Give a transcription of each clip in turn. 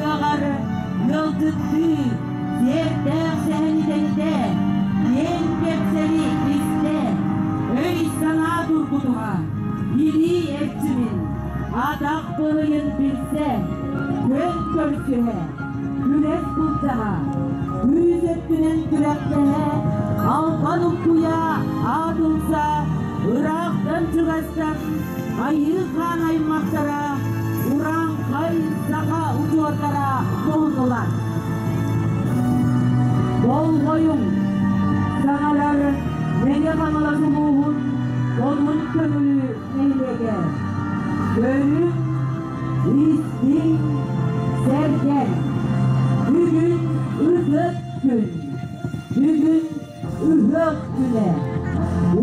ыһыаҕар ыалдьыттыы, сиэрдээх сэһэни тэнитэ, киэҥ кэпсэли истэ, өй-санаа тургутуһа, илии эрчимин, атах быһыйын билсэ, күөн көрсүһэ, күрэс былдьаһа, күүс өттүнэн күрэхтэһэ, албан уккуйа аатылса, ыраахтан-чугастан Айыы хаан аймахтара, урааҥхай саха удьуордара муһуннулар. Болҕойуҥ, саҥарар Мэҥэ Хаҥалас улууһун Одун Көҥүлү нэһилиэгэ. Көрүҥ, истиҥ, сэргэн. Бүгүн ытык күн. Бүгүн Ыһыах күнэ.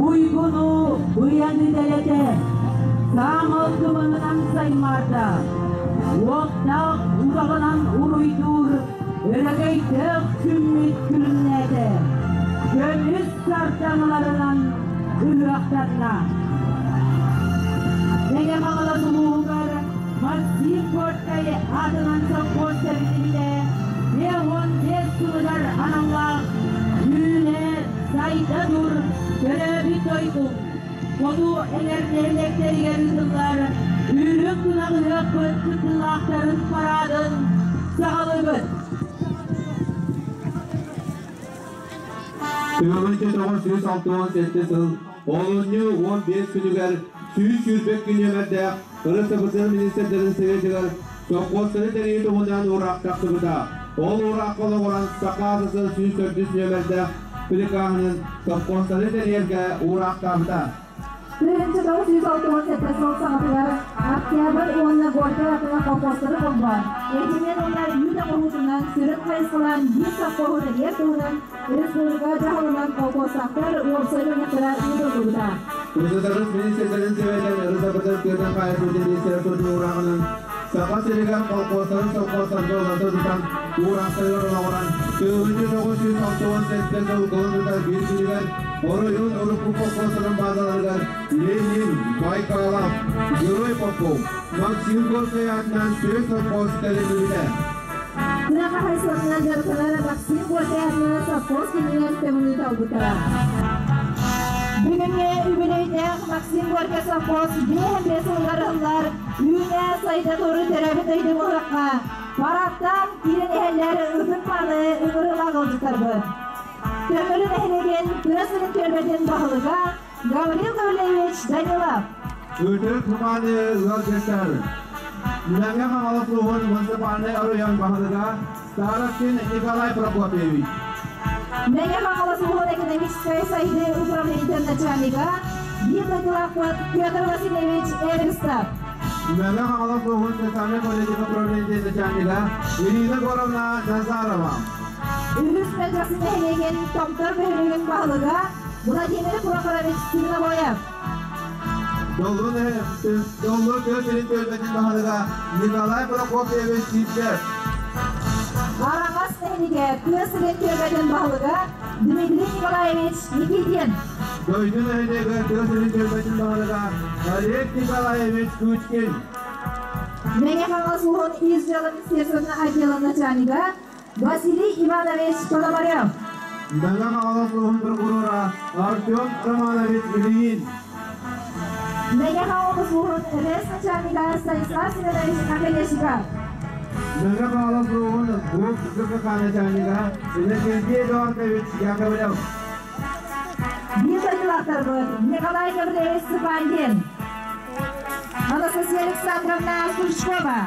Уйгуну быйаны дэлэтэ, саамал кымыһынан саймаарда, уохтаах утаҕынан уруйдуур өрөгөйдөөх күммүт күлүмнээтэ, көмүс сардаҥаларынан ыһыахтанна. Мэҥэ Хаҥалас улууһугар Максим Горькай аатынан совхоз тэриллибитэ 55 сылыгар аналлаах Үүнэ сайда тур, төрөөбүт дойдум, хоту эҥэр нэһилиэктэригэр ыытыллар Үрүҥ тунах ыһыахпыт кыттыылаахтарын параадын саҕалыыбыт. 1967 сыл олунньу 15 күнүгэр 122 нүөмэрдээх РСФСР министрдэрин Советыгар сопхуостары тэрийии туһунан уураах тахсыбыта. Ол уураахха олоҕуран Саха СССР 104 нүөмэрдээх прикаһынан сопхуостары тэрийэргэ уураахтаабыта. 1967 сыл саҥатыгар Октябрь уонна Горькай атынан колхозтары холбоон, этинэн уонна үүт оҥоһуутунан сүрүн хайысхалаан биир совхоһу тэрийэр туһунан республика дьаһалынан колхозтаахтар уопсай мунньахтара ыытыллыбыта. РСФСР министрдэрин Советын РСФСР тыатын хаһаайыстыбатын министрэ турдун уурааҕынан Саха сиригэр колхозтарын совхозтарга уларыта тутан уураахтарыгар олоҕуран 1967 сыл кылын тутар биир күнүгэр оройуон урукку колхозтарын базаларыгар Ленин, Байкалов, Герой Попов, Максим Горькай аатынан сүрүн совхоз тэриллибитэ. Тыа хаһаайыстыбатынан дьарыктанар Максим Горькай аатынан совхоз кэннигэр көҥүлү талбыттара. Бүгүҥҥү үбүлүөйдээх Максим Горькай совхоз 55 сылыгар ыһыллар үүнэ сайда туру төрөөбүт дойду уһуохха парадтаан киирэн иһэллэр ытык мааны ыҥырыылаах ыалдьыттарбыт. Төҥүлү нэһилиэгин тыа сирин түөлбэтин баһылыга Гаврил Гаврильевич Данилов. Ытык мааны ыалдьыттар. Мэҥэ Хаҥалас улууһун муниципальнай оройуон баһылыга Старостин Николай Прокопьевич. Мэҥэ Хаҥалас улууһун экономическай сайдыы управлениетын начальнига биир дойдулаахпыт Петр Васильевич Эверстов. Мэҥэ Хаҥалас улууһун социальнай политика управлениетын начальнига Ирина Егоровна Назарова. Үһүс Мэлдьэхси нэһилиэгин Томтор бөһүөлэгин баһылыга Владимир Прохорович Свинобоев. Доллу тыа сирин түөлбэтин баһылыга Николай Прокопьевич Сивцев. Араҥас нэһилиэгэ тыа сирин түөлбэтин баһылыга Дмитрий Николаевич Никитин. Дойду нэһилиэгэ тыа сирин түөлбэтин баһылыга Олег Николаевич Кучкин. Мэҥэ Хаҥалас улууһун ис дьыала министерствотын отделын начальнига Василий Иванович Пономарев. Мэҥэ Хаҥалас улууһун прокурора Артем Романович Ильин. Мэҥэ Хаҥалас улууһун РЭС начальнига Станислав Семенович Оконешников. Мэҥэ Хаҥалас улууһун ГУП ГКК начальнига Иннокентий Эдуардович Яковлев. Биир дойдулаахтарбыт Николай Гаврилович Цыпандин, Анастасия Александровна Стручкова,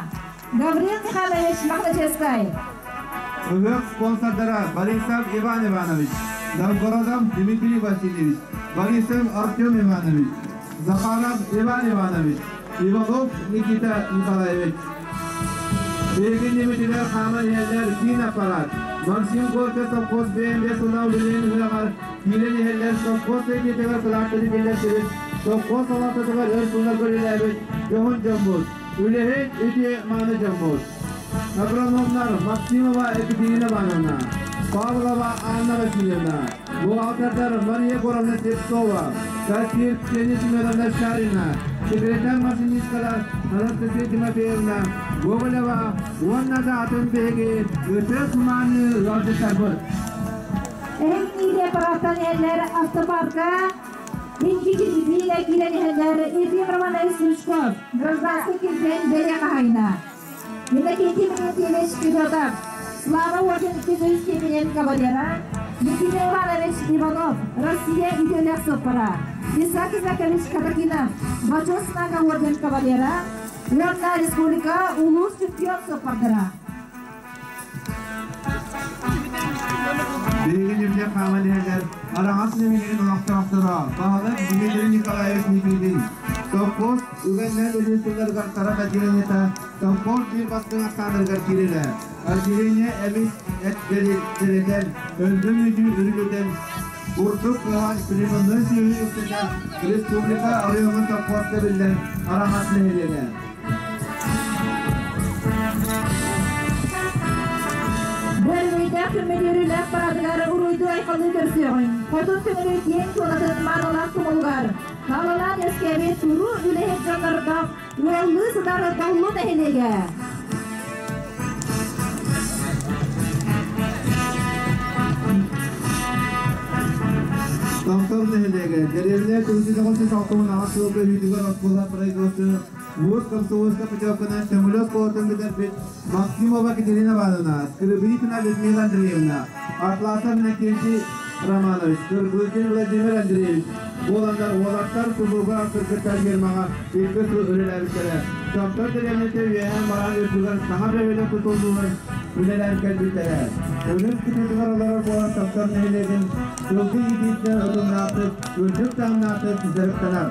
Гаврил Михайлович Мохначевскай. Ыһыах спонсордара Борисов Иван Иванович, Новгородов Дмитрий Васильевич, Борисов Артем Иванович, Захаров Иван Иванович, Иванов Никита Николаевич. Билигин Дмитрий хааман иһэллэр киин аппарат. Максим Горький совхоз БМВ сылаа үлэлээн ыһыаҕар киирэн иһэллэр совхоз сэбиэтигэр кылааттары киллэрсибит, совхоз салалтатыгар өр сылларга үлэлээбит дьоһун дьоммут. Үлэһит үтүө мааны дьоммут. Агрономнар Максимова Екатерина Ивановна, Павлова Анна Васильевна, бухгалтердар Мария Егоровна Слепцова, кассир Ксения Семеновна Шарина, Секретарь-машинисткалар Анастасия Тимофеевна Гоголева уонна да атын биһиги ытык мааны ыалдьыттарбыт. Эһиги парадтан иһэллэр автопарка икки кирбиигэ киирэн иһэллэр Ефим Романович Стручков, гражданский килбиэн бэлиэ хаһаайына. Иннокентий Михайлович Федотов, Слава орден үс степенин кавалера, Никита Иванович Иванов, Россия үтүөлээх суоппара, Исаак Исакович Катакинов, Бочуот Знага орден кавалера, уонна республика улуус чемпион суоппардара. Биһиги ньирдьэ хааман иһэллэр Араҥас нэһилиэгин олохтоохторо баһылык Дмитрий Николаевич Никитин, совхоз үгэннээн өлүү сылларыгар тарах отделениета совхоз биир бастыҥ ахсааннарыгар киирэрэ. Отделение эмис эт дэлэтэн, өлгөм үүтү үрүлүтэн, бурдук ыһан племенной сүөһү үксэтэн республика оройуоҥун совхозка биллэр Араҥас нэһилиэгэ. Бөрүөйдээх күммүт парадыгар уруйду-айхаллыы көрсүөҕүҥ. Хотун көҥүлү киэҥ туонатын маанылаах тумулугар, халалаан үөскээбит туруу үлэһит дьоннордоох ыаллыы сытар Доллу нэһилиэгэ. Томтор нэһилиэгэ дэриэбинэ 1998 сылга үүтүгэр оскуола производствоны Муус комсомольскай путевканан көҥүлү оскуолатын бүтэрбит Максимова Екатерина Ивановна, Скрыбыкина Людмила Андреевна, Атласов Иннокентий Романович, Кыргызин Владимир Андреевич буоланнар уолаттар кулууба кыргыттар фирмаҕа икки сыл үлэлээбиттэрэ. Томтор дэриэбинэтэ үөһээ мыраан үрдүгэр саҥа бөһүөлэк тутуллуутун үлэлээн кэлбиттэрэ. Өрүс кытыытыгар олорор буолан Томтор нэһилиэгин сылгы иитиитинэн утумнаахтык, үрдүк таһымнаахтык дьарыктанар.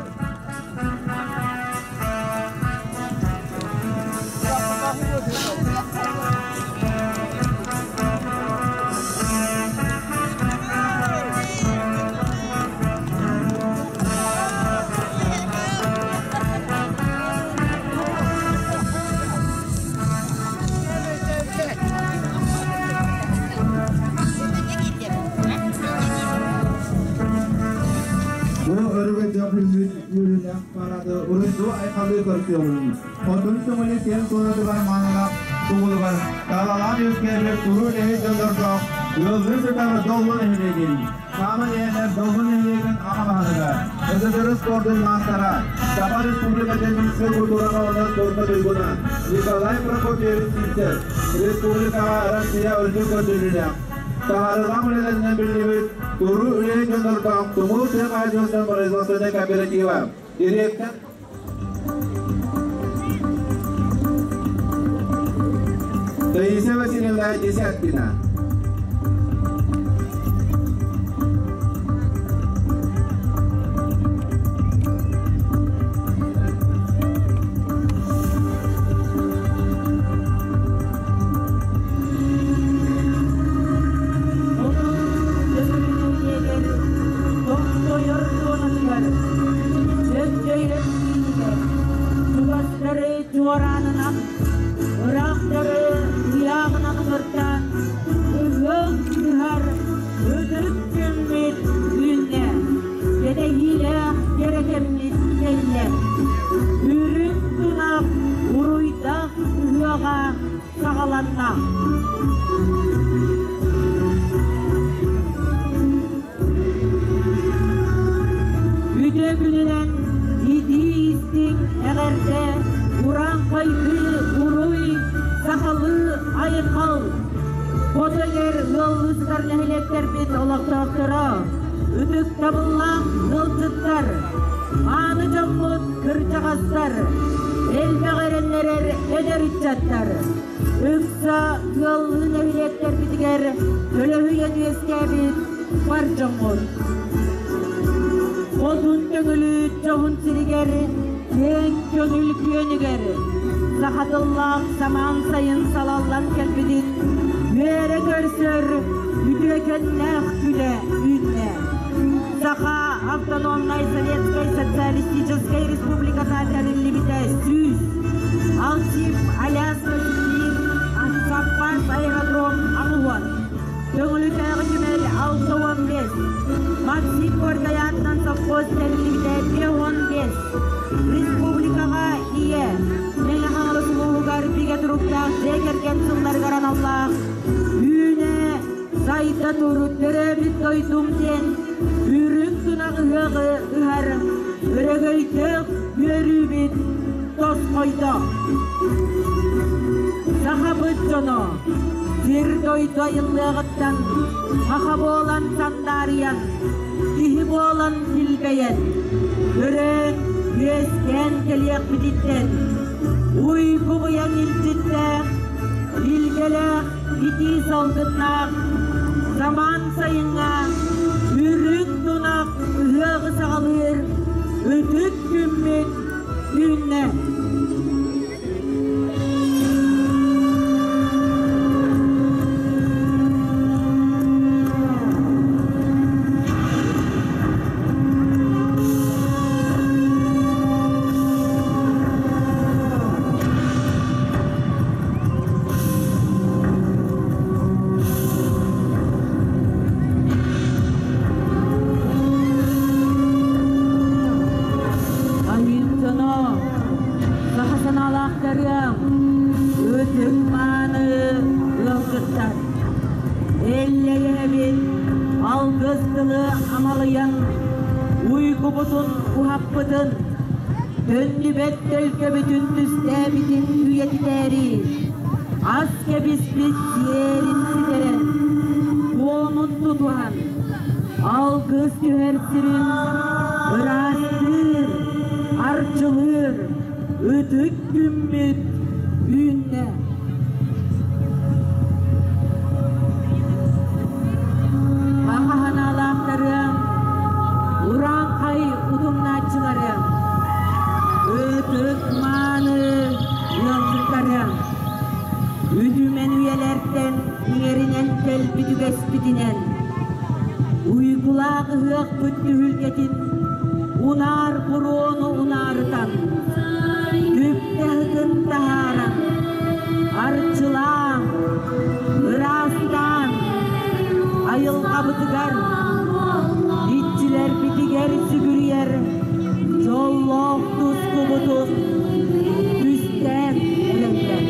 Бу өрүгэ дьөх үөрүүлээх парады урутуу айхалыы көрсүөҕүҥ. Хотун көҥүлү киэҥ туонатыгар маанылаах тугулугар талалаан үөскээбит туруу үлэһит дьоннордоох ыаллыы сытар Доллу нэһилиэгин, Саамай эһэлэр Доллу нэһилиэгин аҕа баһылыга, СССР спордун маастара, Саха Республикатын Минскэй культураҕа уонна спорка туйгуна Николай Прокопьевич Сивцев, республикаҕа Россия үрдүк көрдөрүүлээх, таһаарыылаах үлэлэринэн биллибит туруу үлэһит дьоннордоох Тумул тыа хаһаайыстыбатын производственнай кооператива, директор Таисия Васильевна Десяткина. Тохтойор туонатыгар, өттөйөр киинигэр, чугастары чуораанынан, ыраахтары ыйааҕынан ыҥыртаан, ыһыах ыһар ытык күммүт үүннэ, кэтэһиилээх кэрэ кэммит кэллэ. Үрүҥ тунах уруйдаах ыһыаҕа саҕаланна. Үтүө күнүнэн итии-истиҥ эҕэрдэ, урааҥхайдыы уруй, сахалыы айхал! Хоту эҥэр ыаллыы сытар нэһилиэктэрбит олохтоохторо, ытыктабыллаах ыалдьыттар, мааны дьоммут кырдьаҕастар, элбэх эрэннэрэр эдэр ыччаттар, ыкса ыаллыы нэһилиэктэрбитигэр төлөһүйэн үөскээбит бар дьоммут. Хотун көҥүлү дьоһун сиригэр, киэҥ көҥүл күөнүгэр, саха тыллаах самаан сайын салаллан кэлбитин үөрэ көрсөр үтүөкэннээх күнэ үүннэ. Саха Автономнай Советскай Социалистическай Республиката тэриллибитэ 100, Алтив, Аляска ситиир, Саппаас аэродром 80, Төҥүлүтээҕи түмэл 65, Максим Горькай аатынан совхоз тэриллибитэ 55. 5, республикаҕа Ийэ, Мэҥэ Хаҥалас улууһугар бигэ туруктаах дьиэ кэргэн сылларыгар аналлаах Үүнэ, сайда тур, төрөөбүт дойдум диэн үрүҥ тунах ыһыаҕы ыһар өрөгөйдөөх үөрүүбүт тосхойдо. Сахабыт дьоно сир-дойду айыллыаҕыттан саха буолан сандаарыйан, киһи буолан килбэйэн, өрөөн, үөскээн кэлиэхпититтэн уйгу-быйаҥ илдьиттээх, илгэлээх итии салгыннаах самаан сайыҥҥа үрүҥ тунах ыһыаҕы саҕалыыр ытык күммүт үүннэ. Айыыттано, саха санаалаахтарыам, ытык мааны ыалдьыттар. Эллэйэбит алгыс тылы амалыйан, уйгубутун уһаппытын, төннүбэт төлкөбүтүн түстээбитин үйэтитээри, ас кэбиспит сиэрин ситэрэн, туомун тутуһан, алгыс түһэр сирин ыраастыыр, арчылыыр ытык күммүт үүннэ. Хаһанаалаахтарыам, урааҥхай утумнааччыларыам, ытык мааны ыалдьыттарыам, үтүмэн үйэлэртэн иҥэринэн кэлбит үгэспитинэн, уйгулаах ыһыахпыт түһүлгэтин унаар буруону унаарытан, түптэһытын таһааран, арчылаан, ыраастаан, айылҕабытыгар, иччилэрбитигэр сүгүрүйэр дьоллоох тускубутун түстээн эрэллэр.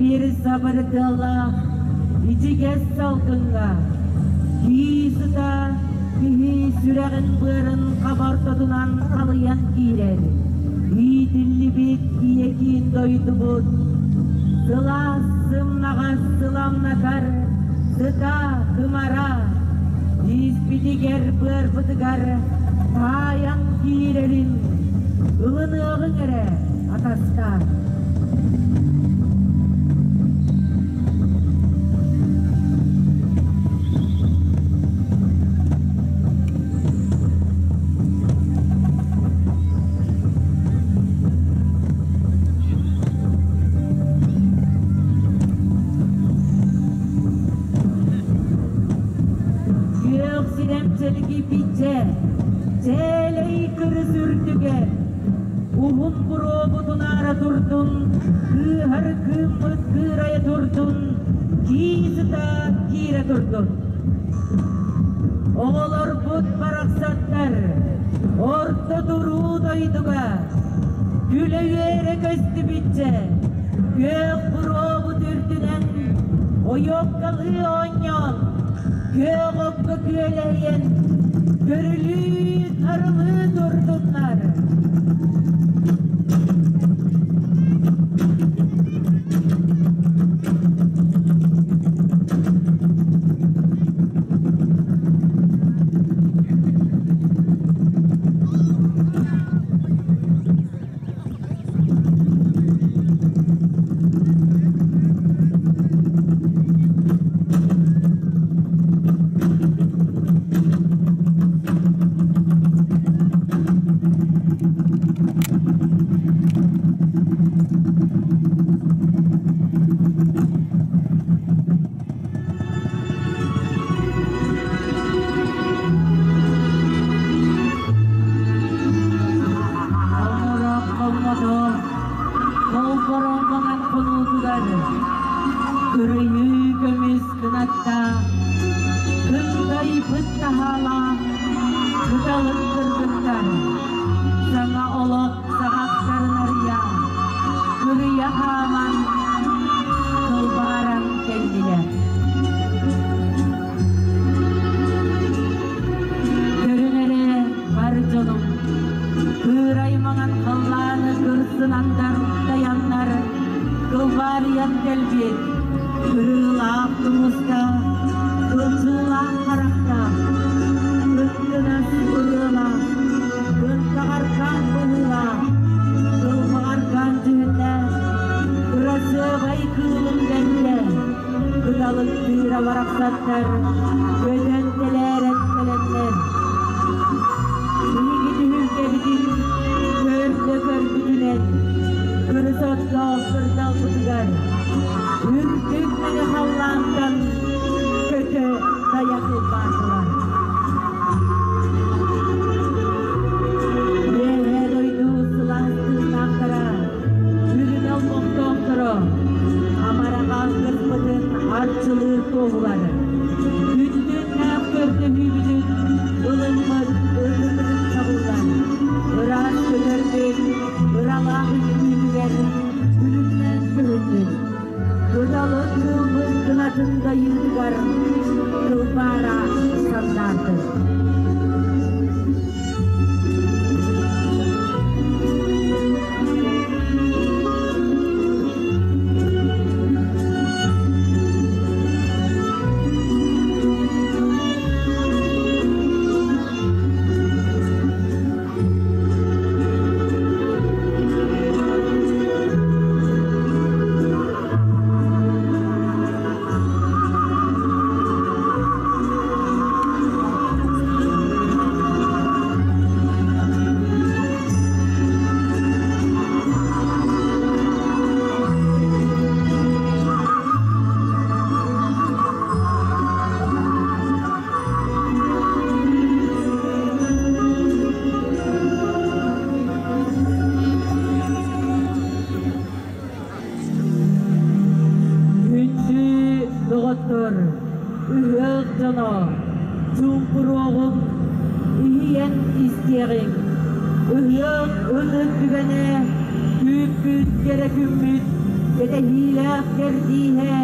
Илбири сабырдыалаах ичигэс салгыҥҥа кии сыта киһи сүрэҕин быарын хабортотунан халыйан киирэр. Иитиллибит ийэкиин дойдубут сылаас сымнаҕас сыламнатар сыта тымара испитигэр быарбытыгар таайан киирэрин ылыныаҕыҥ эрэ атастаах. Күөх сирэм чэлгийбиччэ, чээлэй кырыс үрдүгэр, уһун буруобутун аара турдун, кыыһар кыыммыт кыырайа турдун, кии сыта киирэ турдун. Оҕолорбут барахсаттар орто туруу дойдуга күлэ-үөрэ көстүбүччэ, күөх буруобут үрдүнэн ойуоккалыы оонньоон, күөх окко күөлэһийэн, көрүлүү-тарылыы турдуннар. Хомурах хоммото, холбороҥ хонуутугар, кырыйыы көмүс кынатта, кындайбыт таһаалаах, кыталык кыргыттар, саҥа олох саҕахтарын арыйа, кырыйа хааман, кылбааран кэллилэр. Көрүҥ эрэ, бар дьонум, кыырай маҥан халлааны кырсынаннар, тайаннар, кылбаарыйан кэлбит, кырыылаах тумуста, кылчыылаах харахтаах, кыттынас ырыалаах, кынтаҕаркаан быһыылаах, кылбаҕаркаан дьүһүннээх, кырасыабай кыылым бэрдэ, кыталыктыыра барахсаттар, көтөн тэлээрэн кэлэннэр, биһиги түһүлгэбитин көрдө көрбүтүнэн, кырыс оттоох кырдалбытыгар, үрдүк мэҥэ халлаантан көтө тайа кылбаатылар. Үөһээ дойду сылаас тыыннаахтара, үрүҥ олбохтоохторо, амарах алгыспытын арчылыыр туоһулар. Күндүннээх көрдөһүүбүтүн ылыммыт ытык табыллар. Ыраас көтөрбүт, ыралаах үҥкүүтүгэр күлүмнээн көһүннүн. Кыталык кыылбыт кынатын дайыытыгар кылбаара сандаардын. Күндү доҕоттор, ыһыах дьоно, чуумпуруоҕуҥ, иһийэн истиэҕиҥ. Ыһыах ытык түгэнэ, күүппүт кэрэ күммүт Кэтэһиилээх кэрдииһэ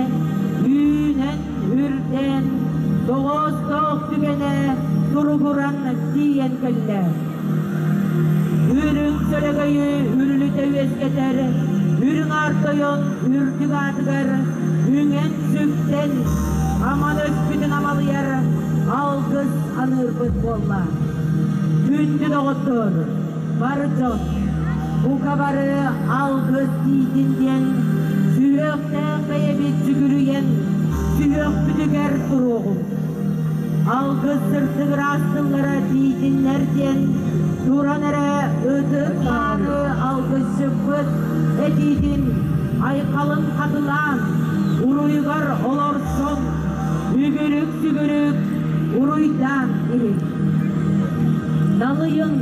үүнэн үрдээн, тоҕоостоох түгэнэ туругуран тиийэн кэллэ. Үрүҥ сөлөгөйү үрүлүтэ үөскэтэр, үрүҥ аар тойон үрдүк аатыгар үҥэн-сүктэн, аман өспүтүн амалыйар алгыс аныырбыт буолла. Күндү доҕоттор, бар дьон, бука бары алгыс тиийдин диэн сүһүөхтээх бэйэбит сүгүрүйэн сүһүөхпүтүгэр туруоҕуҥ. Алгыс сырдык ыраас тыллара тиийдиннэр диэн туран эрэ ытык мааны алгысчыппыт этиитин айхалын хатылаан, уруйугар олорсон, үгүрүк-сүгүрүк уруйдаан иһин. Налыйыҥ,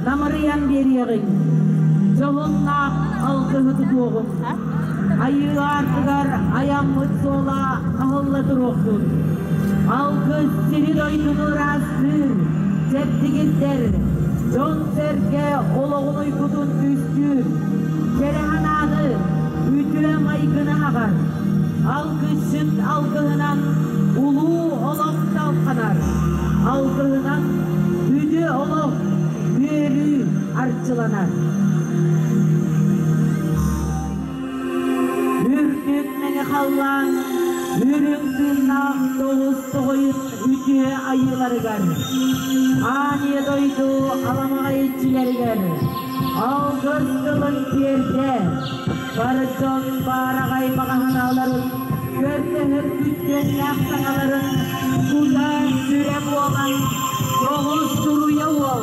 намырыйан биэриэҕиҥ, дьоһуннаах алгыһы тутуоҕуҥ. Айыы аартыгар айаммыт суола аһылла туруохтун. Алгыс сири-дойдуну ыраастыыр, чэбдигирдэр, дьон-сэргэ олоҕун уйгутун түстүүр, кэрэ санааны, үтүө майгыны аҕар. Алгысчыт алгыһынан улуу олох салҕанар, алгыһынан үтүө олох, үөрүү арчыланар. Үрдүк мэҥэ халлаан үрүҥ тыыннаах тоҕус тоҕойун үтүө айыыларыгар, Аан Ийэ дойду аламаҕай иччилэригэр алгыс тылын тиэрдэ, бары дьон баараҕай баҕаһынааларын көрдөһөр күттүөннээх саҥаларын кута-сүрэ буолан тоҕус туруйа уол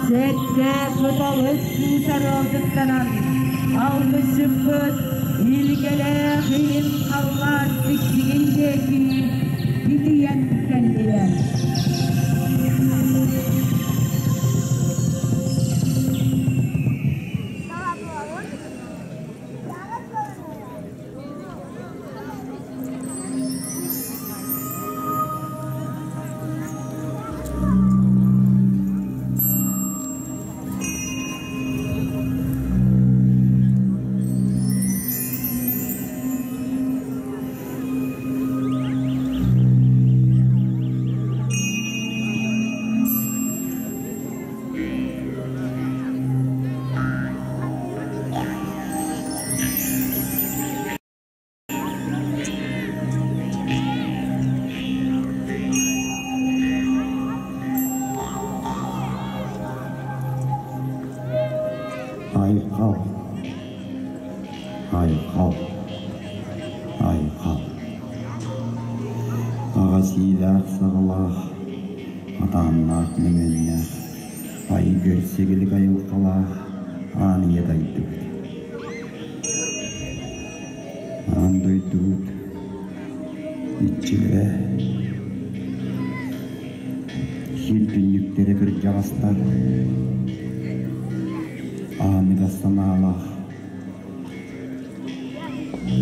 Сэттэ кыталык кыыс арыалдьыттанан, алгысчыппыт илгэлээх илин халлаан сиксигин диэки итийэн кэллилэр. Айхал, айхал, айхал. Аҕа сиилээх саҕалаах, атааннаах мөҥүөннээх, айгыр сигилик айылҕалаах аан ийэ дайдыбыт. Аан дойдубут иччилэрэ, сир түннүктэрэ кырдьаҕастар, ааныгас санаалаах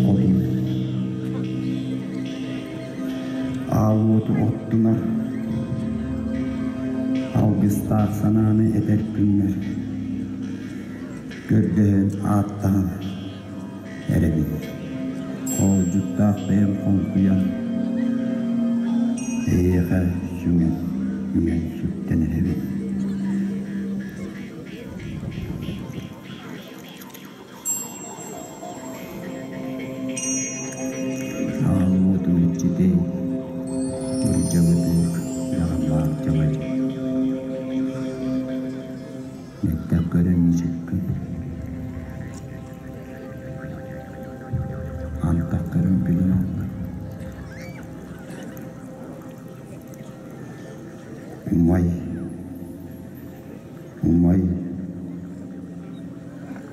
хотун аал уоту оттунар, алгыстаах санааны этэр күҥҥэр көрдөһөн ааттаһан эрэбин. Хоолдьуктаах бэйэм хоҥкуйан, эйиэхэ сүҥэн, үҥэн сүктэн эрэбин. Аал уотун иччитэ, ырдьабытык, даҕалаах дьабадьы. Бэттэх көрөн мичиккин. Антах көрөн күлэн аллар. Умай, умай,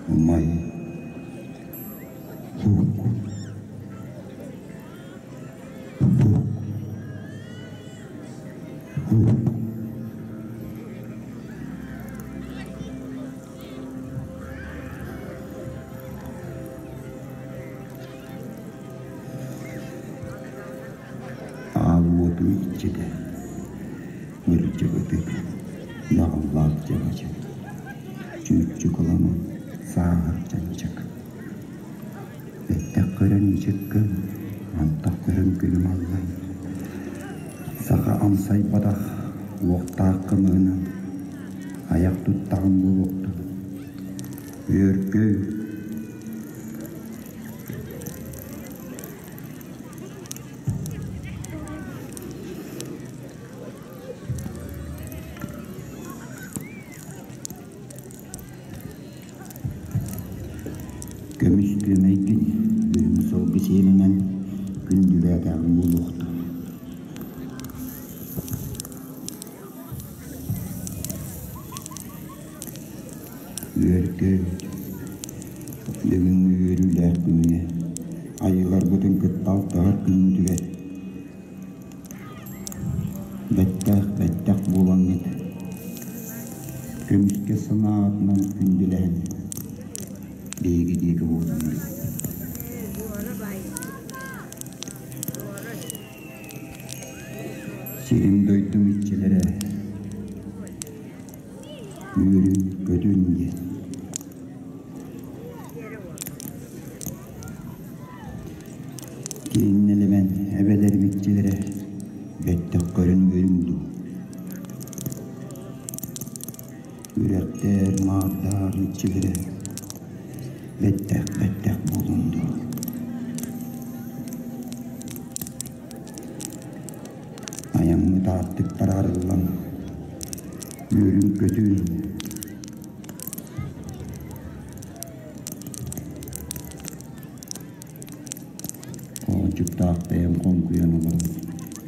умай, ук, ук, ук. Аал уотун иччитэ, ырдьыбытык, наҕыллаах дьабадьы, чүүччүк олону сааһар чанчык. Бэттэх көрөн мичик гын, антах көрөн күлүм аллай. Саха амсайбатах уохтаах кымыһынан айах туттаҕым буолуохтун. Үөргү, Көмүс күөмэйгин үрүҥ сылгы сиэлинэн күндүлээтэҕиҥ буолуохтун. Үөргү, бүгүҥҥү үөрүүлээх күҥҥэ айыыларбытын кытта алтыһар күммүтүгэр бэттээх бэттэх буолаҥҥыт көмүскэ санааҕытынан күндүлэһэн биһиги диэки буоллуҥ. Сирим-дойдум иччилэрэ үөрүн-көтүн диэн. Кииннэлэмэн эбэлэрим иччилэрэ бэттэх көрөн үөрүҥ дуу. Үрэхтэр, маардар иччилэрэ бэттэх-бэттэх буолуҥ дуу. Айаммыт аартыктара арыллан, үөрүн-көтүн Оончуктаах бэйэм хоҥкуйан олорон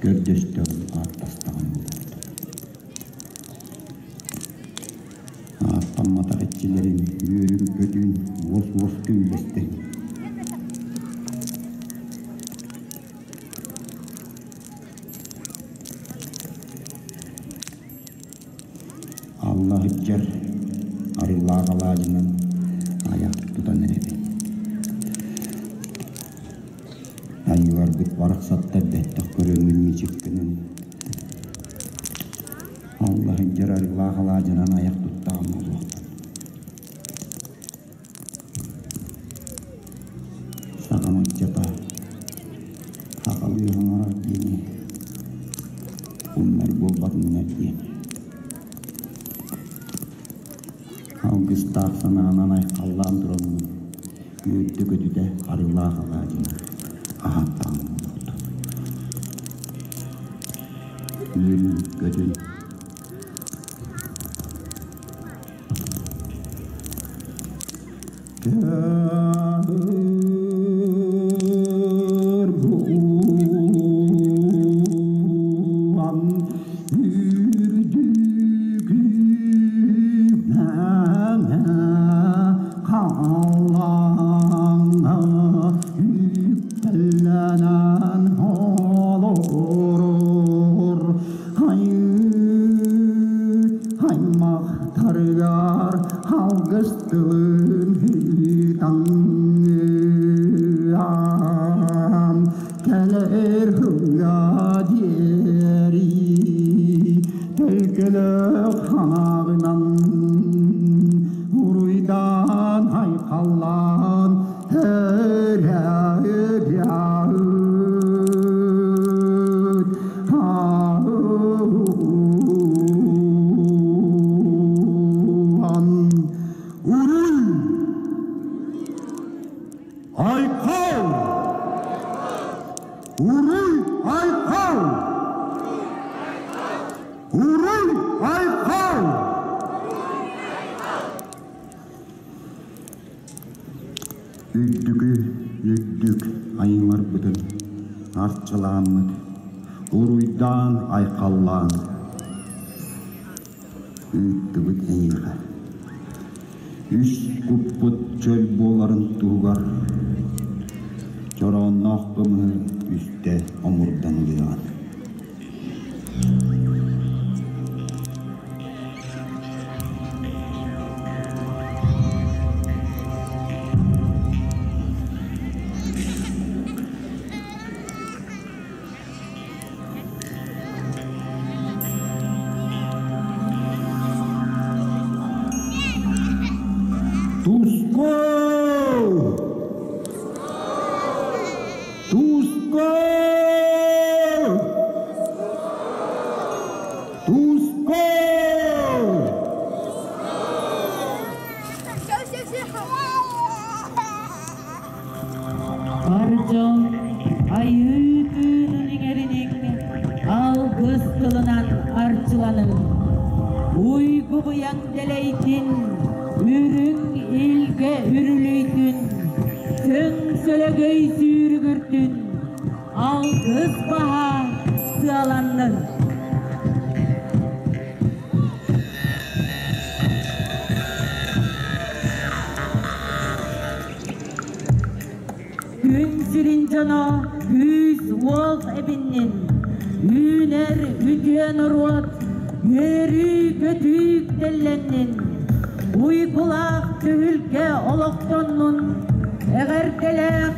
көрдөстөҕүм, ааттастаҕым буолуохтун. Ааттамматах иччилэрим үөрүн-көтүн уос-уос күллэстэн Алла сылдьар арыылаах алаадьынан айах тутан эрэбин. Айыыларбыт барахсаттар бэттэх көрөҥҥүн мичик гынан Алла сылдьар арыылаах алаадьынан айах туттаҕым буолуохтун. Саҕам ыччата сахалыы оҥорор диэни умнар буолбатыннар диэн алгыстаах санаанан айхаллаан тураммын үөрдэ көтүтэ арыылаах алаадьыны аһаттаҕым буолуохтун. Үөрүү-көтүү. Көр буолан үрдүк халлааҥҥа үктэллэнэн олорор Айыы аймахтарыгар алгыс тылын ыытаҥҥыам кэлэр сылга диэри төлкөлөөх ханаҕынан уруйдаан айхаллаан Уруй! Айхал! Уруй! Айхал! Уруй! Айхал! Үрдүкү үрдүк айыҥарбытын арчылааммыт, уруйдаан-айхаллаан ыыттыбыт эйиэхэ. Үс куппут чөл буоларын туһугар чороонноох кымыһы үстэ омурдан ылыаҕын. Туску! дьон айыы тыынын иҥэриниҥ, алгыс тылынан арчыланыҥ. Уйгу быйаҥ дэлэйтин, үрүҥ илгэ үрүлүйдүн, сөҥ сөлөгөй сүүрүгүрдүн, алгыс баһа сыаланнын. Күн сирин дьоно күүс-уох эбиннин, үүнэр үтүө норуот үөрүү-көтүү үктэллэннин, уйгулаах түһүлгэ олохтоннун, эҕэрдэлээх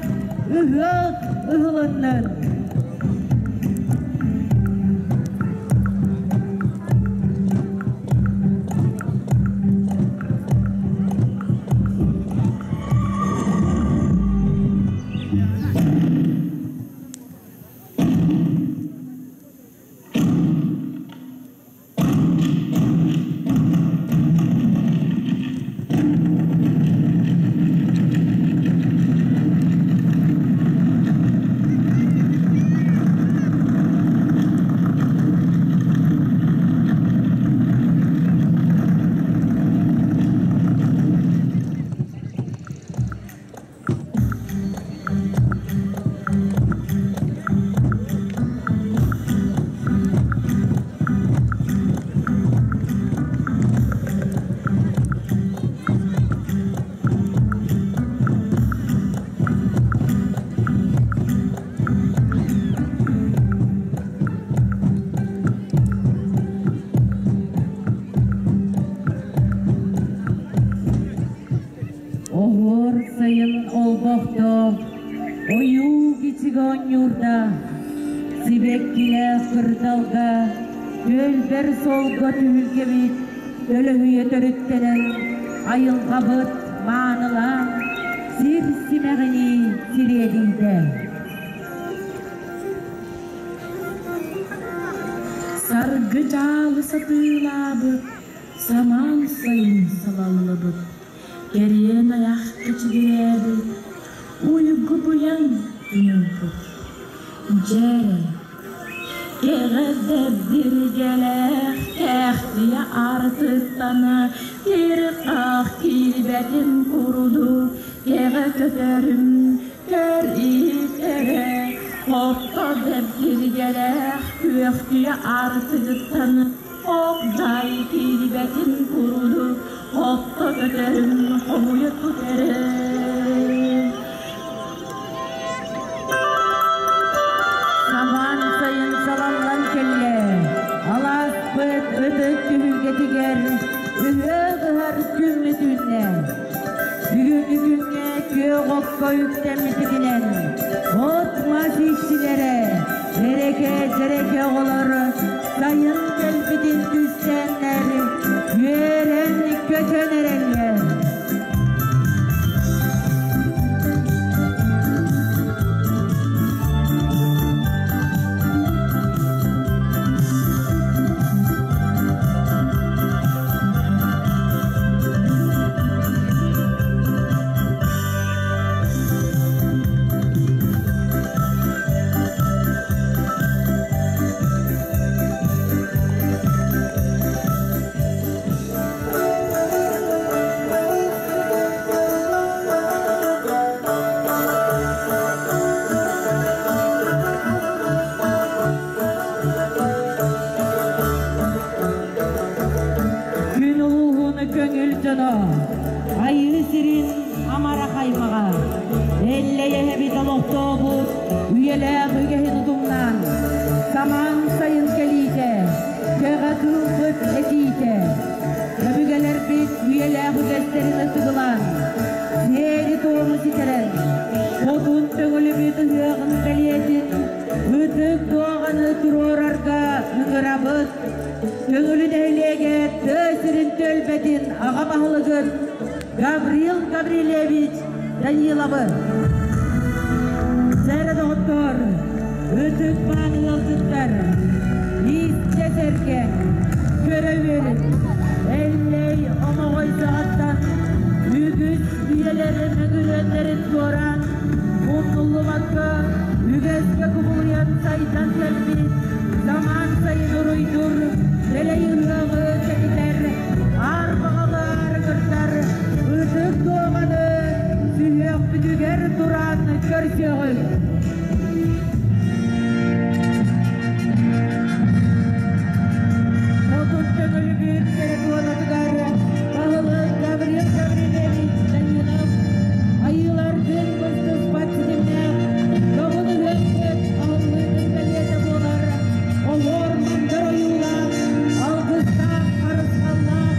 ыһыах ыһылыннын! Оһуор сайын олбохтоох, ойуу кичик оонньуурдаах, сибэккилээх кырдалга, күөлбэр суолга түһүлгэбит төлөһүйэ төрүттэнэн, айылҕабыт маанылаан, сир симэҕинии сириэдийдэ. Саргы дьаалы сатыылаабыт, самаан сайын салаллыбыт, кэриэн айах кэчигирээбит, уйгу быйаҥ тунуйбут. Дьэ, кэҕэ дэбдиргэлээх кээхтийэ артыктана, кир-хах киирбэтин курдук, кэҕэ көтөрүм көр иһитэрэ, хопто дэбдиргэлээх күөхтүйэ артыгыттан ох-дьай киирбэтин курдук, хопто көтөрүм хомуйа тутэрэ. Самаан сайын салаллан кэллэ. Алааспыт ытык түһүлгэтигэр ыһыах ыһар күммүт үүннэ. Бүгүҥҥү күҥҥэ күөх окко үктэммитигинэн от-мас иччилэрэ, эрэкэ-дьэрэкэ оҕолор сайын кэлбитин түстээннэр үөрэн-көтөн эрэллэр. Күн улууһун көҥүл дьоно, Айыы сирин амарах аймаҕа, Эллэйэһэбит олохтообут үйэлээх үгэһин утумнаан, самаан сайын кэлиитэ, кэҕэ кыылбыт этиитэ, өбүгэлэрбит үйэлээх үгэстэрин ытыгылаан, сиэри-туому ситэрэн, хотун төҥүлүбүт ыһыаҕын бэлиэтин ытык дуоҕаны туруорарга ыҥырабыт. Төҥүлү нэһилиэгэ тыа сирин түөлбэтин аҕа баһылыгын Гаврил Гаврильевич Даниловы. Сэрэ доҕоттор, ытык мааны ыалдьыттар, истэ сэргэ, көрө үөрүн, Эллэй Омоҕой саҕаттан үгүс үйэлэри мөҥүрүөннэрин туораан, умнуллубакка үгэскэ кубулуйан сайдан кэлбит самаан сайын уруйдуур, дэлэй ыһыаҕы кэтитэр, аар баҕалы арыгырдар ытык дуоҕаны сүһүөхпүтүгэр туран көрсүөҕүҥ. Хотун Төҥүлүбүт кэрэ туонатыгар баһылык Гаврил Гаврильевич Данилов айыылардыын быстыспат ситимнээх добун ыһыахпыт аһыллыытын бэлиэтэ буолар оһуор мандар ойуулаах, алгыстаах, харысхаллаах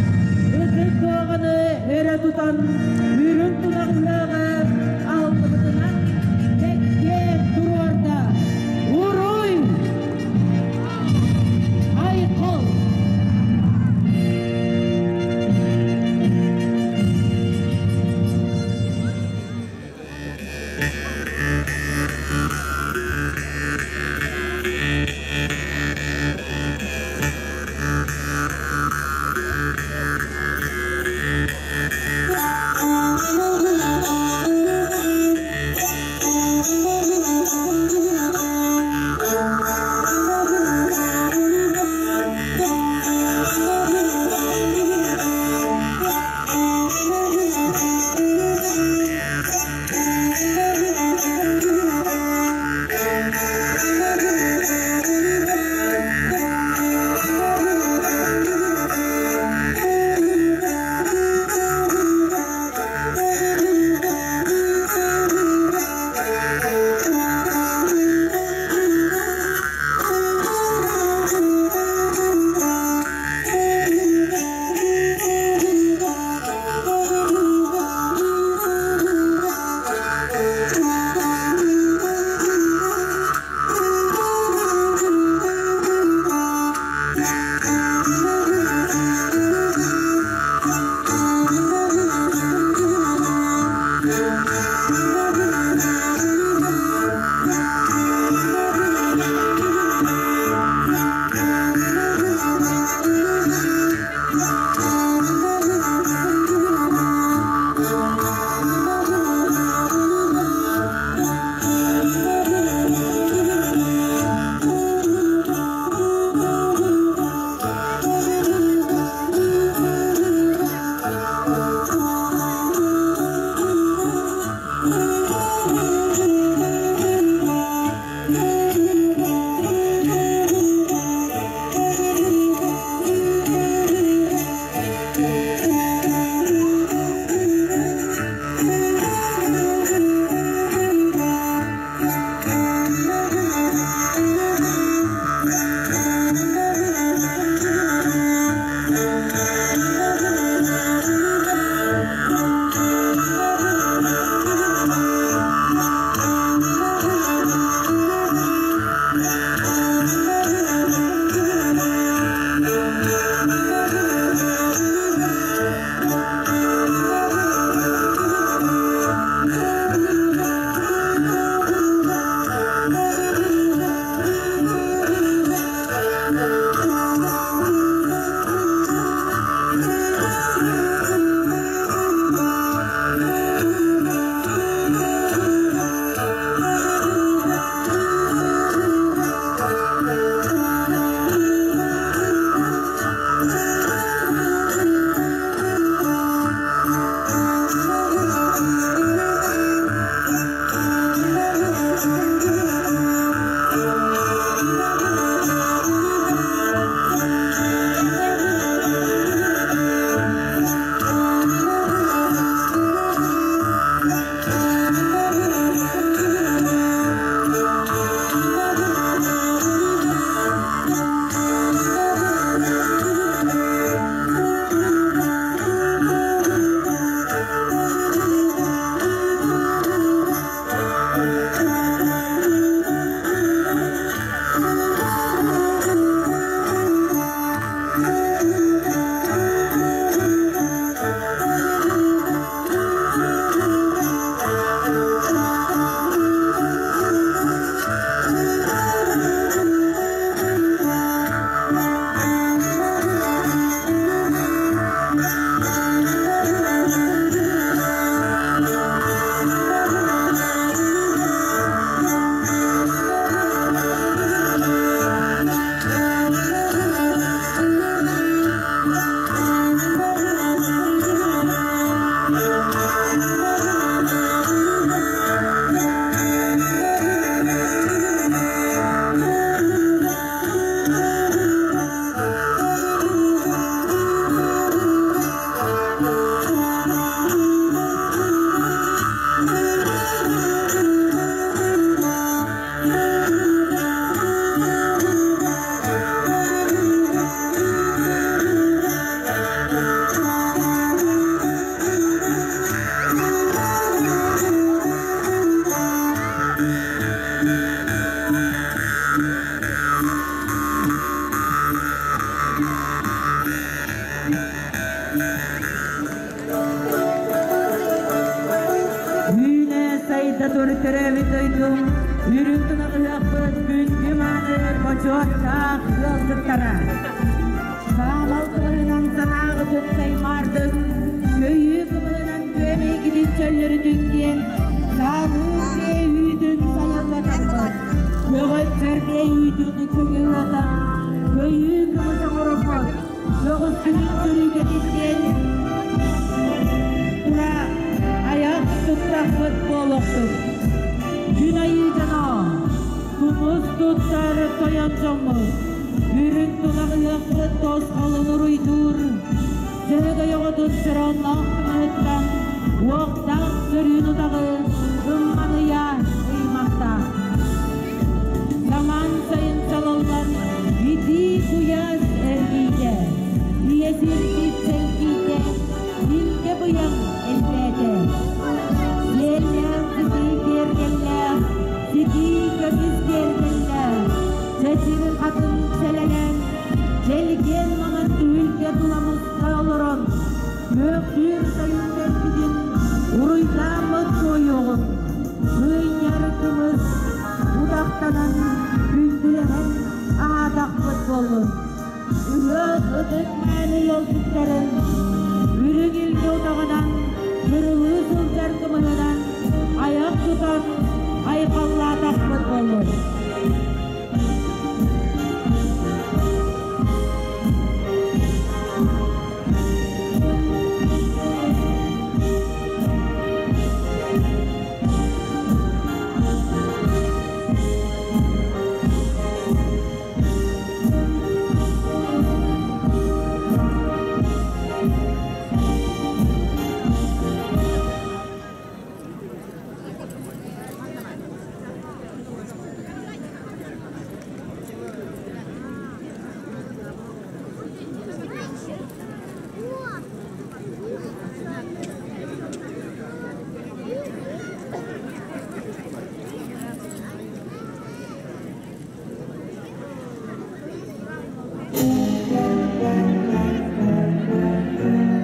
ытык дуоҕаны өрө тутан үрүҥ тунах ыһыаҕы аһыллыбытынан кэккэ. Төрөөбүт дойдум үрүҥ тунах ыһыахпыт күндү мааны бочуоттаах ыалдьыттара. Саамал кымыһынан санааҕытын саймаардыҥ, көйүү кымыһынан күөмэйгитин чөллөрүтүҥ диэн саалыы биэ үүтүн сайаллатарбыт, көҕөччөр биэ үүтүн көҥүл атан, көйүү кымыс оҥоробут, көҕүскүтүн сүрүүкэтин диэн тура айах туттахпыт буолуохтун. Күн айыы дьоно, тумус туттар тойон дьоммут, үрүҥ тунах ыһыахпыт тосхолун уруйдуур, Дьөһөгөй оҕотун чороонноох кымыһыттан уохтаах сөрүүн утаҕы ымманыйа ыймахтаах. Самаан сайын салаллан итии куйаас эргийдэ, ийэ сирбит чэлгийдэ, илгэ быйаҥ элбээтэ. Сиэллээх сытыы киэргэллээх, ситии көмүс киэргэллээх, чэчир хатын сэлэлээн, чэлгиэн маҥан түһүлгэ тула муста олорон, күөхтүүр сайын кэлбитин уруйдааммыт туойуоҕун, кыынньар кымыс утахтанан күндүлэһэн аһаатахпыт буоллун. Ыһыах ытык мээнэ ыалдьыттарын үрүҥ илгэ утаҕынан кырылыы сылдьар кымыһынан айах тутан айхаллаатахпыт буоллун.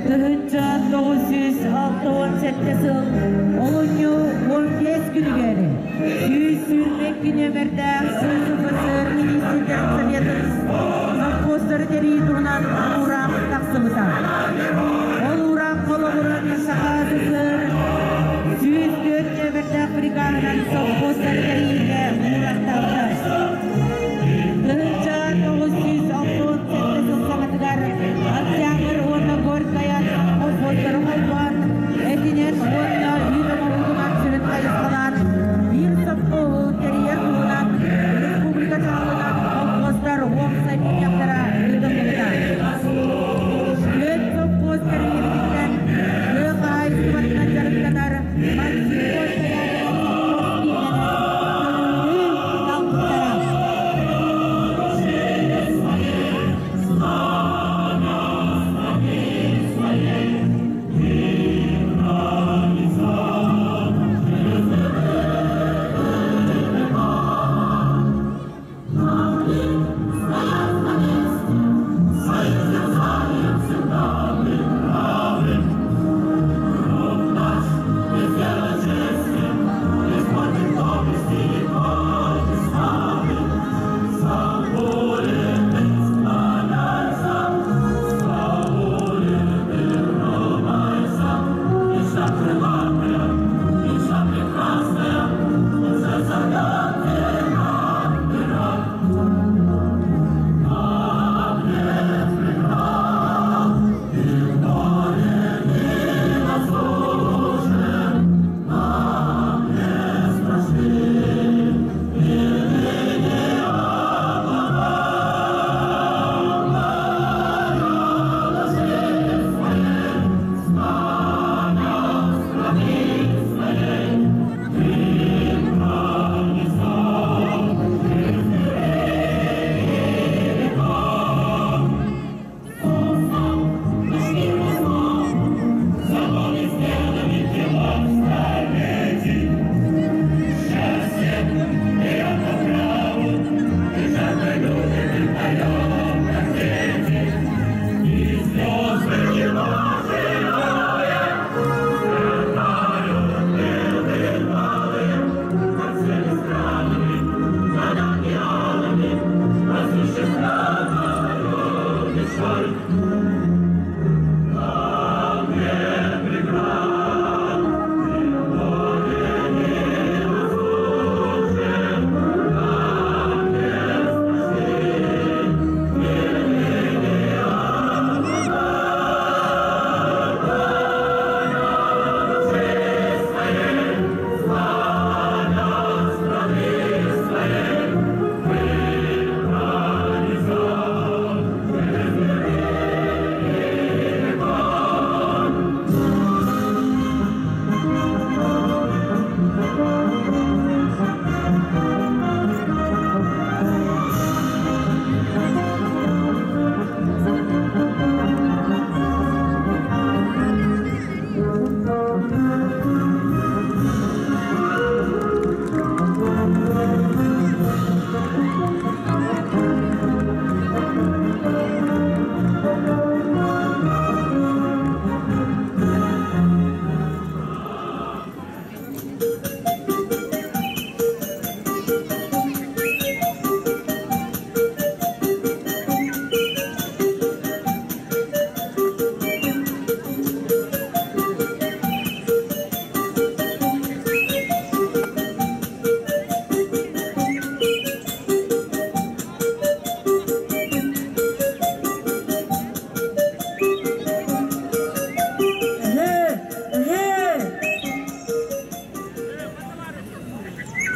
1967 сыл олунньу 15 күнүгэр 122 нүөмэрдээх СССР Министрдэр Советын совхозтары тэрийии туһунан уураах тахсыбыта. Ол уураах холобурун Саха СССР 104 нүөмэрдээх приказынан совхозтары тэрийиигэ уураахтаабыта. 1967 сыл саҥатыгар Октябрь уонна Горькая совхозтары холбоон, этинэн уонна үүт оҥоһуутунан сүрүн хайысхалаан биир совхоһу тэрийэр туһунан республика дьаһалынан колхозтар уопсай мунньахтара ыытыллыбыта. Түөрт совхоз тэриллибититтэн тыа хаһаайыстыбатынан дьарыктанар Максим Горькая совхоз кииннэнэн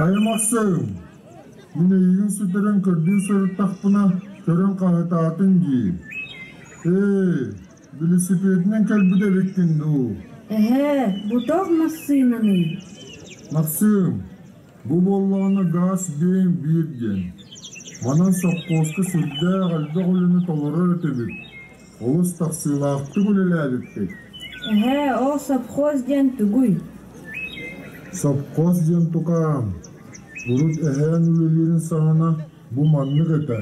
Хайа Махсыым, мин эйигин сүтэрэн көрдүү сырыттахпына, көрөн хаһытаатыҥ дии. Ээ, билисипиэтинэн кэлбит эбиккин дуу? Эһээ, бу туох массыынаный? Махсыым, бу буоллаҕына гаас диэн биир диэн. Манан сопхуоска сүрдээх элбэх үлэни толорор этибит. Олус тахсыылаахтык үлэлээбиппит. Эһээ, ол сопхуос диэн тугуй? Сопхуос диэн тукаам, урут эһээн үлэлиирин саҕана бу маннык этэ.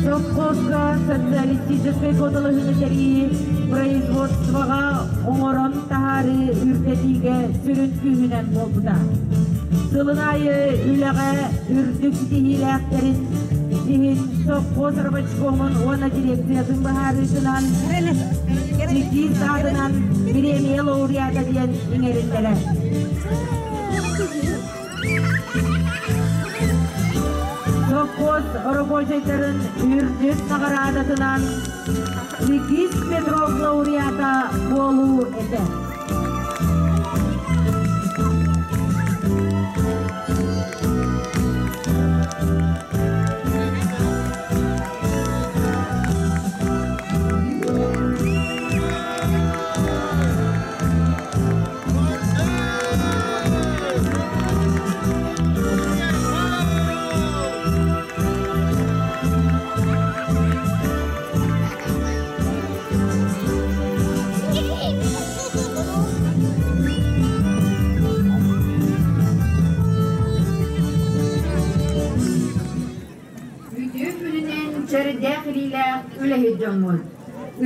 Совхозка социалистическай куоталаһыыны тэрийии производствоҕа оҥорон таһаарыы үрдэтиигэ сүрүн күүһүнэн буолбута. Сылын аайы үлэҕэ үрдүк ситиһиилээхтэрин иһин совхоз рабочкомун уонна дирекциятын быһаарыытынан Чекист аатынан бириэмийэ лауреата диэн иҥэриллэрэ. Совхоз рабочайдарын үрдүк наҕараадатынан Чекист Петров лауреата буолуу этэ. Үтүө күнүнэн чэрдээх илиилээх үлэһит дьоммут.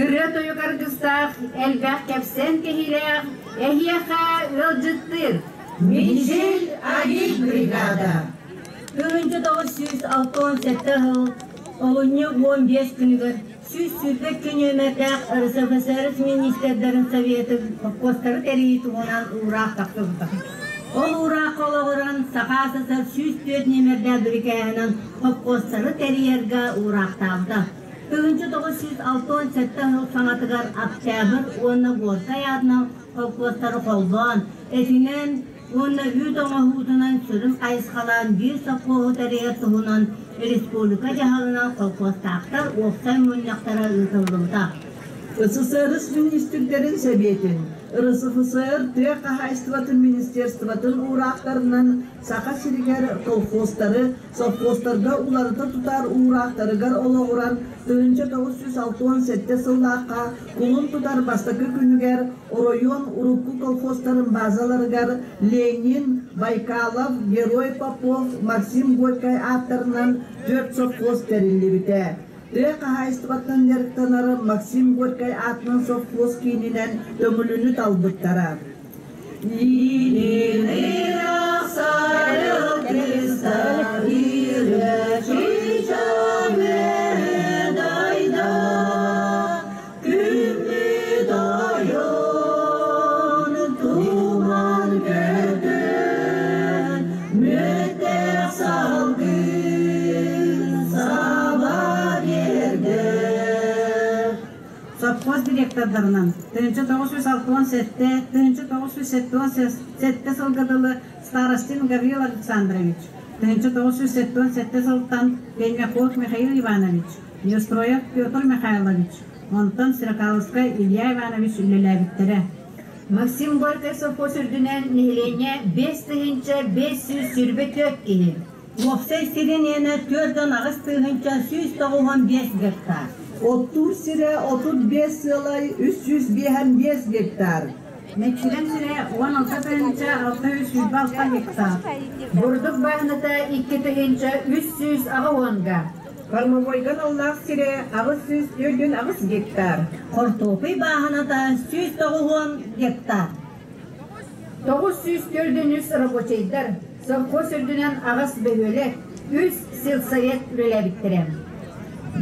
Ырыа-тойук аргыстаах, элбэх кэпсээн кэһиилээх, эһиэхэ ыалдьыттыыр. Мичил Агит бригада. 1967 сыл олунньу 15 күнүгэр 122 нүөмэрдээх РСФСР министрдэрин Советын холкуостары тэрийии туһунан уураах тахсыбыта. Ол уураахха олоҕуран Саха СССР 104 нүөмэрдээх бирикээһинэн холкуостары тэрийэргэ уураахтаабыта. 1967 сыл саҥатыгар Октябрь уонна Горькай аатынан холкуостары холбоон, этинэн уонна үүт оҥоһуутунан сүрүн хайысхалаан биир сопхуоһу тэрийэр туһунан республика дьаһалынан холкуостаахтар уопсай мунньахтара ыытыллыбыта. СССР министрдэрин Сэбиэтин, РСФСР тыа хаһаайыстыбатын министерствотын уураахтарынан Саха сиригэр колхозтары, совхозтарга уларыта тутар уураахтарыгар олоҕуран 1967 сыллаахха кулун тутар бастакы күнүгэр оройуон урукку колхозтарын базаларыгар Ленин, Байкалов, Герой Попов, Максим Горькай ааттарынан түөрт совхоз тэриллибитэ. Тыа хаһаайыстыбатынан дьарыктанар Максим Горькай аатынан совхоз киининэн Төҥүлүнү талбыттара. Совхоз директордарынан 1967-1977 сылга дылы Старостин Гаврил Александрович, 1977 сылтан Пермяков Михаил Иванович, Неустроев Петр Михайлович, онтон Стрекаловскай Илья Иванович үлэлээбиттэрэ. Максим Горькай совхоз үрдүнэн нэһилиэнньэ 5524 киһи. Уопсай сирин иэнэ 48 тыһыынча 195 гектар. Оттуур сирэ 35 сыалай 355 гектар. Мэччирэҥ сирэ 16 626 гектар. Бурдук бааһыната 2380 га. Кормовойга аналлаах сирэ 848 гектар. Хортуоппуй бааһыната 190 гектар. 943 рабочайдар, совхоз үрдүнэн аҕыс бөһүөлэк, үс сельсовет үлэлээбиттэрэ.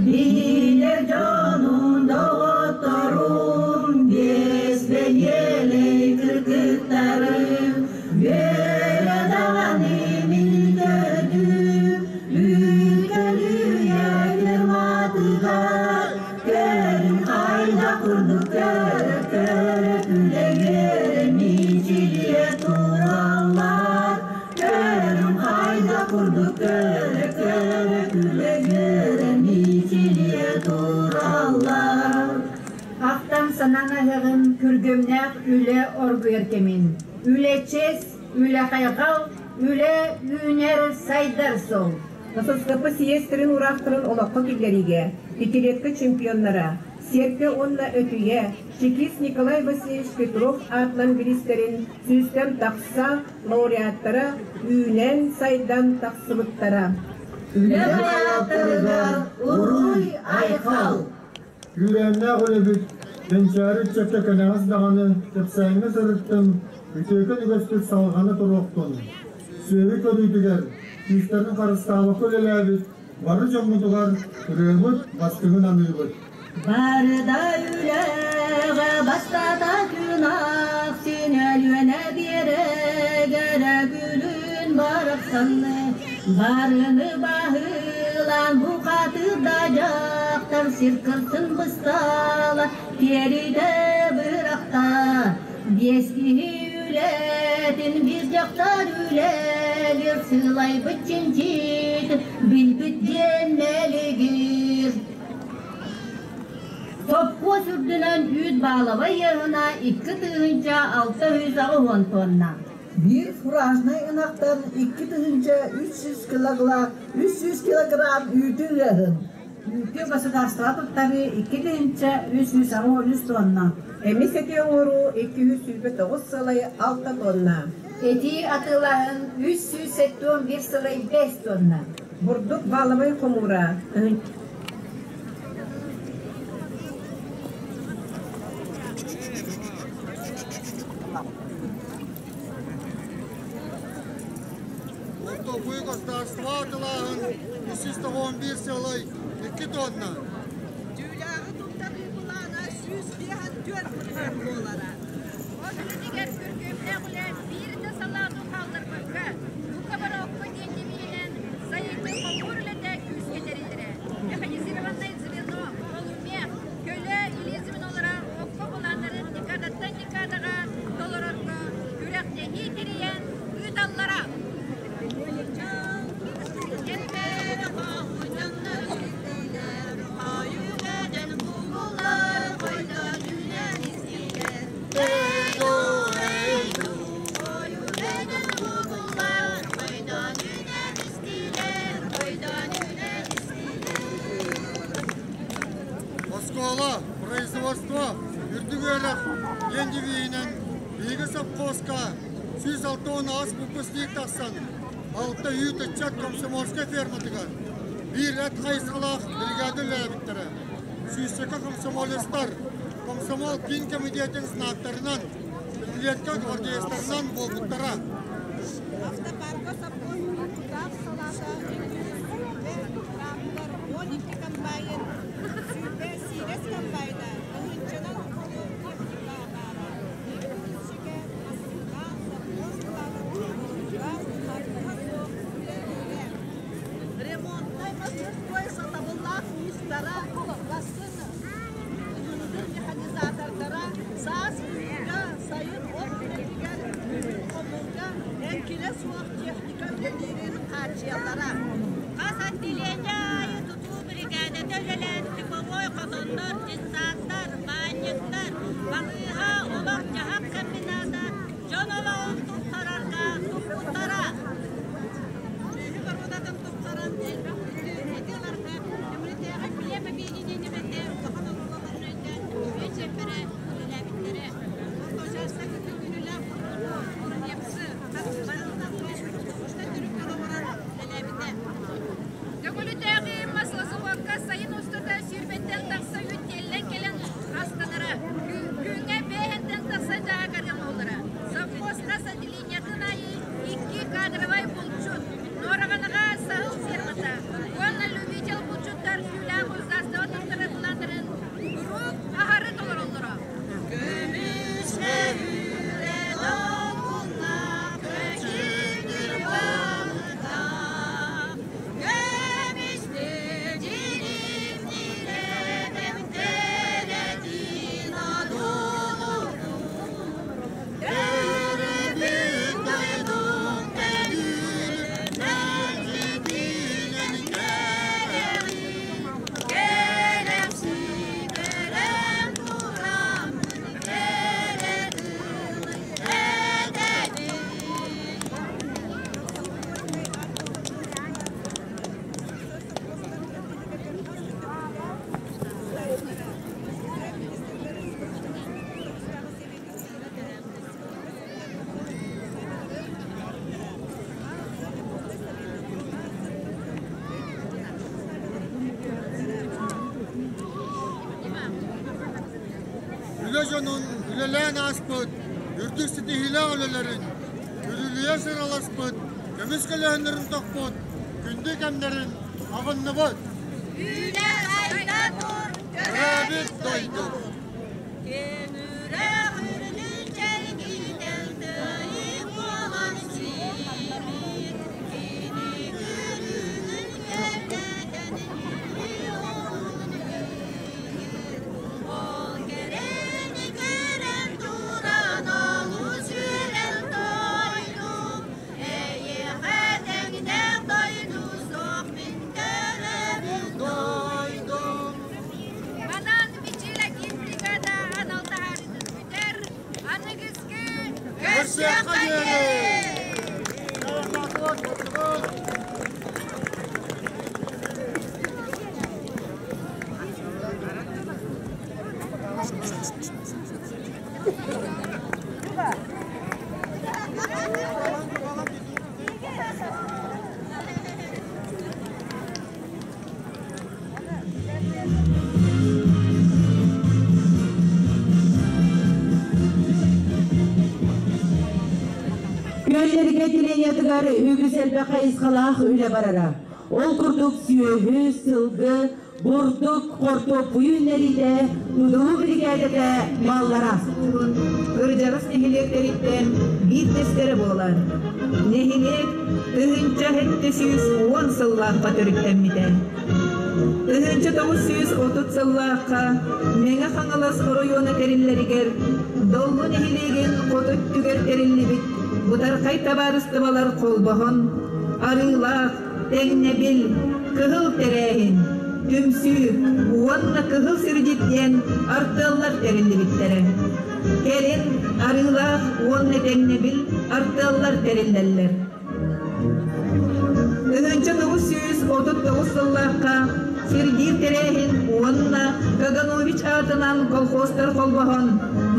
Билэр дьонум, доҕотторум, биэс бэйиэлэй кыргыттарым, үөрэ даҕаны мин көрдүм, Үүт-көлүйэ ферматыгар, көрүҥ хайдах курдук көрө-көрө күлэ-үөрэ мичилийэ тураллар, көрүҥ хайдах курдук көрө-көрө күлэ-үөрэ мичилийэ тураллар. Ахтан санаан ааһыаҕыҥ күргүөмнээх үлэ оргуйар кэмин. Үлэ чиэс, үлэ хайҕал, үлэ үүнэр сайдар суол. ССКП съездэрин уураахтарын олоххо киллэриигэ, пятилетка чемпионнара, Сиэрпэ уонна Өтүйэ, чекист Николай Васильевич Петров аатынан бириистэрин сүүстэн тахса лауреаттара үүнэн сайдан тахсыбыттара. Үлэ байааттарыгар уруй айхал! Күүрээннээх үлэбит кэнчээри ыччакка кэнэҕэс даҕаны кэпсээҥҥэ сырыттын, үтүөкэн үгэспит салҕана туруохтун. Сүөһү көрүүтүгэр күүстэрин харыстаабакка үлэлээбит бары дьоммутугар ырыабыт бастыҥын аныыбыт. Бары да үлэҕэ бастаата күн ахсын Өлүөнэ биэрэгэр күлүн барахсаны барыны баһылаан бухатыырда дьахтар сир кырсын быстала тиэритэ бырахта биэс киһи үлэтин биир дьахтар үлэлиир сылайбыт чинчит билбит диэн мэлигир. Сопхуос үрдүнэн үүт баалабай ыаһына 2680 тонна. Биир фуражнай ынахтан 2300 килограмм 300 килограмм үүтү ыаһын. Үүтү государство туттарыы 2383 тонна. Эмис эти оҥоруу 229 сыалай 6 тонна. Эти атыылааһын 371 сыалай 5 тонна. Бурдук баалабай хомуура Хортуоппуйу государство атыылааһын 391 сыалай 2 тонна. Түүлээҕи туттарыы былаана 154% буолара. От үлэтигэр күргүөмнээх үлэ биир да салааны хаалларбакка, бука бары окко диэн девиһинэн сайыҥҥы хомуур үлэтэ күүскэ тэриллэрэ. Механизированнай звено, полумех, көлө илии звенолара окко былааннарын декадаттан декадаҕа толорорго күрэхтэһии тэрийэн ыыталлара. Дьыала, производство, үрдүк үөрэх диэн девиһинэн биһиги сопхуоска 168 выпускник тахсан, алта үүт ыччат комсомольскай ферматыгар биир эт хайысхалаах бригада үлэлээбиттэрэ. Сүүсчэкэ комсомолецтар комсомол киин кэмитиэтин знактарынан, пятилетка гвардеецтарынан буолбуттара. Автопарка совхоз тутаах салаата трактор, 12 комбайн, сүүрбэ сиилэс комбайна, тыһыынчанан холу техника баара. Икки массыына совхоз былаанын туолууга харгыһа суох үлэлиирэ. Ремонтнай мастерской сатабыллаах уустара, бастыҥ механизатордара саас ыһыыга, сайын от үлэтигэр, күһүн хомуурга эҥкилэ суох техника үлэлиирин хааччыйаллара. Хас отделение аайы тутуу бригадата үлэлээн типовой хотоннор, детсадтар, баанньыктар, балыыһа, олох-дьаһах комбината дьон олоҕун тупсарарга туппуттара. Сүөһү боруодатын тупсаран элбэх үүтү эти ыларга Төҥүлүтээҕи Хлеб объединение улахан оруолларын өйдөөн үтүө чиэппэрэ үлэлээбиттэрэ. Орто учаастак үрдүк күнүүлээх Курнепсы барылынан төрүккэ олоҕуран үлэлээбитэ. Төҥүлүтээҕи маслозаводка сайын устата сүүрбэттэн тахса үүт тиэллэн кэлэн астанара. Күҥҥэ бэһэнтэн тахса дьаагарыам буолара. Совхоз хас отделениетын аайы икки кадровай булчут, Нуораҕанаҕа саһыл фермата уонна любитель булчуттар түүлээх застава туттара былааннарын куруук аһары толороллоро. Көмүс мөһүүрэ долгунна көчүтүр балыта, көмүстү дьиримнире бэмтэрэтин одуулугу. Төрөбүт дойдум төгүл мэлдьитинэн кэрэҕин, Кэрэхсии көрөн тураммын кэрэ тылы этэбин. Үлэ дьонун үлэлээн ааспыт, үрдүк ситиһиилээх үлэлэрин, үрүлүйэ сыраласпыт, көмүс көлөһүннэрин тохпут күндү кэмнэрин аҕынныбыт. Үлэ айда тур, Төрөөбүт дойду. Кемүрэх үрүнүн чэлгитэн тыйы буолан сиибит, кини күлүгүн кэрдэтэн үөрүү Ол кэрэни көрөн туран олус үөрэн тойдум, эйиэхэ тэҥнээх дойду суох мин төрөбүт Дойдум. Манан Мичилакин бригада анал таһаарыытын бүтэр. Аныгыскы Көрсүөххэ диэри! Күөллэргэ отделениетыгар үгүс элбэх хайысхалаах үлэ барара. Ол курдук сүөһү, сылгы, бурдук, хортуоппуйу үүннэриитэ, тутуу биригээдэтэ маллара. Кырдьаҕас нэһилиэктэриттэн биирдэстэрэ буолар. Нэһилиэк 1710 сыллаахха төрүттэммитэ. 1930 сыллаахха Мэҥэ Хаҥалас оройуона тэриллэригэр Доллу нэһилиэгин хоту өттүгэр тэриллибит бытархай табаарыстыбалар холбоһон, Арыылаах, Тэҥнэбил, Кыһыл тэрээһин, Түмсүү уонна Кыһыл сирдьит диэн артыаллар тэриллибиттэрэ. Кэлин Арыылаах уонна Тэҥнэбил артыаллар тэриллэллэр. 1939 сыллаахха сирдиир тэрээһин уонна Каганович аатынан колхозтар холбоһон,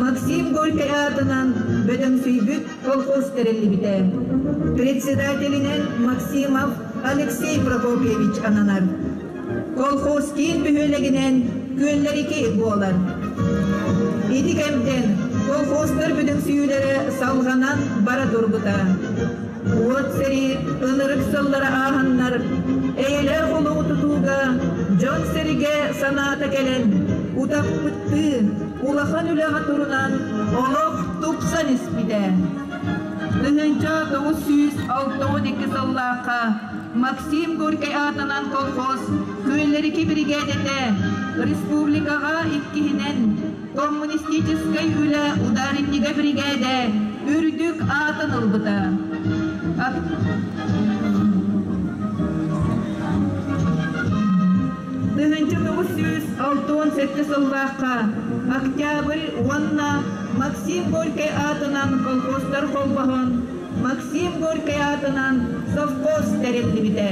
Максим Горький аатынан бөдөҥсүйбүт колхоз тэриллибитэ. Председателинэн Максимов Алексей Прокопьевич ананар. Колхоз киин бөһүөлэгинэн Күөллэрики буолар. Ити кэмтэн колхозтар бөдөҥсүйүүлэрэ салҕанан бара турбута. Уот сэрии ынырык сыллара ааһаннар, эйэлээх олоҕу тутууга дьон-сэргэ санаата кэлэн, утаппыттыы улахан үлэҕэ турунан олох тупсан испитэ. 1962 сыллаахха Максим Горькай аатынан колхоз Күөллэрики биригээдэтэ республикаҕа иккиһинэн коммунистическай үлэ ударнига биригээдэ үрдүк аатын ылбыта. 1967 сыллаахха Октябрь уонна Максим Горькай аатынан колхозтар холбоһон Максим Горькай аатынан совхоз тэриллибитэ.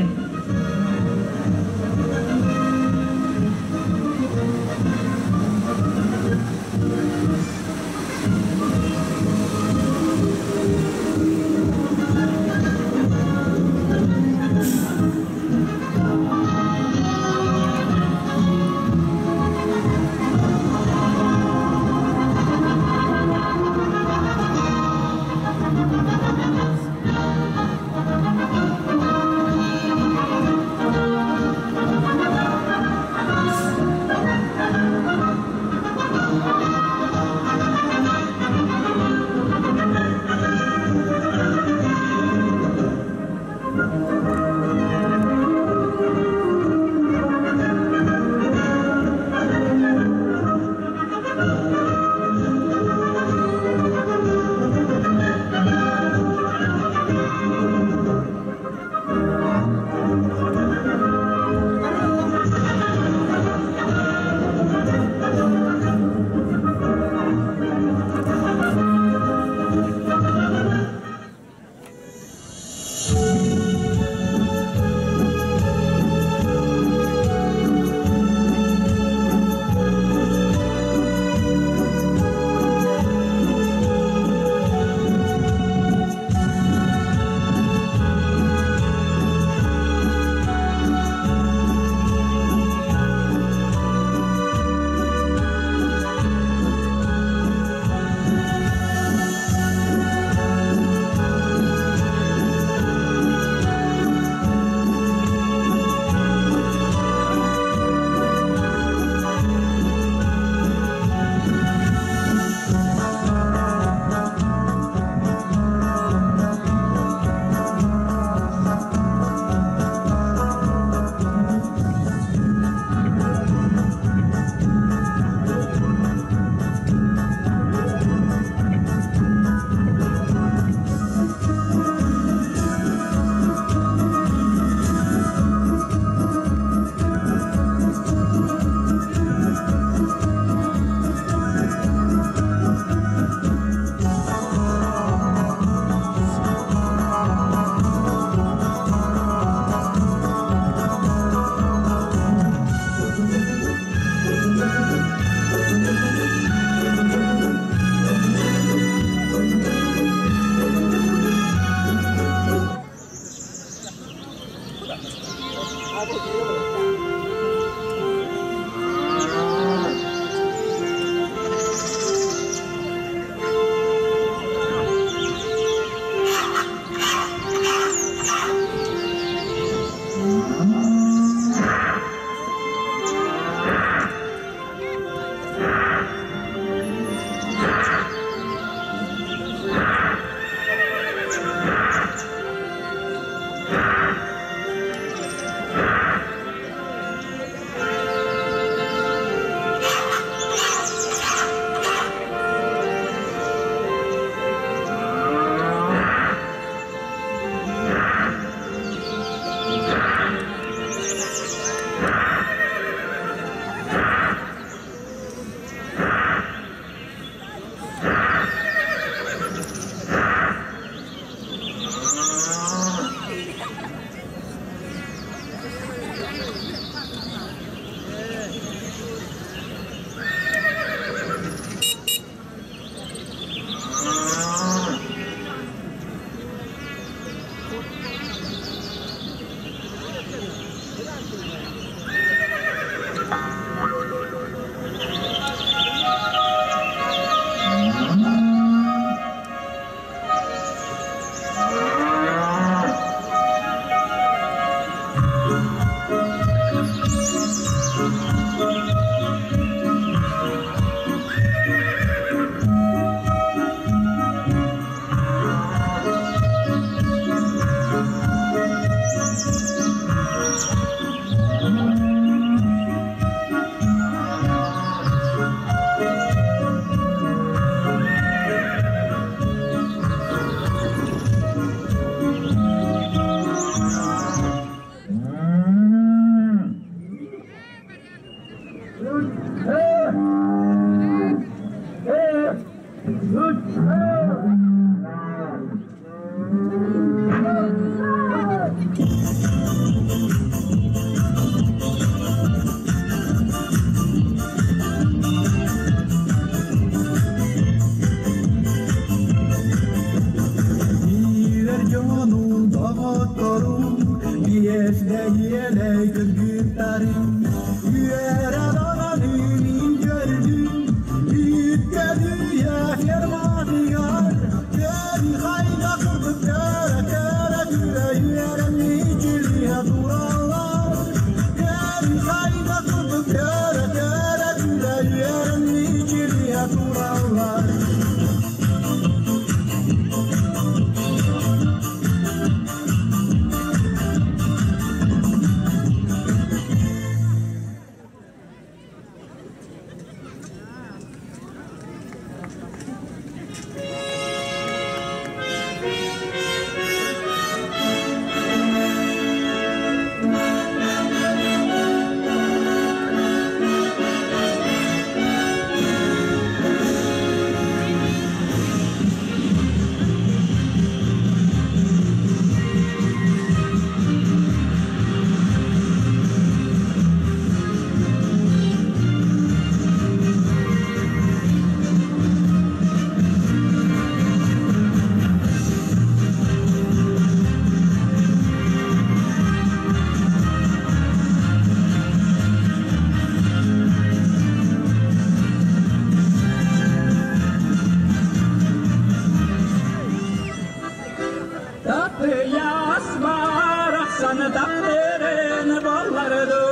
Татыйас барахсан таптырын болларду,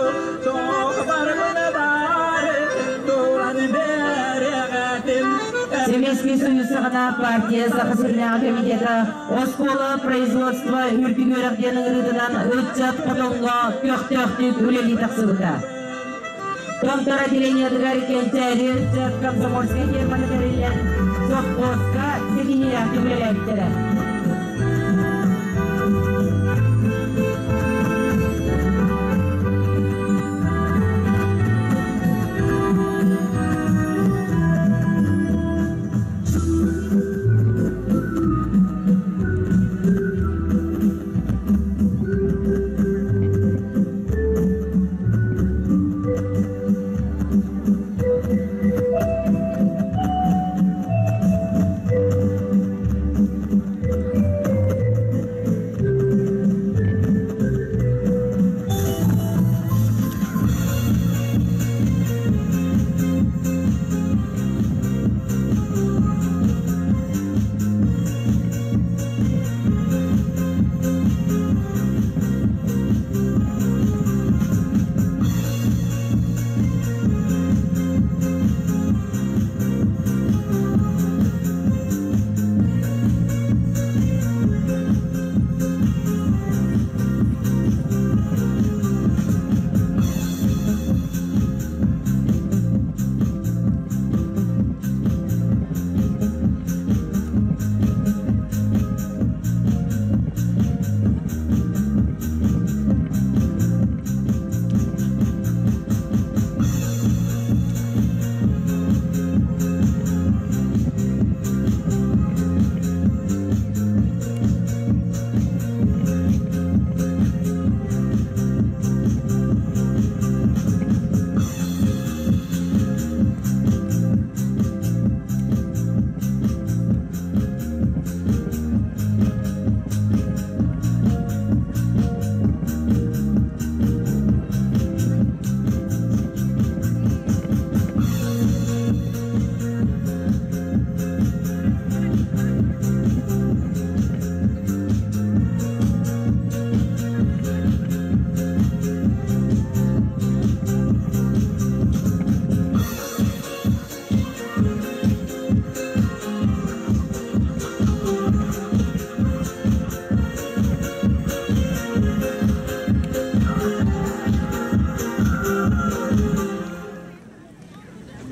тоқ бармын бары, туран берегетин. Советский Союз саҕана партия Саха сиринээҕи комитета оскуола производство үрдүк үөрэх диэн ыҥырыытынан ыччат хотоҥҥо көхтөөхтүк үлэлии тахсыбыта. Томтор отделениетыгар Кэнчээри ыччат комсомольскай ферманы тэриллэн совхозка ситиһиилээхтик үлэлээбиттэрэ.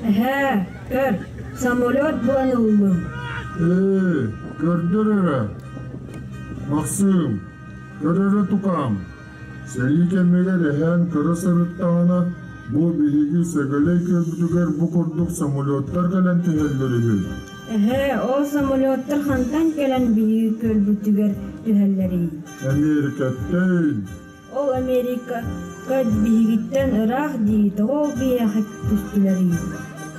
Эһээ, көр, самолет булан ыллым. Ээ, көрдөр эрэ. Махсыым, көр эрэ тукаам. Сэрии кэмигэр эһээн кыра сырыттаҕына, бу биһиги Сэгэлэй күөлбүтүгэр бу курдук самолеттар кэлэн түһэллэр үһү. Эһээ, ол самолеттар хантан кэлэн биһиги күөлбүтүгэр түһэллэрий? Эмиэрикэттэн. Ол Америка биһигиттэн ыраах дии, тоҕо ол биһиэхэ түстүлэрий?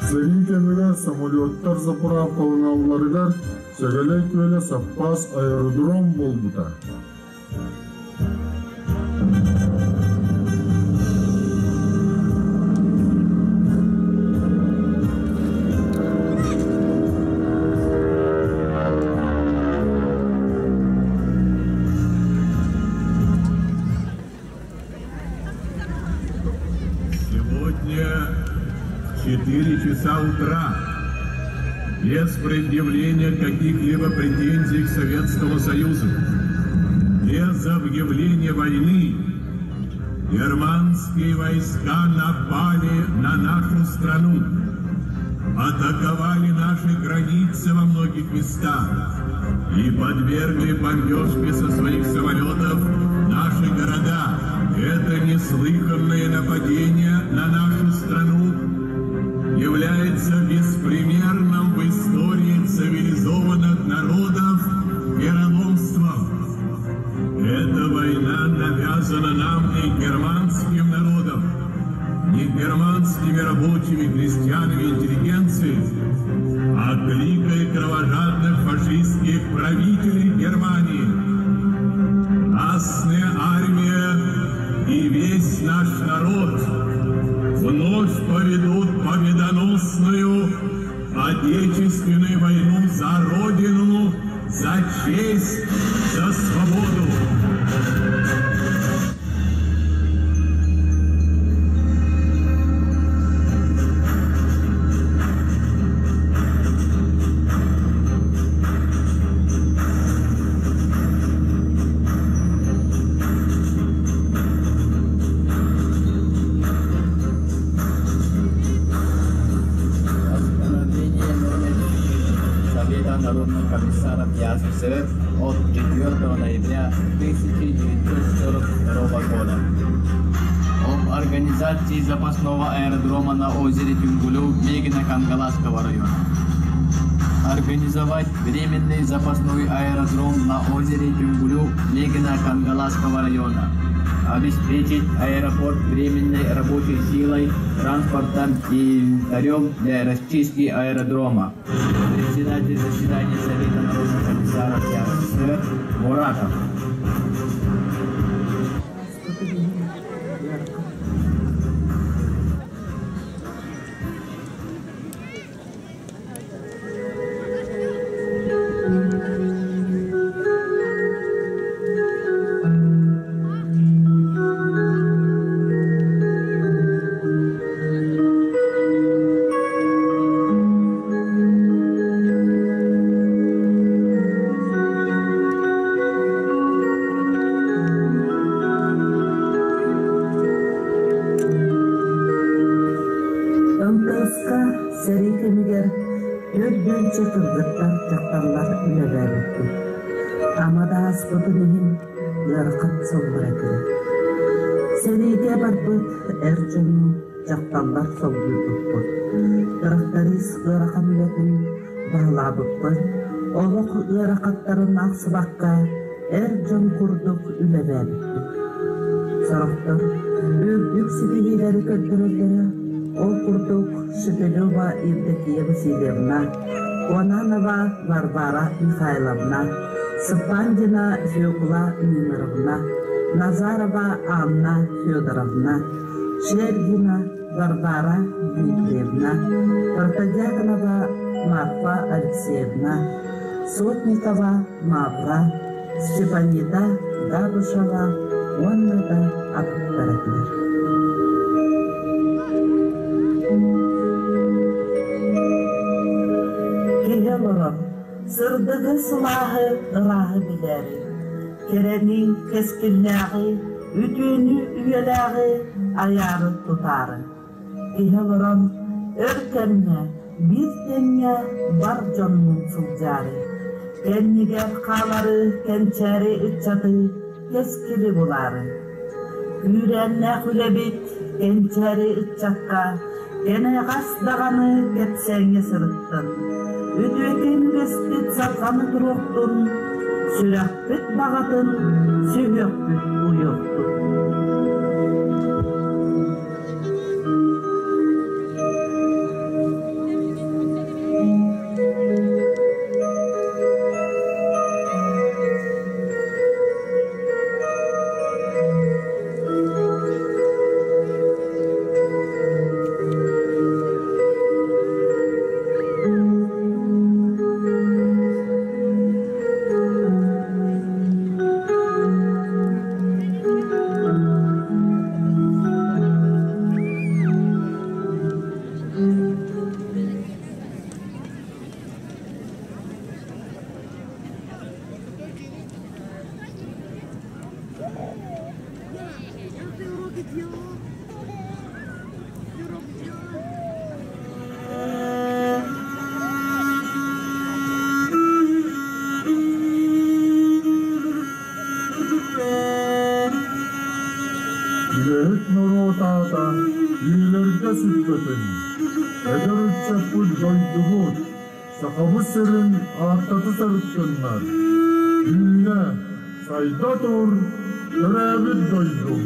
Сэрии кэмигэр самолеттар заправкаланалларыгар Сэгэлэй күөлэ саппаас аэродром буолбута. Сегодня в 4 часа утра, без предъявления каких-либо претензий к Советскому Союзу, без объявления войны, германские войска напали на нашу страну, атаковали наши границы во многих местах и подвергли бомбежке со своих самолетов наши города. Это неслыханное нападение на нашу страну является беспримерным в истории цивилизованных народов вероломством. Эта война навязана нам не германским народом, не германскими рабочими, крестьянами, интеллигенцией, а кликой кровожадных фашистских правителей Германии. Красная армия и весь наш народ вновь поведут победоносную Отечественную войну за Родину, за честь, за свободу. Постановление номер 4 Совета народных комиссаров ЯССР от 4 ноября 1942 года об организации запасного аэродрома на озере Тюнгулю Мегино-Кангаласского района. Организовать временный запасной аэродром на озере Тюнгулю Мегино-Кангаласского района. Обеспечить аэропорт временной рабочей силой, транспортом и инвентарем для расчистки аэродрома. Председатель заседания Совета народных комиссаров ЯССР Муратов. МТС-ка сэрии кэмигэр 4000 кыргыттар, дьахталлар үлэлээбиппит. Ама да ааспытын иһин ыарахан сыллар этилэр. Сэриигэ барбыт эр дьону дьахталлар солбуйбуппут. Тракторист ыарахан үлэтин баһылаабыппыт, олох ыарахаттарын аахсыбакка эр дьон курдук үлэлээбиппит. Сорохтор үрдүк ситиһиилэри көрдөрөллөрө, ол курдук Шепелева Евдокия Васильевна, Куананова Варвара Михайловна, Сыпандина Фекла Минеровна, Назарова Анна Федоровна, Шергина Варвара Дмитриевна, Протодьяконова Марфа Алексеевна, Сотникова Мавра, Степанида Габышева уонна да атыттар этилэр. Киһи олорон, сырдыгы сылааһы ырааһы билээри, кэрэни кэскиллээҕи, үтүөнү үйэлээҕи айаары тутаары. Киһи олорон, өр кэмҥэ, биир тэҥҥэ бар дьоннуун сылдьаары, кэннигэр хаалары кэнчээри ыччаты кэскили булаары. Күүрээннээх үлэбит кэнчээри ыччакка кэнэҕэс даҕаны кэпсээҥҥэ сырыттын. Үтүөкэн үгэспит салҕаны туруохтун, сүрэхпит баҕатын сүһүөхпүт уйуохтун. албан аата үйэлэргэ сүппэтин, эдэр ыччаппыт дойдубут, Сахабыт сирин ааттата сырыттыннар, үүнэ, сайда тур, төрөөбүт дойдум.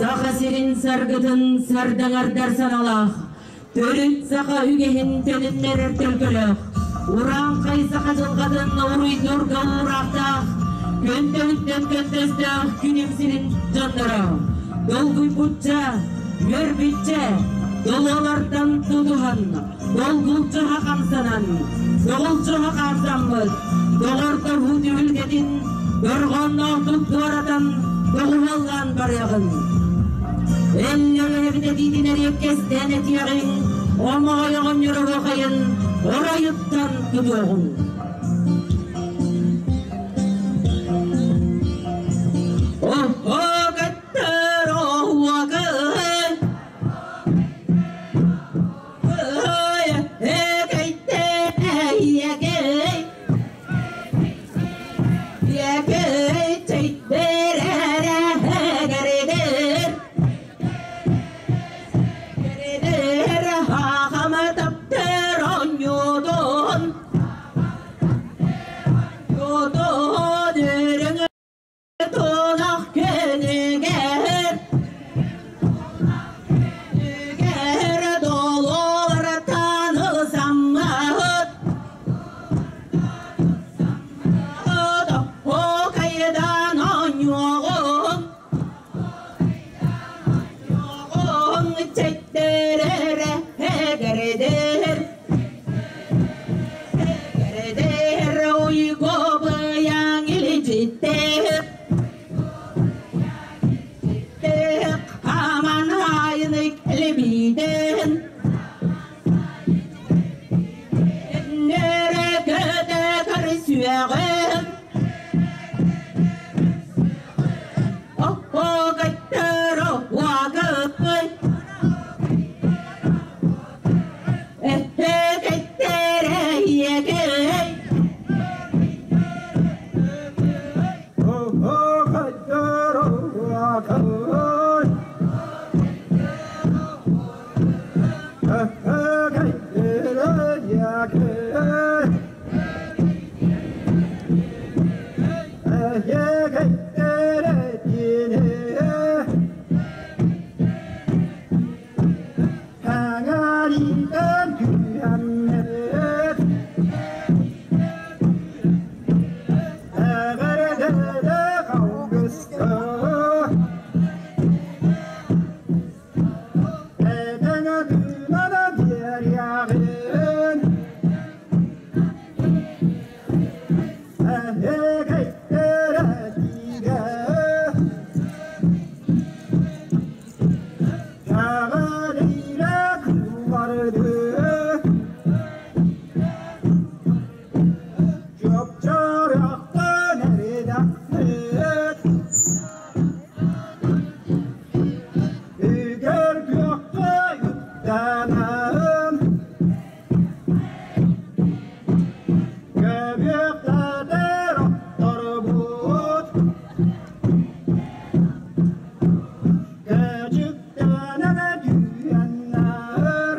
Саха сирин саргытын сардаҥардар саналаах, төрүт саха үгэһин төнүннэрэр төлкөлөөх, урааҥхай саха дьылҕатын уруйдуурга уураахтаах, көнтөһүттэн көнтөстөөх күнүм сирин дьонноро, долгуйбучча, үөрбүччэ, долуолартан тутуһан, долгулдьуһа хамсанан, доҕулдьуһа хаамсаммыт, доҕордоһуу түһүлгэтин дорҕоонноохтук туоратан доҕуһуоллаан барыаҕыҥ. Эллэҥэһэбит этиитин эриэккэстээн этиэҕиҥ, омоҕой оҕонньор оһуохайын оройуттан тутуоҕуҥ. Оһо-көттөр оһуокай, Тунах күнүгэр Үгэр долуортан ылсаммыт. Окай. Үөҕүм Оһуокайдары уагыппый Эһэкэйтэрэ ийэкэй Оһуокайдары уагый Эһэкэйтэрэ ийэкэй Эһэкэйтэрэ диэни Хаҥаритан түһэммит Эҕэрдэлээх алгыска Этэҥэ тыынана биэриэҕин Эһэкэйтэрэ тиигэ Кэҕэлиирэ кылбарды Чопчорохтон эридэхпит Үгэр күөххэ үктэнэн Көбүөхтэтэр отторбут Кэчиктэнэн түүннэр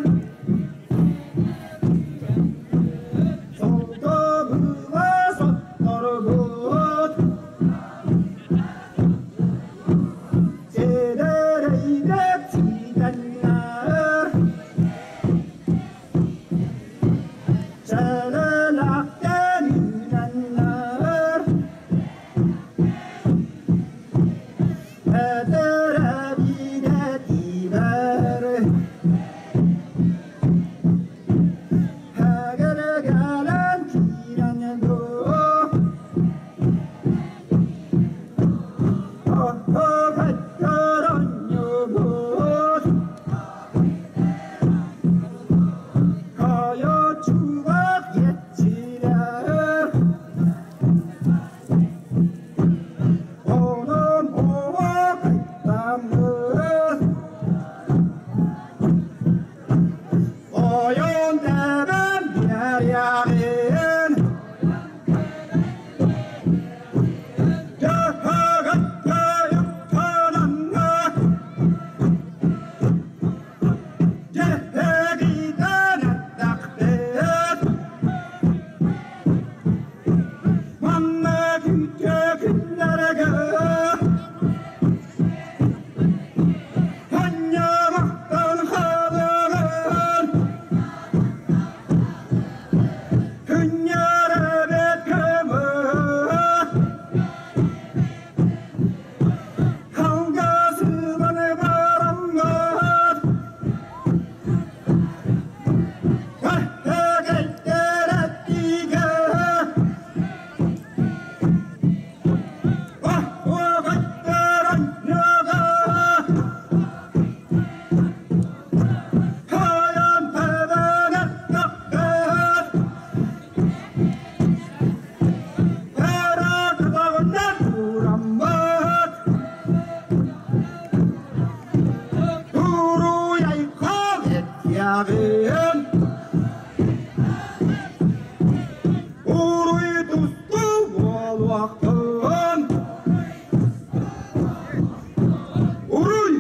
Солтобула сотторбут Сидэрэйдэк сиидэннэр Сэлэлэхтэн үүнэннэр Этэрэ биирэ Кэлэн киирэн дуу Оһоҕотторонньубут Хойочугах еччилэр Онон оҕо кыттаммыт Ойон тэбэн биэриэҕин Дьаһаҕаттайыктананна Дьэһэгиитэн эттэхпит Манна күүтэ күннэргэ Ханньамахтан хаалыгын Күннэрэбит көмө Халгасынан бараммат Эһэгэйтэрэтигэ Оһуохайтаранньага Хайан тэбэнэттахпыт Эрэкытаҕынан тураммыт Туруйайхал этиэҕин Уруй тустуу буолуохтун Уруй!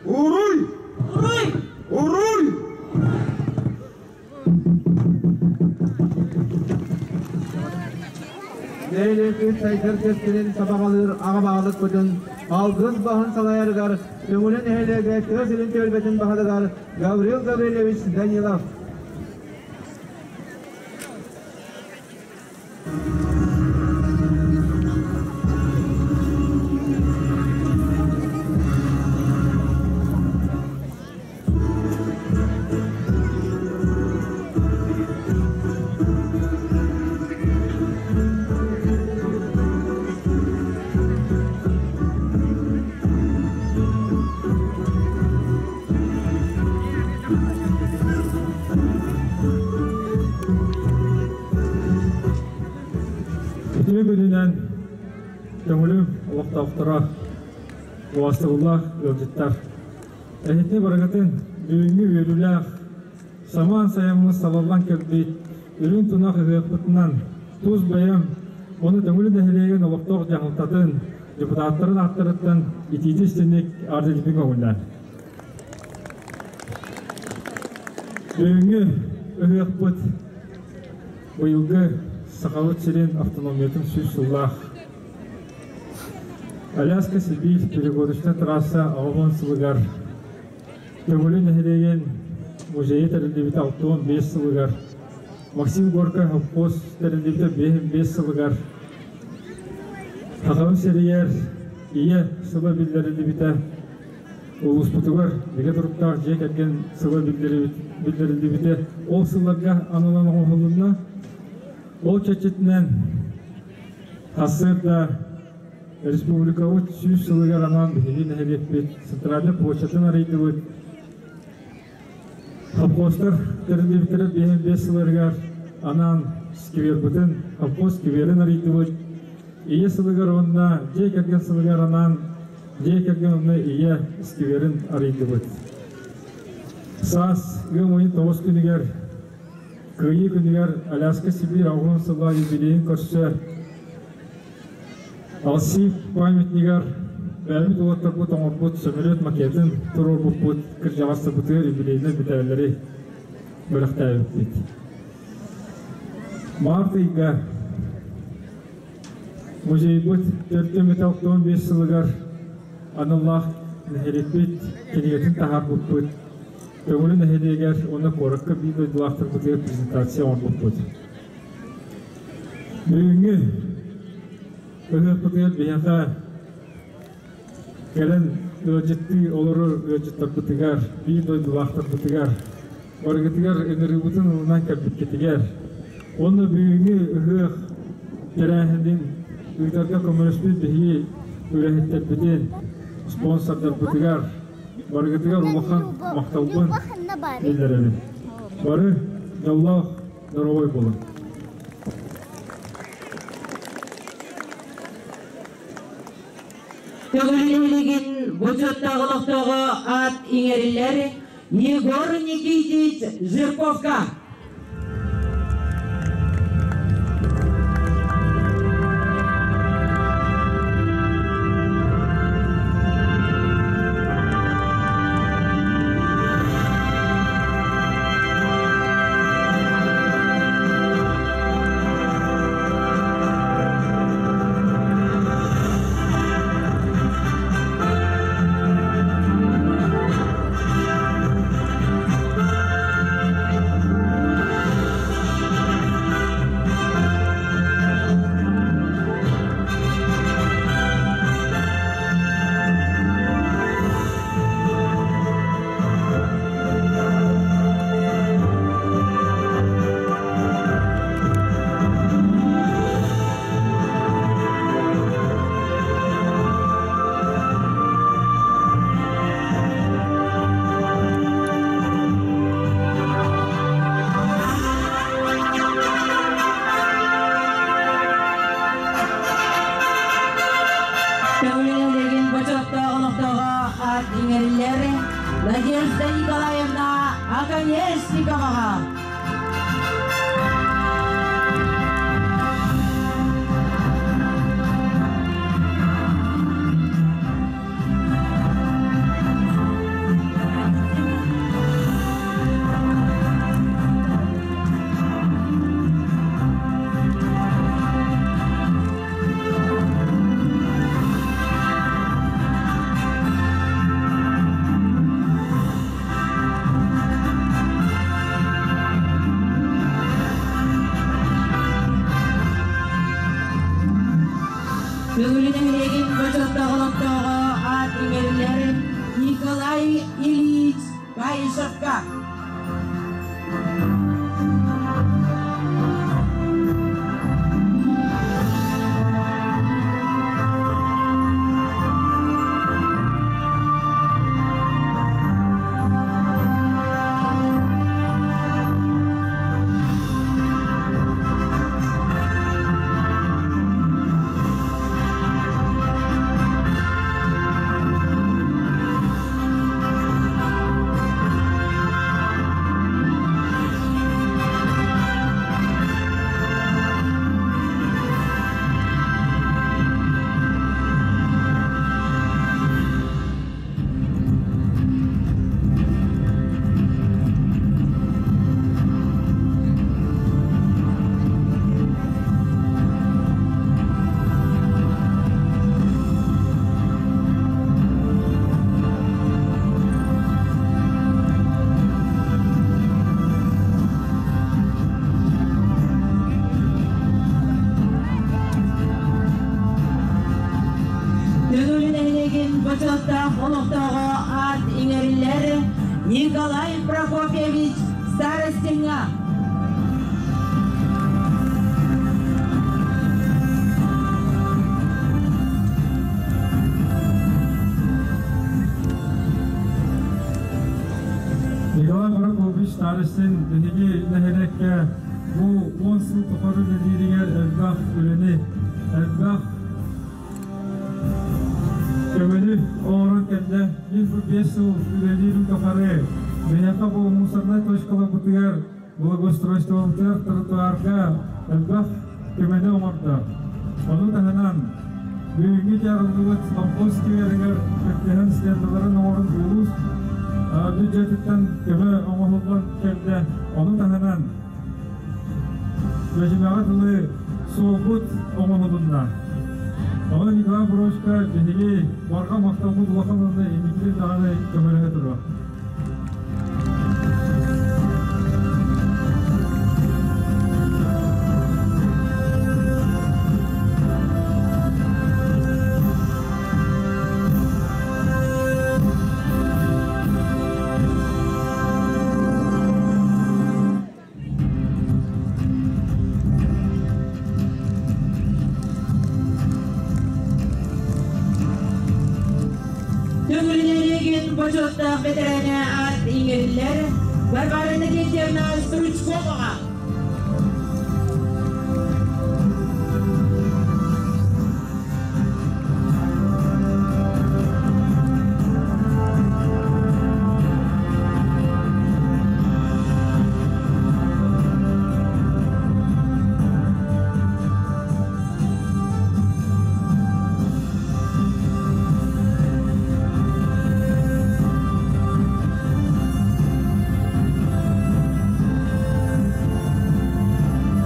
Уруй! Уруй! Уруй! Нэһилиэкпит сайдар кэскилин сабаҕалыыр аҕа баһылыкпытын алгыс баһын салайарыгар Төҥүлү нэһилиэгэ тыа сирин түөлбэтин баһылыгар Гаврил Гаврильевич Данилов. Үтүө күнүнэн Төҥүлүм олохтоохторо, убаастабыллаах ыалдьыттар! Эһитини барыгытын бүгүҥҥү үөрүүлээх самаан сайыммыт салаллан кэлбит үрүҥ тунах ыһыахпытынан тус бэйэм уонна Төҥүлү нэһилиэгин олохтоох дьаһалтатын депутаттарын ааттарыттан итиити истиҥник ардьытыппын көҥүллээн. Бүгүҥҥү ыһыахпыт быйылгы Сахабыт сирин автономиятын 100 сыллаах Аляска Сибиир перегоночнай трасса 80 сылыгар Төҥүлү нэһилиэгин музейа тэриллибитэ 65 сылыгар Максим Горькай совхоз тэриллибитэ 55 сылыгар Сахабыт сиригэр Ийэ сыла биллэриллибитэ улууспутугар бигэ туруктаах дьиэ кэргэн сыла биллэриллибитэ ол сылларга ананан оҥоһулунна. Ол чэрчитинэн сарсыарда республикабыт 100 сылыгар анаан биһиги нэһилиэкпит центральнай почтатын арыйдыбыт. Совхозтар тэриллибиттэрэ 55 сылларыгар анаан сквербытын, совхоз скверин арыйдыбыт. Ийэ сылыгар уонна дьиэ кэргэн сылыгар анаан дьиэ кэргэн уонна ийэ скверин арыйдыбыт. Саас ыам ыйын 9 күнүгэр Кыайыы күнүгэр Аляска Сибиир 80 сыллаах юбилейын көрсө Алсиев памятнигар бэйэбит уолаттарбыт оҥорбут сөмөлүөт макетын туруорбуппут кырдьаҕастарбытыгар юбилейнай бүтээллэри бэлэхтээбиппит. Март ыйга музейбыт 465 сылыгар аналлаах нэһилиэкпит кинигэтин таһаарбыппыт. Төҥүлү нэһилиэгэр уонна куоракка биир дойдулаахтарбытыгар презентация оҥорбуппут. Бүгүҥҥү ыһыахпытыгар биһиэхэ кэлэн ыалдьыттыы олорор ыалдьыттарбытыгар, биир дойдулаахтарбытыгар барыгытыгар ыҥырыыбытын ылынан кэлбиккитигэр уонна бүгүҥҥү ыһыах тэрээһинин ыытарга көмөлөспүт биһиги үлэһиттэрбитин, спонсордарбытыгар барыгытыгар улахан махталбын биллэрэбин. Бары дьоллоох, доруобай буолуҥ. Төгүрүлүгүн бочуоттаах олохтооҕо аат иҥэриллэр Егор Никитич Жирковка. Төгүрүлүгүн бочуоттаах олохтооҕо аат иҥэриллэр Надежда Николаевна Оконешниковаҕа. Көҥүлүн нэһилиэгин бочуоттаах олохтооҕо аат иҥэриллэр Николай Ильич Баишевка. бочуоттаах олохтооҕо аат иҥэриллэр Николай Прокопьевич Старостиҥҥа. Николай Прокопьевич Старостин биһиги нэһилиэккэ бу 10 сыл тухары үлэлииригэр элбэх үлэни, элбэх көмөнү оҥорон кэллэ. Мин бу 5 сыл үлэлиирим тухары биһиэхэ бу мусорнай точкаларбытыгар, благоустройствобытыгар, тротуарга элбэх көмөнү оҥордо. Ону таһынан бүгүҥҥү дьарыллыбыт совхоз скверигэр кыттыһан стендаларын оҥорон улуус бюджетыттан көмө оҥоһуллан кэллэ. Ону таһынан Бэдьимэҕэ тылы суолбут оҥоһулунна. Ону Николай Буровичка биһиги барҕа махталбыт улахан уонна инникитин даҕаны көмөлөһө туруо. Төҥүлүнэригин бочуоттаах бэтэрээнэ аат иҥэриллэр Варвара Иннокентьевна Стручковаҕа.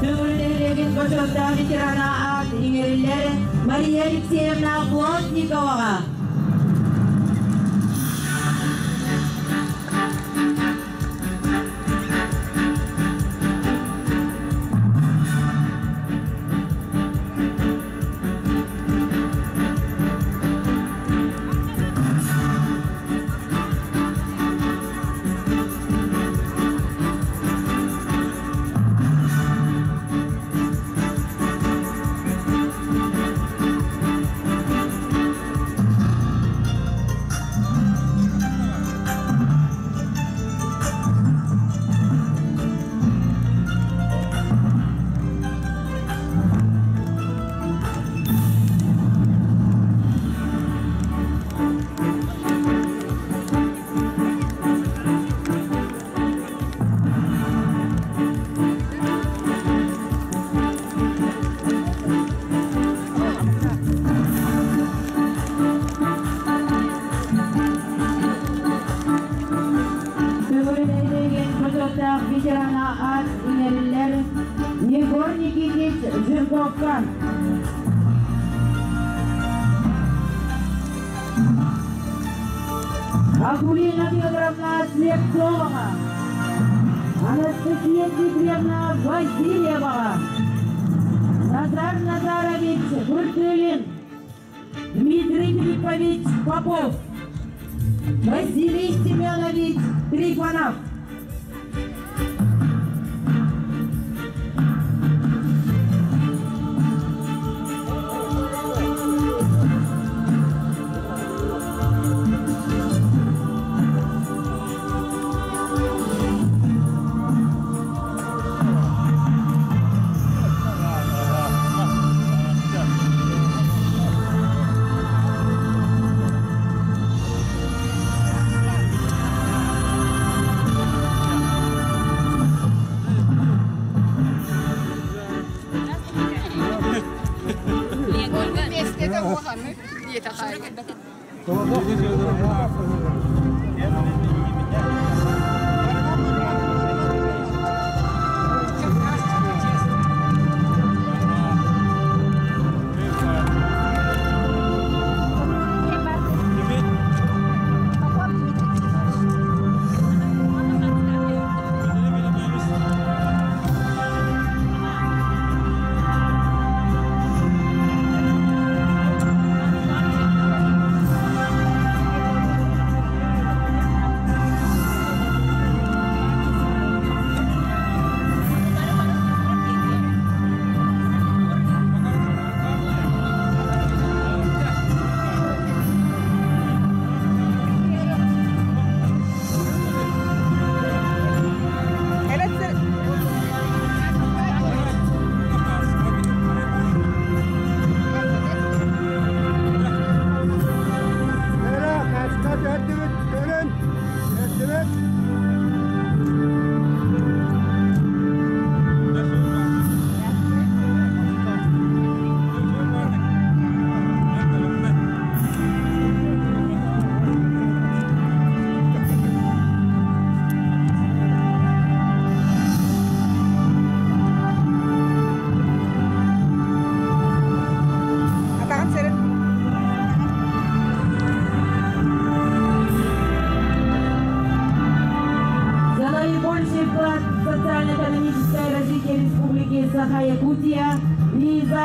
Төҥүлү нэһилиэгин бочуоттаах ветерана аат иҥэриллэр Мария Алексеевна Плотниковаҕа. Төҥүлү нэһилиэгин бочуоттаах ветерана аат иҥэриллэр Егор Никитич Жирковка. Акулина Федоровна Слепцоваҕа. Анастасия Дмитриевна Васильеваҕа. Назар Назарович Бурдулин. Дмитрий Филиппович Попов. Василий Семенович Трифонов.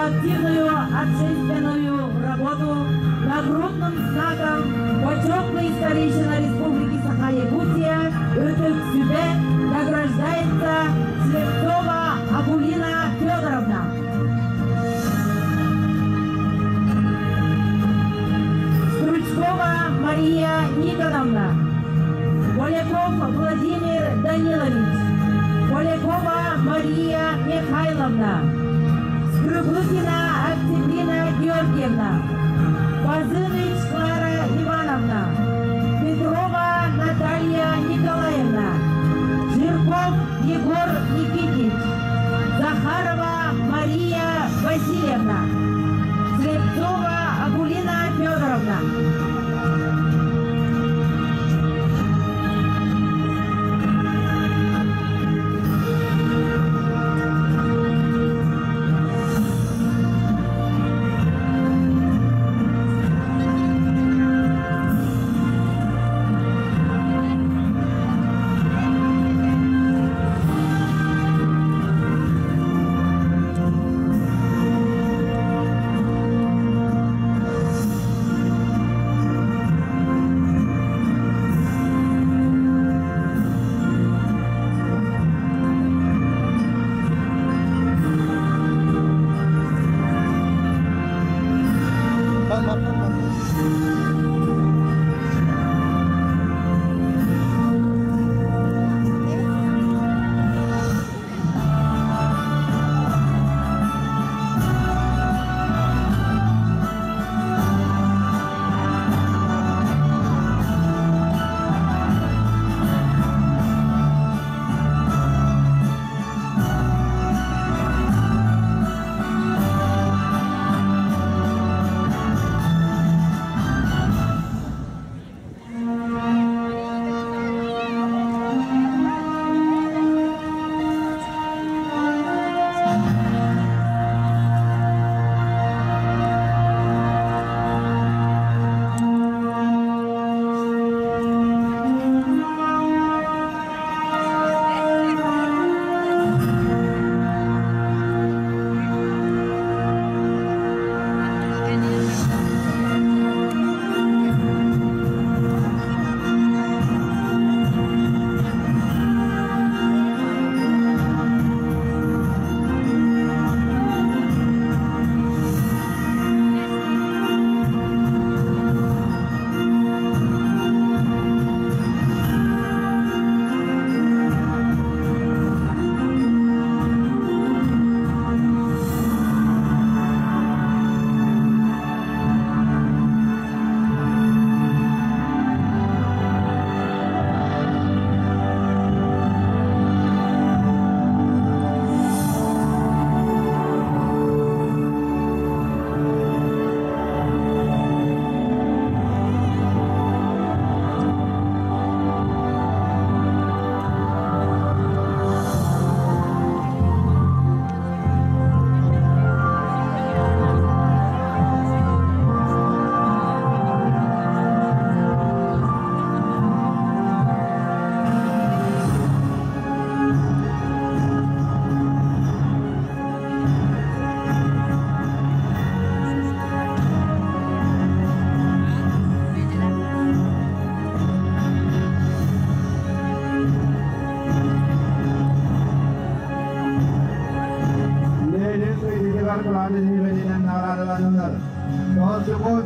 активную общественную работу нагрудным знаком почетный старейшина Республики Саха-Якутия Ытык Сүбэ награждается Слепцова Акулина Федоровна. Стручкова Мария Никоновна. Поляков Владимир Данилович. Полякова Мария Михайловна. Скрыблыкина Октябрина Георгиевна. Базынович Клара Ивановна. Петрова Наталья Николаевна. Жирков Егор Никитич. Захарова Мария Васильевна. Слепцова Акулина Федоровна.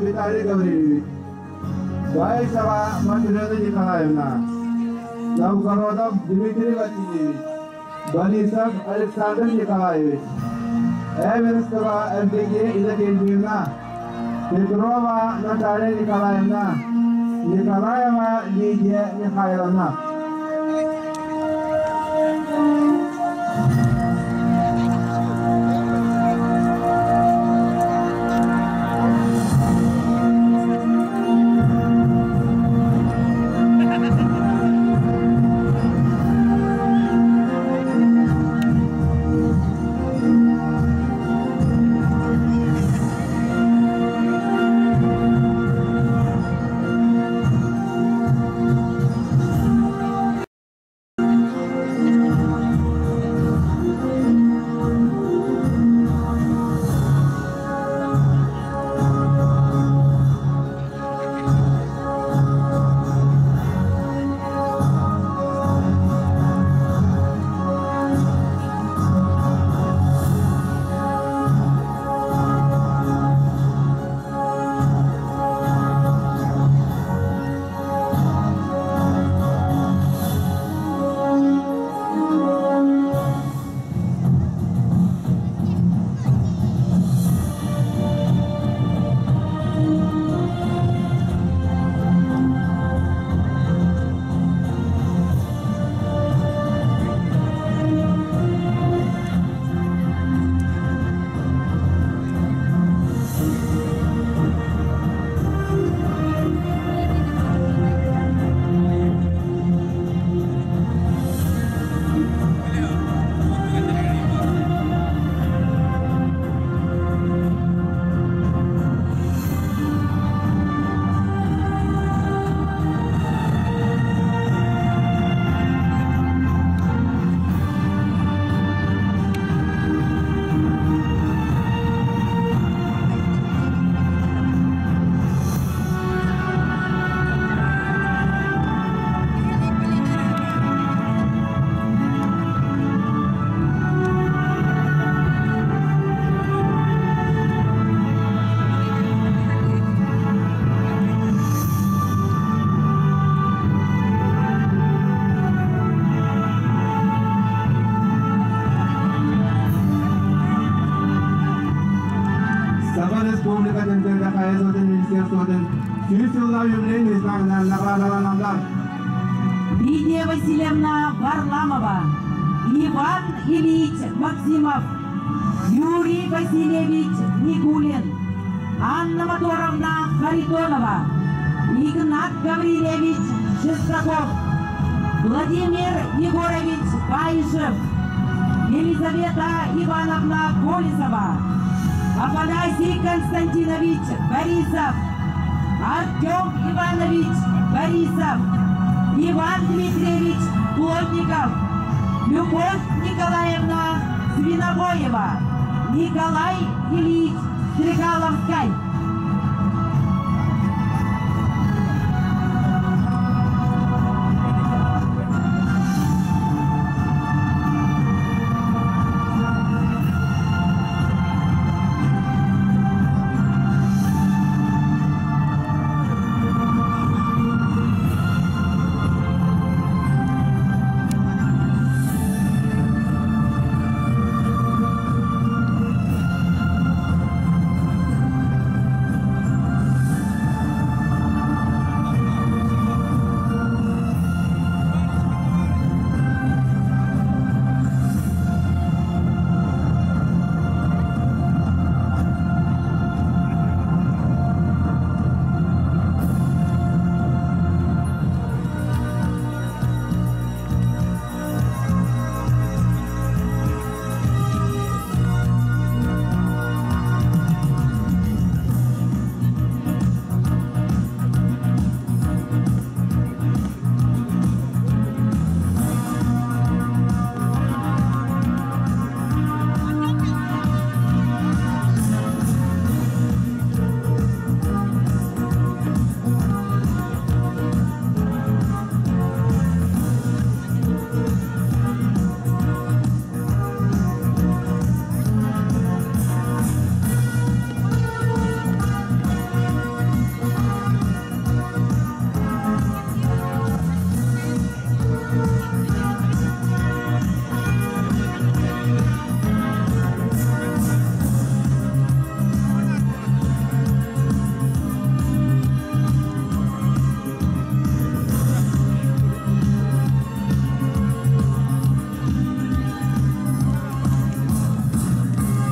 Виталий Гаврилович, Баисова Матрена Николаевна, Новгородов Дмитрий Васильевич, Борисов Александр Николаевич, Эверстова Евгения Иннокентьевна, Петрова Наталья Николаевна, Николаева Лидия Михайловна. Саха Республикатын тыа хаһаайыстыбатын министерствотын 100 сыллаах юбилейный знагынан наҕараадаланаллар. Лидия Васильевна Варламова, Иван Ильич Максимов, Юрий Васильевич Никулин, Анна Моторовна Харитонова, Игнат Гаврильевич Шестаков, Владимир Егорович Баишев, Елизавета Ивановна Колесова, Афанасий Константинович Борисов, Артем Иванович Борисов, Иван Дмитриевич Плотников, Любовь Николаевна Свинобоева, Николай Ильич Стрекаловскай.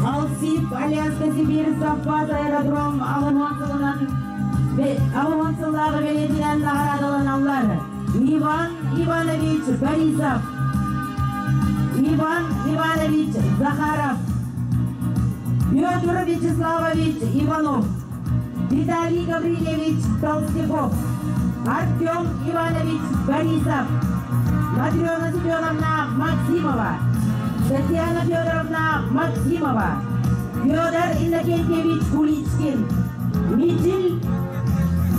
Алсип Аляска Сибирь совхоз аэродром 80 сыллааҕы бэлиэтинэн наҕараадаланаллар. Иван Иванович Борисов, Иван Иванович Захаров, Петр Вячеславович Иванов, Виталий Гаврилевич Толстяков, Артем Иванович Борисов, Матрена Семеновна Максимова, Татьяна Федоровна Максимова, Федор Иннокентьевич Куличкин, Митиль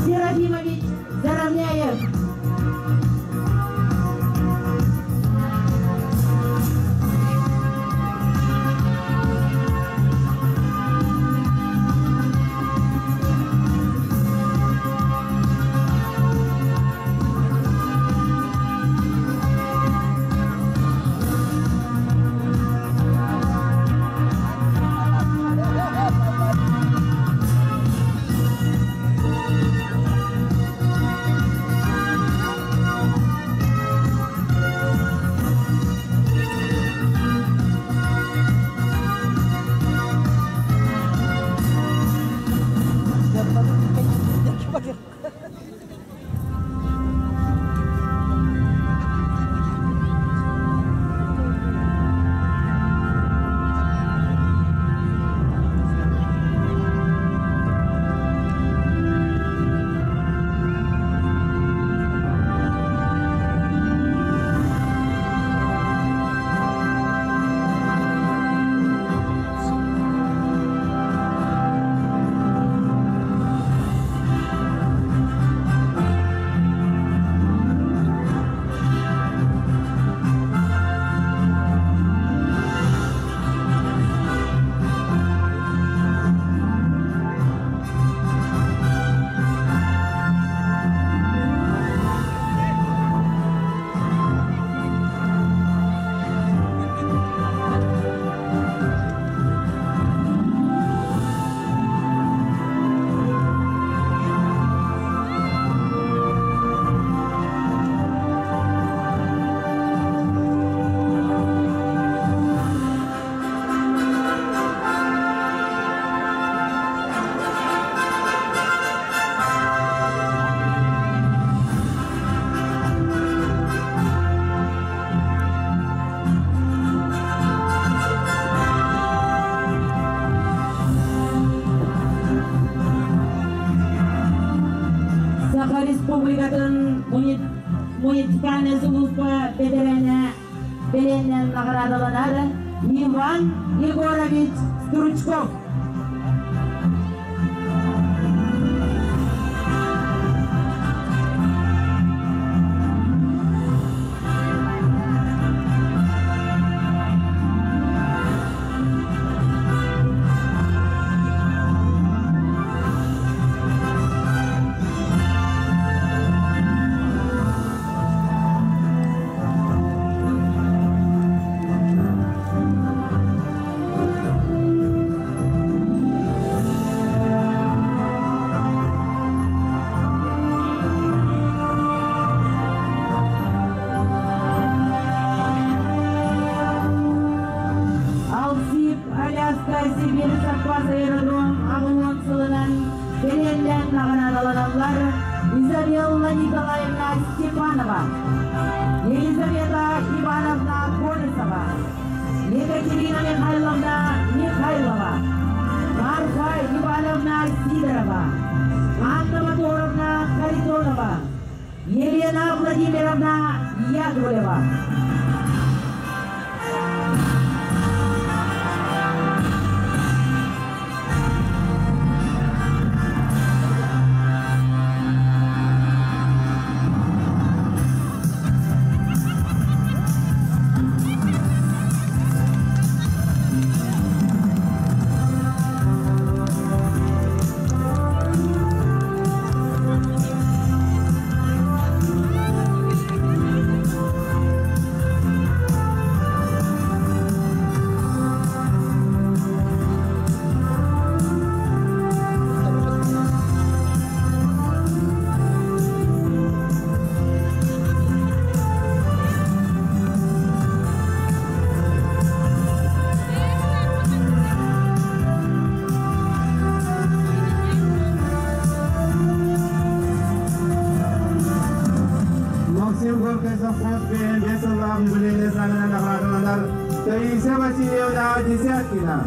Серафимович Заровняев. Саха Республикатын муниципальнай сулууспа бэтэрээнэ бэлиэнэн наҕараадаланар Иван Егорович Стручков. Алсип Аляска Сибирь саппас аэродром аҕыһын сылынан бэлиэлээн наҕараадаланаллар Изабелла Николаевна Степанова, Елизавета Ивановна Колесова, Екатерина Михайловна Михайлова, Марфа Ивановна Сидорова, Анна Моторовна Харитонова, Елена Владимировна Яковлева. Максим Горький совхоз БМВ сыллаах юбилейный знамена наградаланар Таисия Васильевна Десяткина.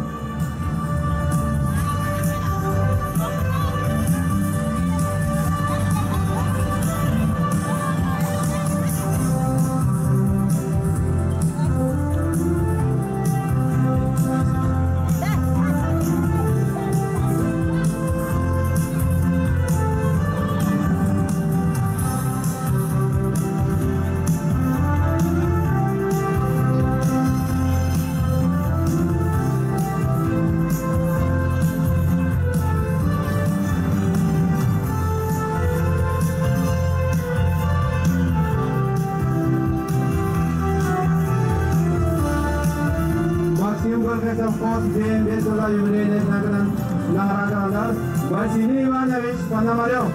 Максим Горький совхоз БМВ сыллаах юбилейный знагынан наградаланар Василий Иванович Пономарев.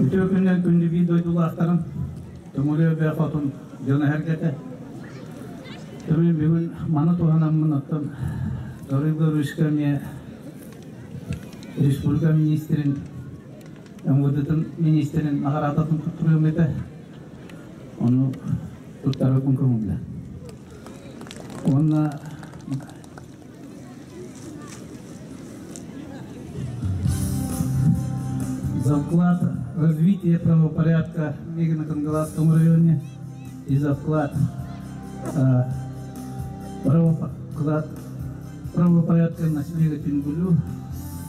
Үтүө күннэн күндү биир дойдулаахтарым, Төҥүрүө Эбэ Хотун дьоно сэргэтэ. Төмүн бүгүн маны туһанаммын оттон Гаврил Гавриловичка эмиэ республика министрин МВД-тын министрин наҕараадатын туттарыам этэ. Ону туттарарбын көҥүллэ. Уонна За вклад развития правопорядка в Мегино-Кангаласском районе и за вклад правопорядка на селе Тюнгулю.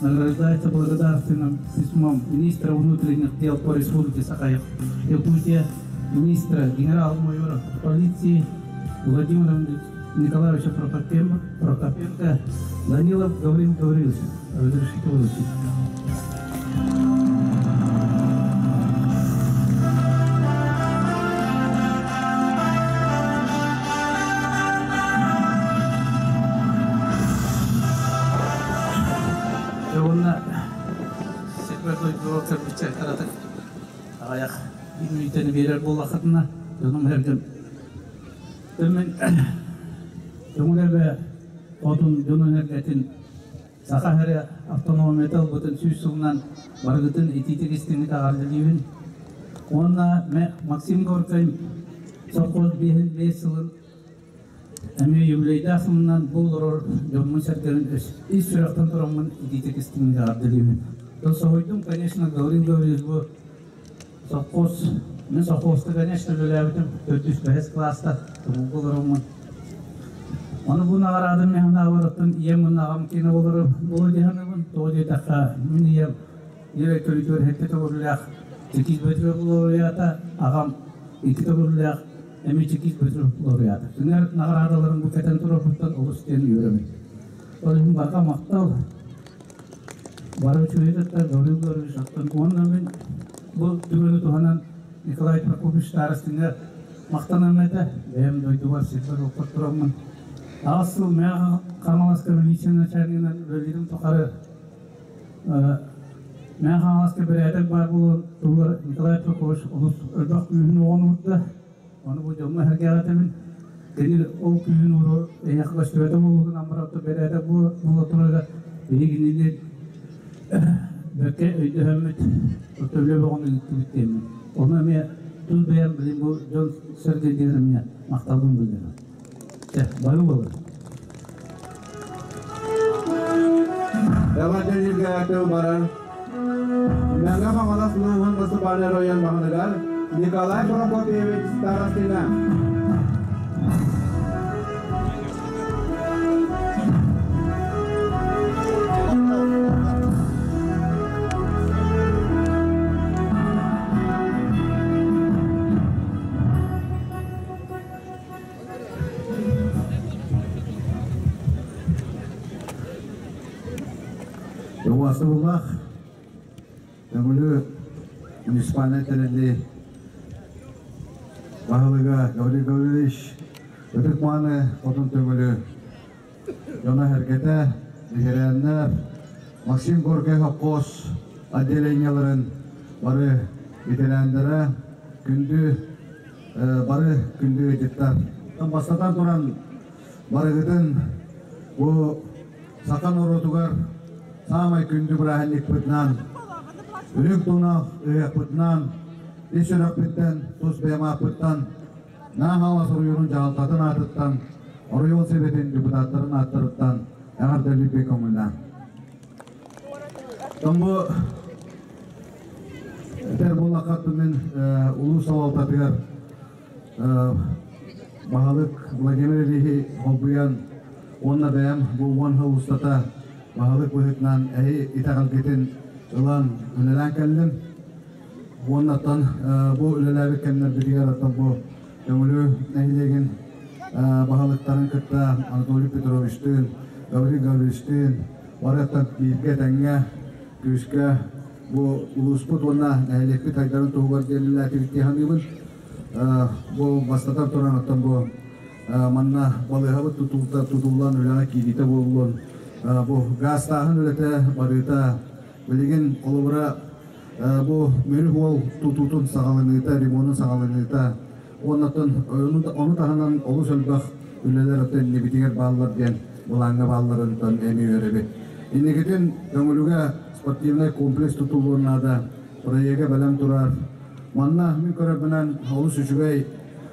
Награждается благодарственным письмом министра внутренних дел по Республике Саха-Якутия, министра генерал-майора полиции Владимира Николаевича Прокопенко, Данилов Гаврил Гаврилович. Разрешите вручить. Уонна сирбэр дойдулар кэлбиччэ кыратык аҕыйах мүнүүтэни биэрэр буоллаххытына дьонум эргим Мен Көҥүл эбэ хотун дьонун эргэтин Саха сирэ автономията ылбытын сүүс сылынан барыгытын итиитик истиҥник эҕэрдэлиибин. Уонна Максим Горькай совхоз биэһин биэс сылын эмиэ юбилейдаах сылынан бу олорор дьоммун-сэргэбин ис сүрэхтэн тураммын итиитик истиҥник эҕэрдэлиибин. Соһуйдум, конечно, Гаврил Гаврилович бу совхоз, мин совхозка, конечно, үлэлээбитим төрдүс бэһис кылааста тумулга олороммун. Ону бу наҕараадам мин оттон ийэм уонна аҕам киэнэ олорор буолуо дии саныыбын. Тоҕо диэтэххэ, мин ийэм ийэ көрүдүөр сэттэ төгүрүлээх чекист бөтүрүөп лауреата, аҕам икки төгүрүлээх эмиэ чекист бөтүрүөп лауреата. Кинилэр наҕараадаларын бу кэтэн турарбыттан олус диэн үөрэбин. Ол иһин барҕа махтал. Бары үчүгэй кытта Гаврил Гаврилович оттон уонна мин бу түгэни туһанан Николай Прокопьевич Старостиҥҥа махтаныам этэ. Бэйэм дойдубар сирбэр уоппар тураммын. Аҕыс сыл Мэҥэ Хаҥаласка милиция начальнигынан үлэлиирим тухары Мэҥэ Хаҥаласка бэрээдэк баар буолан туһугар Николай Прокопьевич олус элбэх күүһүн уоҕун уурда. Ону бу дьоҥҥо эһэргээҕэтибин. Кини ол күүһүн ууру эйиэхэ көстүбэтэ буолуутун аммарапта бэрээдэк буола турара биһигинини бэркэ өйдөһөммүт төлө бөҕөнү ыыттыбыт диэммин. Ону эмиэ тус бэйэм билин бу дьон сэргэ диэн эмиэ махталбын биллэрэр. Чэ, бары буолар. Эҕэрдэлииргэ тыл барар. Мэҥэ Хаҥалас улууһун Мусукааны оройуон баһылыгар Николай Прокопьевич Старостина. Уасыллах Төҥүлү муниципальнай тэриллии баһылыга Гаврил Гаврильевич ытык мааны хотун Төҥүлү дьоно-сэргэтэ, биһирээннэр, Максим Горькай сопхуос отделениеларын бары ветераннара, күндү бары күндү ыалдьыттар. Бастатан туран барыгытын бу саха норуотугар саамай күндү бырааһынньыкпытынан, үрүҥ тунах ыһыахпытынан, ис сүрэхпиттэн, тус бэйэм ааппыттан, Нам Хаҥалас оройуонун дьаһалтатын аатыттан, оройуон Сэбиэтин депутаттарын ааттарыттан эҕэрдэлииргэ көҥүллээн. Бу этэр буоллахха мин улуус салалтатыгар баһылык Владимир Ильичи холбуйан уонна бэйэм бу уон сыл устата баһылык быһыытынан эһи итэҕэлгитин ылан үлэлээн кэллим. Уоннаттан бу үлэлээбит кэмнэрбитигэр оттон бу Төҥүлү нэһилиэгин баһылыктарын кытта Анатолий Петровичтыын, Гаврил Гаврильевичтыын барыттан бииргэ тэҥҥэ күүскэ бу улууспут уонна нэһилиэкпит сайдарын туһугар диэн үлэлээтибит дии саныыбын. Бу бастатан туран оттон бу манна балыыһабыт тутулта тутуллан үлэҕэ киириитэ буоллун, бу гаастааһын үлэтэ барыыта билигин холобура бу Мүрү уол тутуутун саҕаланыыта, ремонун саҕаланыыта уонна ону таһынан олус элбэх үлэлэр оттон иннибитигэр бааллар диэн былааҥҥа баалларынтан эмиэ үөрэбит. Инникитин Төҥүлүгэ спортивнай комплекс тутуллуон наада, проега бэлэм турар. Манна мин көрөрбүнэн олус үчүгэй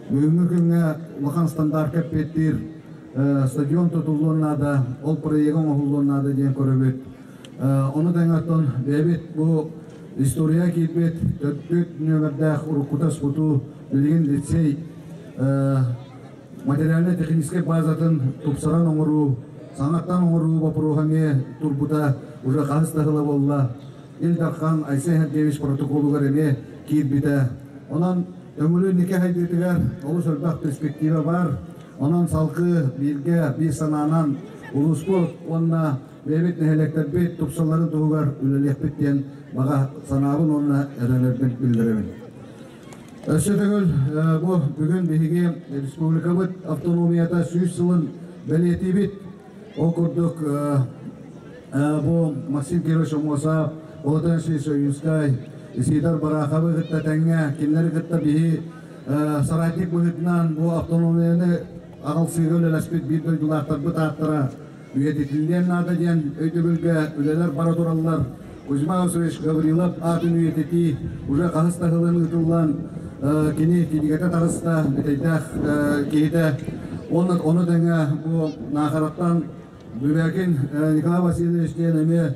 бүгүҥҥү күҥҥэ улахан стандартка эппиэттиир стадион тутуллуон наада, ол проега оҥоһуллуон наада диэн көрөбүт. Ону тэҥэ оттон бэйэбит бу история киирбит төрдүт нүөмэрдээх уруккута СПТУ билигин лицей материально-техническэй базатын тупсаран оҥоруу, саҥаттан оҥоруу боппуруоһа эмиэ турбута. уже хаһыс да сыла буолла. Ил Дархан Айсен Сергеевич протоколугар эмиэ киирбитэ. Онон Төҥүлү инники сайдыытыгар олус элбэх перспектива баар. Онон салгыы бииргэ биир санаанан улууспут уонна бэйэбит нэһилиэктэрбит тупсалларын туһугар үлэлиэхпит диэн баҕа санаабын уонна эрэлэрбин биллэрэбин. Өссө төгүл бу бүгүн биһиги республикабыт автономията 100 сылын бэлиэтиибит. Ол курдук бу Максим Кирович Омуосов, Володимир Союзскай, Исидор Бараховы кытта тэҥҥэ, кинилэри кытта биһи соратник быһыытынан бу автономияны аҕалсыыга үлэлэспит биир дойдулаахтарбыт ааттара үйэтитиллиэн наада диэн өйдөбүлгэ үлэлэр бара тураллар. Кузьма Васильевич Гаврилов аатын үйэтитии уже хаһыс да сылын ыытыллан кини кинигэтэ таҕыста, бүтэйдээх киһитэ. Оны, ону тэҥэ бу Наахараттан Бүбэкин Николай Васильевич диэн эмиэ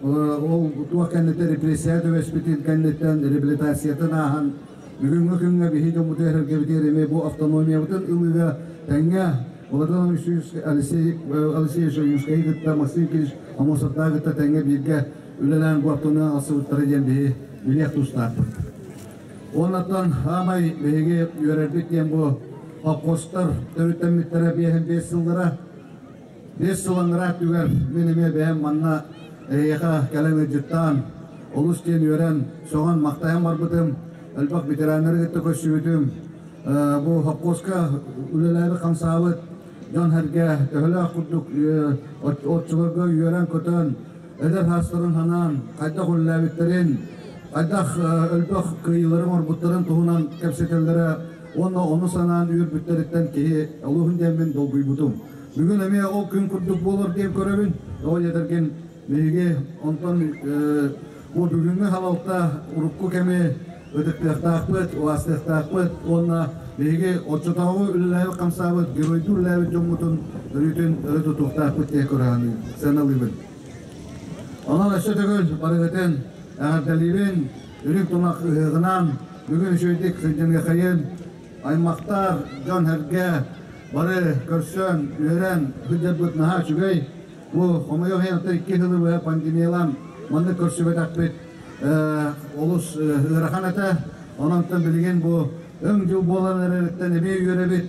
ол туох кэнниттэн репрессия түбэспитин кэнниттэн реабилитациятын ааһан бүгүҥҥү күҥҥэ биһи дьоммутугар эргэбитигэр эмиэ бу автономиябытын ылыыга тэҥҥэ Владимир Алексей Алексеевич Ойуунскайы кытта Максим Кирич Аммосовтааҕы кытта тэҥҥэ бииргэ үлэлээн бу автономия алсыбыттара диэн биһи билиэх тустаахпыт. Уоннаттан аамай биһиги үөрэрбит диэн бу холкуостар төрүттэммиттэрэ 55 сыллара. 5 сыл анараа өттүгэр мин эмиэ бэйэм манна эһиэхэ кэлэн ыалдьыттаан, олус диэн үөрэн, сөҕөн, махтайан барбытым. Элбэх ветераннары кытта көрсүбүтүм. Бу холкуоска үлэлээбит, хамсаабыт дьон-сэргэ төһөлөөх курдук оччолорго үөрэн-көтөн, эдэр саастарын санаан, хайдах үлэлээбиттэрин, хайдах элбэх кыайыылары оҥорбуттарын туһунан кэпсэтэллэрэ уонна ону санаан үөрбүттэриттэн киһи олуһун диэммин долгуйбутум. Бүгүн эмиэ ол күн курдук буолар диэн көрөбүн. Тоҕо диэтэргин биһиги онтон бу бүгүҥҥү салалта урукку кэми ытыктыахтаахпыт, убаастыахтаахпыт уонна биһиги оччотооҕу үлэлээбит хамсаабыт, геройдуу үлэлээбит дьоммутун өрүүтүн өрө тутуохтаахпыт диэн көрөһөн сыаналыыбын. Онон өссө төгүл барыгытын эҕэрдэлиибин, үрүҥ тунах ыһыаҕынан бүгүн үчүгэйдик сылдьыныахайын, аймахтар, дьон-сэргэ бары көрсөн, үөрэн сылдьарбыт наһаа үчүгэй. Бу хомойуох иһин 2 сылы быһа пандемиялаан маннык көрсүбэтэхпит олус ыарахан этэ. Онон билигин бу өҥ дьыл буолан эрэриттэн эмиэ үөрэбит.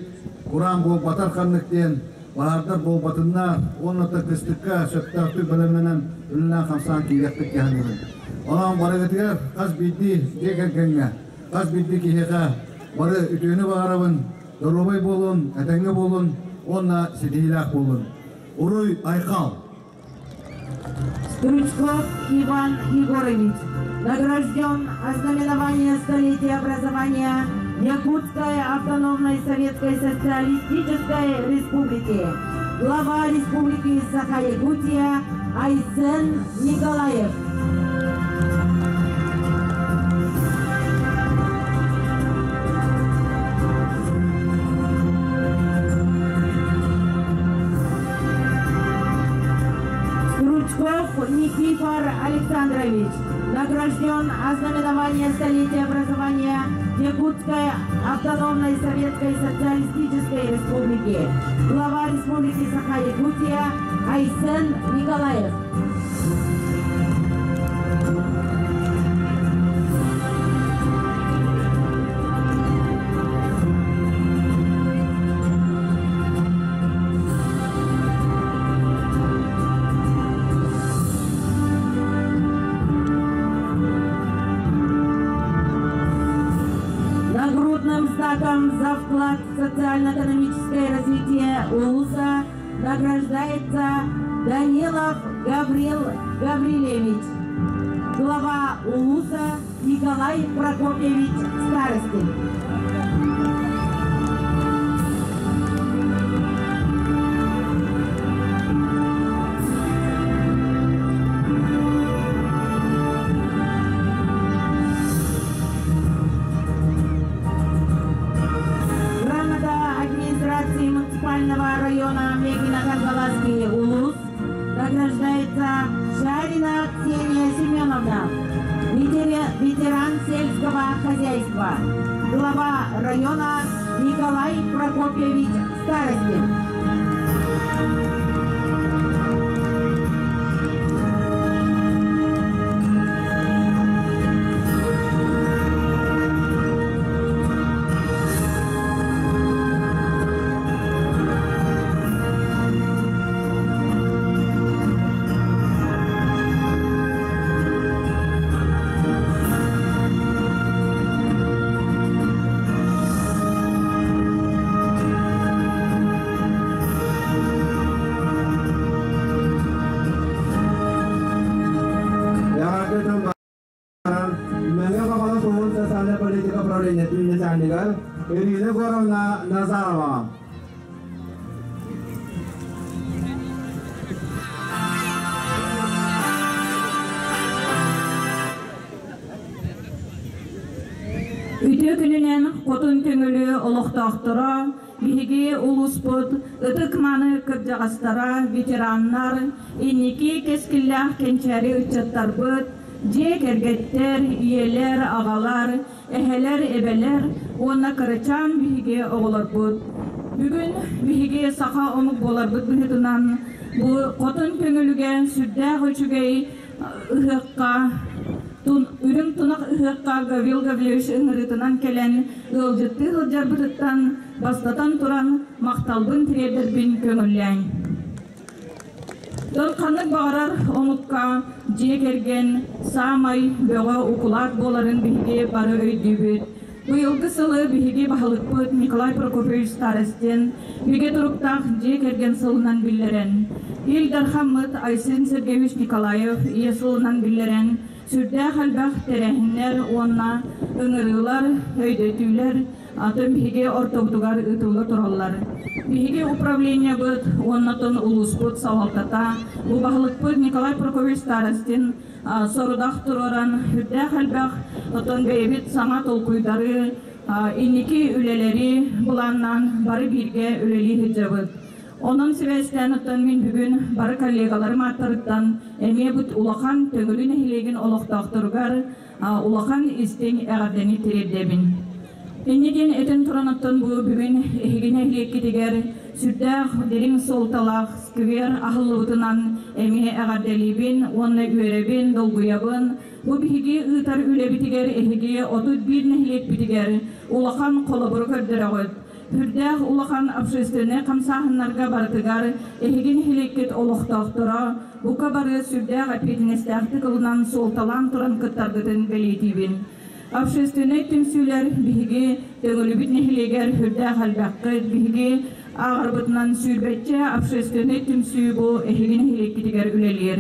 Кураан буолбатар ханнык диэн баһаардар буолбатыннар уонна да кыстыкка сөптөөхтүк бэлэмнэнэн үлэлээн хамсаан киириэхпит кэһэниибин. Онон барыгытыгар хас биирдии дьиэ кэргэҥҥэ, хас биирдии киһиэхэ бары үтүөнү баҕарабын, доруобай буолун, этэҥҥэ буолун уонна ситиһиилээх буолун. Уруй айхал! Стручков Иван Егорович награжден ознаменование столетия образования Якутской автономной советской социалистической республики. Глава Республики Саха-Якутия Айсен Николаев. Стручков Никифор Александрович награжден ознаменование столетия образования Якутской автономной советской социалистической республики. Глава Республики Саха-Якутия Айсен Николаев. Нагрудным знаком за вклад в социально-экономическое развитие УЛУСа награждается Данилов Гаврил Гаврилевич, глава УЛУСа Николай Прокопьевич Старостин. Грамота администрации муниципального района Мегино-Кангаласский Улус награждается Шарина Ксения Семеновна, ветеран сельского хозяйства, глава района Николай Прокопьевич Старостин. убайыгар Ирина Егоровна Назарова. Үтүө күнүнэн Хотун Төҥүлү олохтоохторо, биһиги улууспут ытык-маны кырдьаҕастара, ветераннар, инники кэскиллээх кэнчээри ыччаттарбыт, дьиэ кэргэттэр, ийэлэр, аҕалар, эһэлэр, эбэлэр уонна кырачаан биһиги оҕолорбут. Бүгүн биһиги саха омук буоларбыт быһыытынан бу Хотун Көҥүлүгэ сүрдээх үчүгэй ыһыахха үрүҥ тунах ыһыахха Гаврил Гаврильевич ыҥырыытынан кэлэн ыалдьыттыы сылдьарбытыттан бастатан туран махталбын тириэрдэрбин көҥүллээҥ. Ханнык баҕарар омукка дьиэ кэргэн саамай бөҕө укулаат буоларын биһиги бары өйдүүбүт. Быйылгы сылы биһиги баһылыкпыт Николай Прокопьевич Старостин бигэ туруктаах дьиэ кэргэн сылынан биллэрэн, Ил Дархаммыт Айсен Сергеевич Николаев ийэ сылынан биллэрэн, сүрдээх элбэх тэрээһиннэр уонна ыҥырыылар, өйдөтүүлэр атын биһиги ортобутугар ыытылла тураллар. Биһиги управлениебыт уоннатын улууспут салалтата бу баһылыкпыт Николай Прокопьевич Старостин сорудах туруоран үрдээх элбэх отон бэйэбит саҥа толкуйдары, инники үлэлэри былааннаан бары бииргэ үлэлии сылдьабыт. Онон сибээстээн оттон мин бүгүн бары коллегаларым ааттарыттан эмиэ бут улахан Төҥүлү нэһилиэгин олохтоохторугар улахан истиҥ эҕэрдэни тириэрдэбин. Инньэ диэн этэн туран оттон бу бүгүн эһиги нэһилиэккитигэр сүрдээх дириҥ суолталаах сквер аһыллыбытынан эмиэ эҕэрдэлиибин уонна үөрэбин, долгуйабын. Бу биһиги ыытар үлэбитигэр эһиги 31 нэһилиэкпитигэр улахан холобуру көрдөрөҕүт. Сүрдээх улахан общественнай хамсааһыннарга барытыгар эһиги нэһилиэккит олохтоохторо бука бары сүрдээх эппиэтинэстээхтик ылынан суолталаан туран кыттаргытын бэлиэтиибин. Общественнай түмсүүлэр биһиги Төҥүлүбүт нэһилиэгэр сүрдээх элбэххит, биһиги ааҕарбытынан сүүрбэччэ общественнай түмсүү бу эһиги нэһилиэккитигэр үлэлиир.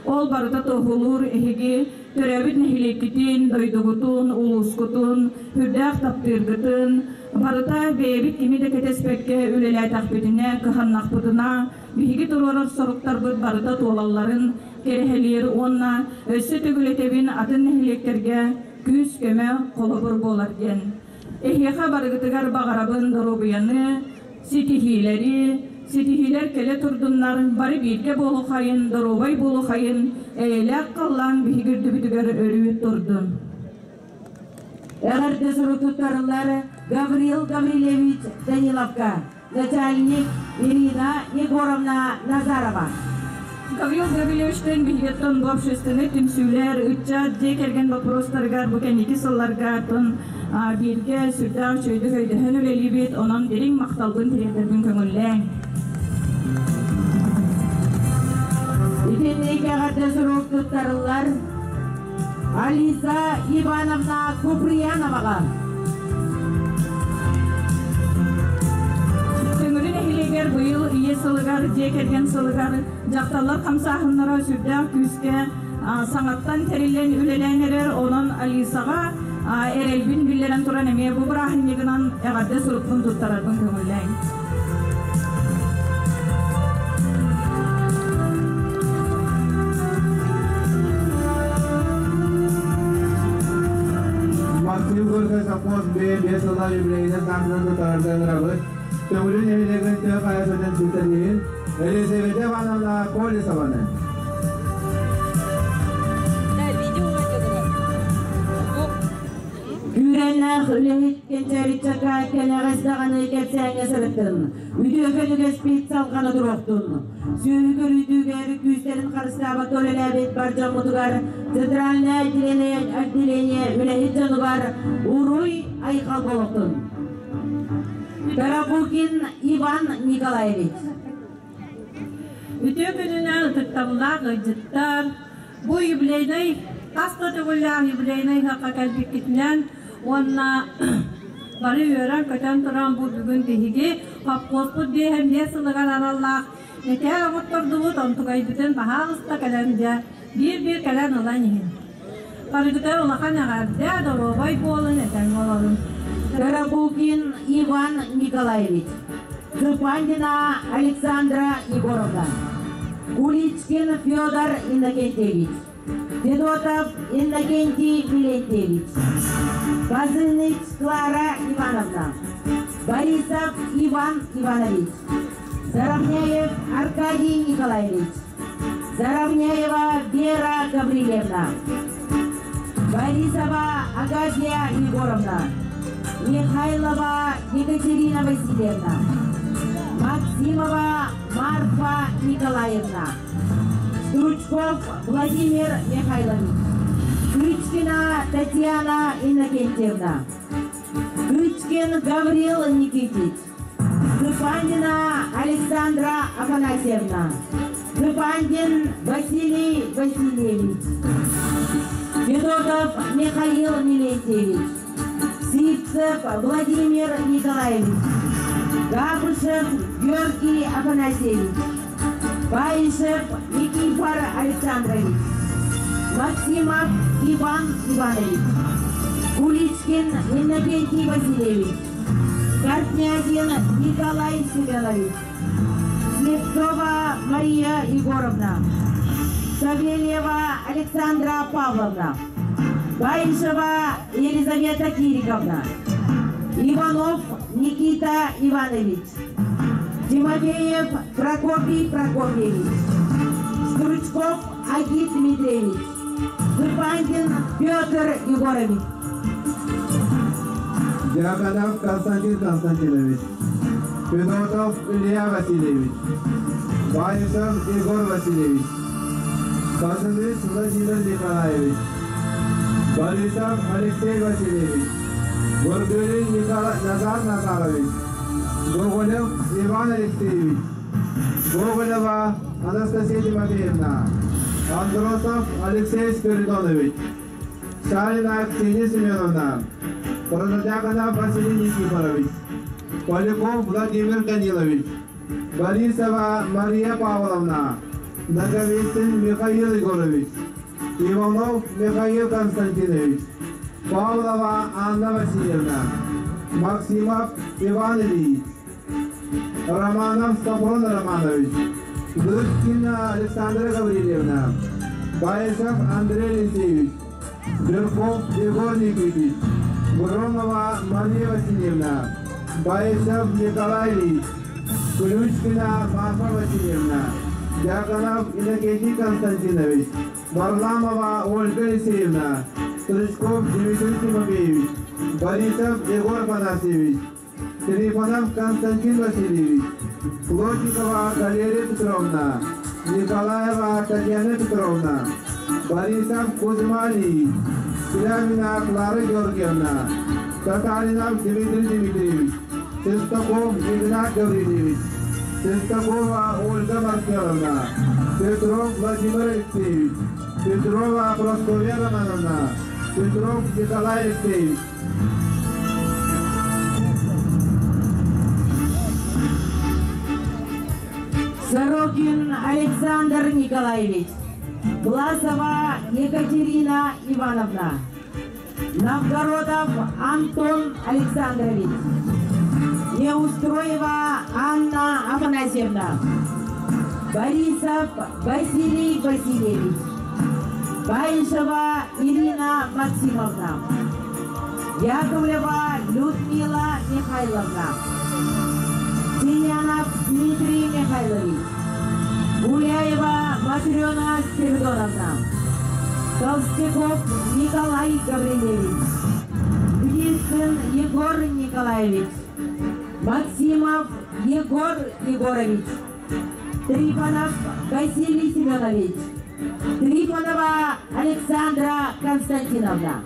Ол барыта туоһулуур эһиги төрөөбүт нэһилиэккитин, дойдугутун, улуускутун сүрдээх таптыыргытын, барыта бэйэбит кими да кэтэспэккэ үлэлээтэхпитинэ, кыһаннахпытына, биһиги туруорар соруктарбыт барыта туолалларын кэрэһэлиир уонна өссө төгүл этэбин атын нэһилиэктэргэ күүс-көмө, холобур буолар диэн. Эһиэхэ барыгытыгар баҕарабын доруобуйаны, ситиһиилэри, ситиһиилэр кэлэ турдуннар, бары бииргэ буолухайын, доруобай буолухайын, эйэлээх халлаан биһиги үрдүбүтүгэр өрүү турдун. Эҕэрдэ сурук туттарыллар Гаврил Гаврильевич Даниловка, начальник Ирина Егоровна Назарова. Гаврил Гаврильевичтэн биһигиттэн бу общественнай түмсүүлэр, ыччат, дьиэ кэргэн боппуруостарыгар бу кэнники сылларга тон бииргэ сүрдээх үчүгэйдик өйдөһөн үлэлиибит, онон дириҥ махталбын тириэрдэрбин көҥүллээҥ. Итинник эҕэрдэ сурук туттарыллар Алиса Ивановна Куприяноваҕа. Төҥүлү нэһилиэгэр быйыл Ийэ сылыгар, дьиэ кэргэн сылыгар дьахталлар хамсааһыннара сүрдээх күүскэ саҥаттан тэриллэн үлэлээн эрэр. Онон Алисаҕа эрэлбин биллэрэн туран эмиэ бу бырааһынньыгынан эҕэрдэ сурукпун туттарарбын көҥүллээҥ. Максим Горькай совхоз бэйэ сыла юбилейынан саамынан тутарарга ыҥырабыт. Төҥүлү нэһилиэгин тыа хайасынан сүтэрниин Елизавета Ивановна Колесованы. Күүрэннээх үлэһит кэнчээриччэкэ кэнэҕэс даҕаны кэпсээҥҥэ сырыттын, үтүөкэн үгэспит салҕана туруохтун. Сүөһү көрүүтүгэр күүстэрин харыстаабакка үлэлээбит бар дьоммутугар центральное отделение үлэһит дьонугар уруй айхал буолуохтун. Тарабукин Иван Николаевич. Үтүө күнүнэн ытыктабыллаах ыалдьыттар, бу юбилейнай хас да төгүллээх юбилейнай ыһыахха кэлбиккитинэн уонна бары үөрэн-көтөн туран бу бүгүн биһиги хопхуоспут биэһэмниэ сылыгар аналлаах мэтээл оҥоттордубут, онтукайбытын баһаалыста кэлэн дьэ биир-биир кэлэн ылан иһин. Барыгыта улахан эҕэрдэ, доруобай буолун, этэҥҥэ олорун. Тарабукин Иван Николаевич. Цыпандина Александра Егоровна. Куличкин Федор Иннокентьевич. Федотов Иннокентий Милентьевич. Базыныч Клара Ивановна. Борисов Иван Иванович. Заровняев Аркадий Николаевич. Заровняева Вера Гаврилевна. Борисова Агафья Егоровна. Михайлова Екатерина Васильевна. Максимова Марфа Николаевна. Стручков Владимир Михайлович. Крючкина Татьяна Иннокентьевна. Крючкин Гаврил Никитич. Цыпандина Александра Афанасьевна. Цыпандин Василий Васильевич. Федотов Михаил Милентьевич. Сивцев Владимир Николаевич. Габышев Георгий Афанасьевич. Баишев Никифор Александрович. Максимов Иван Иванович. Куличкин Иннокентий Васильевич. Картнягин Николай Семенович. Слепцова Мария Егоровна. Савельева Александра Павловна. Баишева Елизавета Кириковна. Иванов Никита Иванович. Тимофеев Прокопий Прокопьевич. Стручков Агит Дмитриевич. Цыпандин Петр Егорович. Дьяконов Константин Константинович. Федотов Илья Васильевич. Баишев Егор Васильевич. Казанович Владимир Николаевич. Борисов Алексей Васильевич. Гордулин Николай Назар Назарович. Гоголев Иван Алексеевич. Гоголева Анастасия Тимофеевна. Андросов Алексей Спиридонович. Шарина Ксения Семеновна. Протодьяконов Василий Никифорович. Поляков Владимир Данилович. Борисова Мария Павловна. Наговицын Михаил Егорович. Иванов Михаил Константинович. Павлова Анна Васильевна. Максимов Иван Ильич. Романов Сафрон Романович. Дудкина Александра Гаврилевна. Баишев Андрей Алексеевич. Жирков Егор Никитич. Громова Мария Васильевна. Баишев Николай Ильич. Ключкина Марфа Васильевна. Дьяконов Иннокентий Константинович. Варламова Ольга Алексеевна. Стручков Дмитрий Тимофеевич. Борисов Егор Афанасьевич. Трифонов Константин Васильевич. Плотникова Галерия Петровна. Николаева Татьяна Петровна. Борисов Кузьма Ильич. Клявина Клара Георгиевна. Татаринов Дмитрий Дмитриевич. Шестаков Игнат Гаврилевич. Шестакова Ольга Маркеловна. Петров Владимир Алексеевич. Петрова Прасковья Романовна. Петров Николай Алексеевич. Сорокин Александр Николаевич. Власова Екатерина Ивановна. Новгородов Антон Александрович. Неустроева Анна Афанасьевна. Борисов Василий Васильевич. Баишева Ирина Максимовна. Яковлева Людмила Михайловна. Тинянов Дмитрий Михайлович. Гуляева Матрена Спиридоновна. Толстяков Николай Гаврилевич. Птицын Егор Николаевич. Максимов Егор Егорович. Трифонов Василий Семенович. Трифонова Александра Константиновна.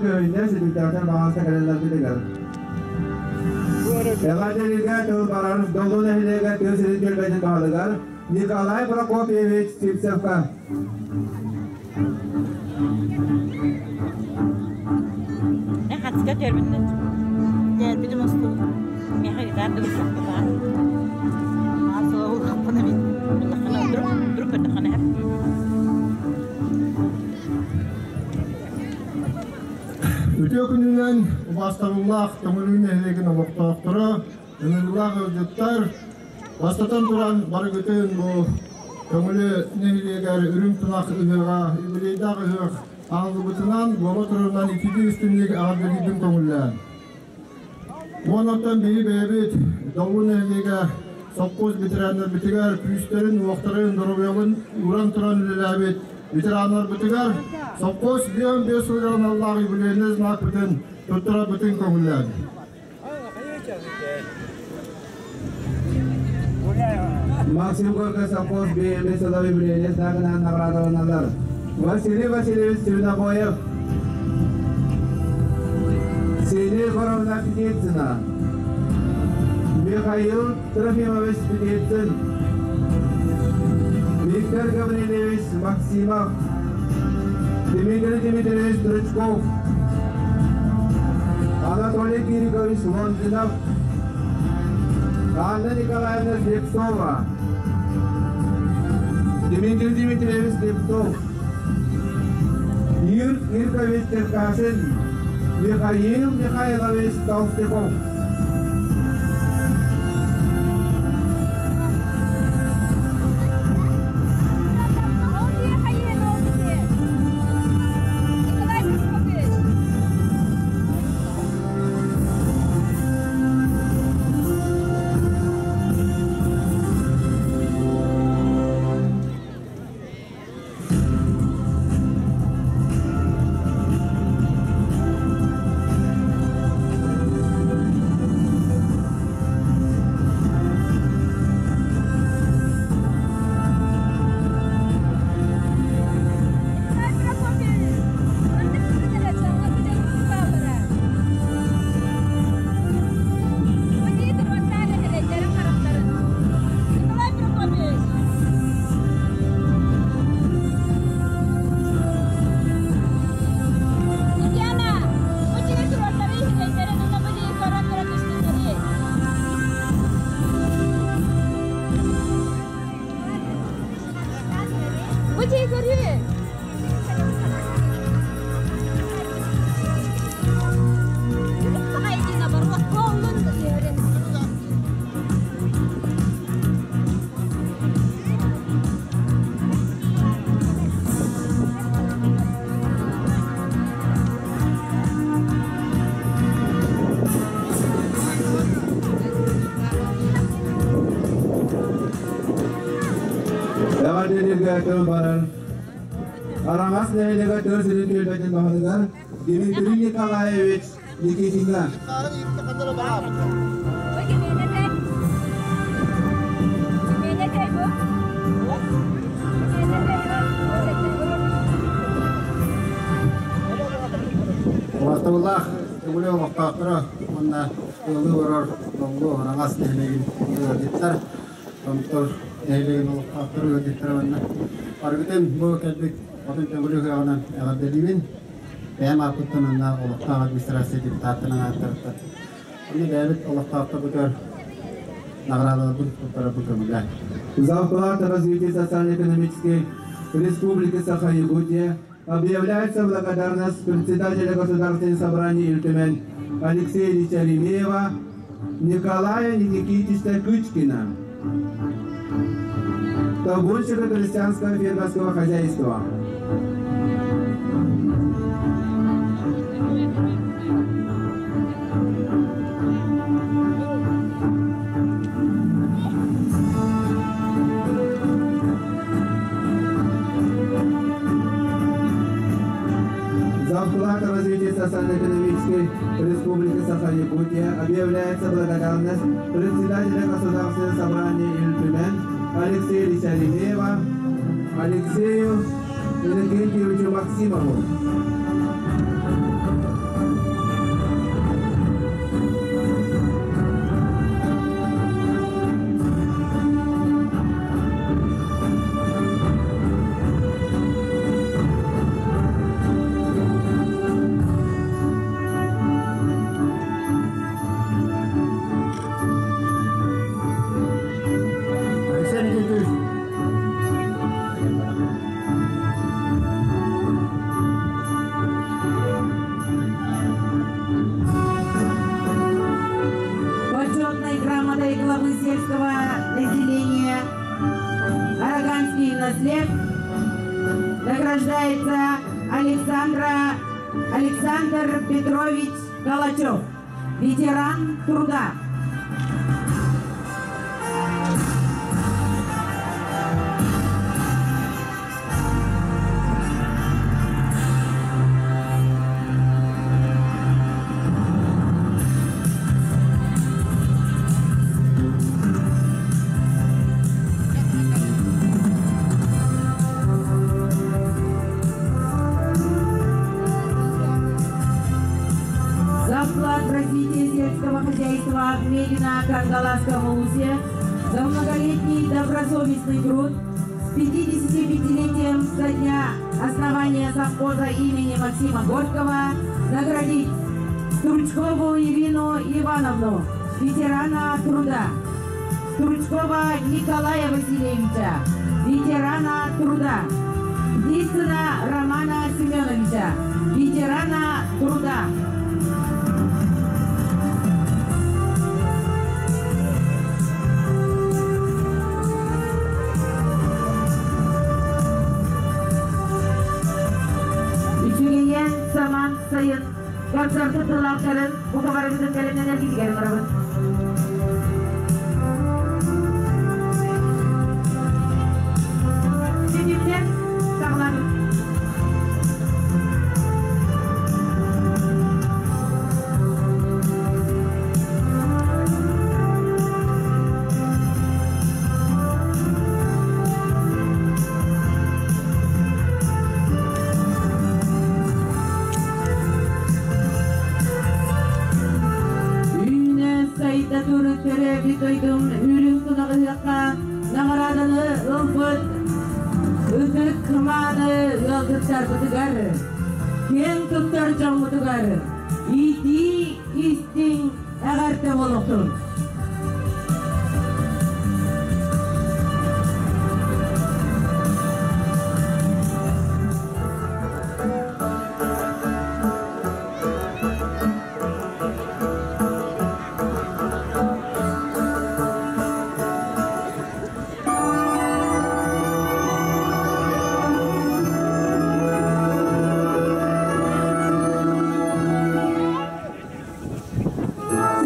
Көһүннэ сүтүктээхтэр баҕаста кэлэллэрбитигэр. Эҕэрдэлииргэ тыл барар Доллу нэһилиэгэ тыа сирин түөлбэтин баһылыгар Николай Прокопьевич Сивцевка. Хатыска төрбүтүн төрбүтүм устун миэхэ гитар дыбысахпытаа аасыла улахпына мин улахана друг друг көрдөххүнэ Үтүө күнүнэн убаастабыллаах Төҥүлүү нэһилиэгин олохтоохторо, ыҥырыылаах ыалдьыттар, бастатан туран барыгытын бу Төҥүлү нэһилиэгэр үрүҥ тунах ыһыаҕа, юбилейдаах ыһыах аһыллыбытынан буола турарынан ититии үстүннүк эҕэрдэлиирбин көҥүллээн. Уон оттон биһи бэйэбит Доллу нэһилиэгэ сопхуос ветераннарбытыгар күүстэрин-уохтарын, доруобуйаларын ууран туран үлэлээбит ветераннарбытыгар сопхуос 55 сылыгар аналлаах юбилейнай знакпытын туттарарбытын көҥүллээн. Максим Горький совхоз БМ сылы юбилейный знагынан наградаланалар. Василий Васильевич Свинобоев, Ксения Егоровна Птицына, Михаил Трофимович Птицын, Виктор Гаврильевич Максимов, Дмитрий Дмитриевич Стручков, Анатолий Кирикович Лонгинов, Анна Николаевна Слепцова, Дмитрий Дмитриевич Слепцов, Юр Иркович Черкашин, Михаил Михайлович Толстяков. Эҕэрдэлииргэ тыл барар. Араҥас нэһилиэгэ тыл сирин түөлбэтин баһылыгар Дмитрий Николаевич Никитина. Убастабыллаах Төҥүлү олохтоохторо уонна ыаллыы олорор Доллу Араҥас нэһилиэгин ыалдьыттар, Томтор нэһилиэгин олохтоохторо ыалдьыттара уонна барыгытын бу кэлбит Хотун Төҥүлү ыһыаҕынан эҕэрдэлиибин. Бэйэм ааппыттан уонна олохтоох администрация депутаттарын ааттарыттан. Онно бэйэбит олохтоохторбутугар наҕараадаларбын туттарарбын көҥүллээн. Завплата развития социально-экономической Республики Саха-Якутия объявляется благодарность председателя Государственного собрания Ил Түмэн Алексея Ильича Ремеева, Николая Никитича Кычкина, Табунщика крестьянского фермерского хозяйства. За вклад в развитие социально-экономической Республики Саха-Якутия объявляется благодарность председателя Государственного собрания Ил Түмэн Алексея Ильича Ремеева, Алексею Иннокентьевичу Максимову. Награждается Александра Александр Петрович Калачев, ветеран труда. За вклад в развитие сельского хозяйства в Мегино-Кангаласском улусе, за многолетний добросовестный труд с 55-летием со дня основания совхоза имени Максима Горького наградить Стручкову Ирину Ивановну, ветерана труда, Стручкова Николая Васильевича, ветерана труда, Птицына Романа Семеновича, ветерана труда. Үчүгэйэн саман сайын концерты тылаахтарын бу хабарыбытын бэлэмнэнэр китигэр барабыт. Сүннүктэн саҕалаабыт. Үүнэ сайда туру төрөөбүт дойдум үрүҥ тунаҕыһыахха наҕарааданы ылбыт ытык мааны ыалдыттарбытыгар, киэн туттар дьоммутугар итии истиҥ эҕэрдэ буолуохтун.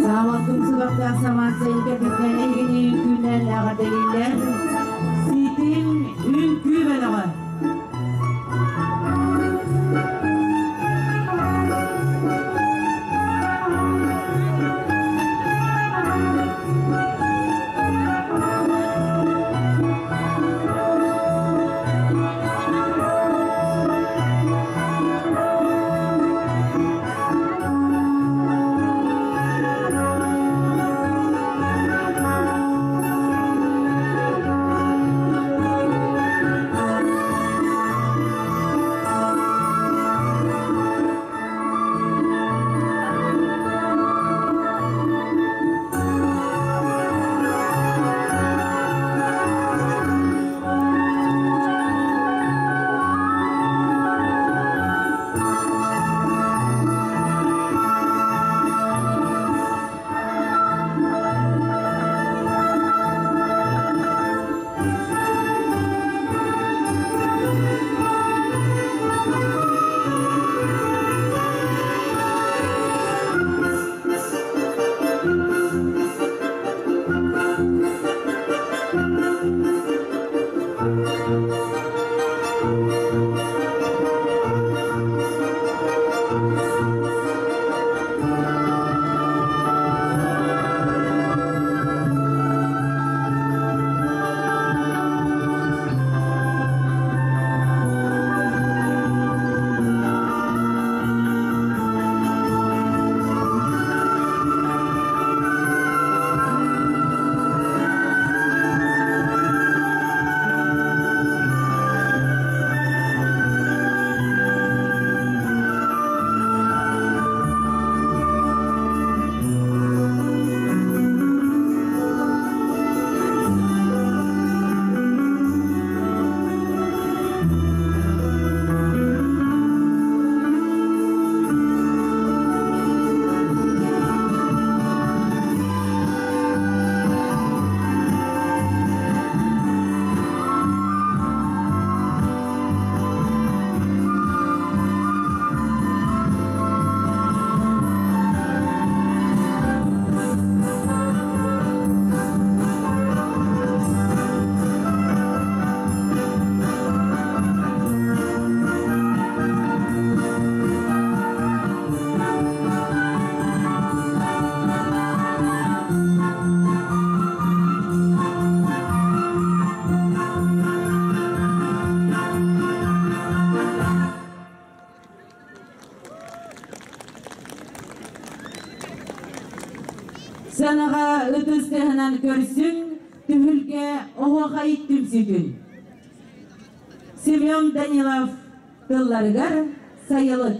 Саамал тумсубахтаах самаан Сыанаҕа ытыс тыаһынан көрсүҥ, түһүлгэ оһуохай түмсүүтүн. Семен Данилов тылларыгар сайылык.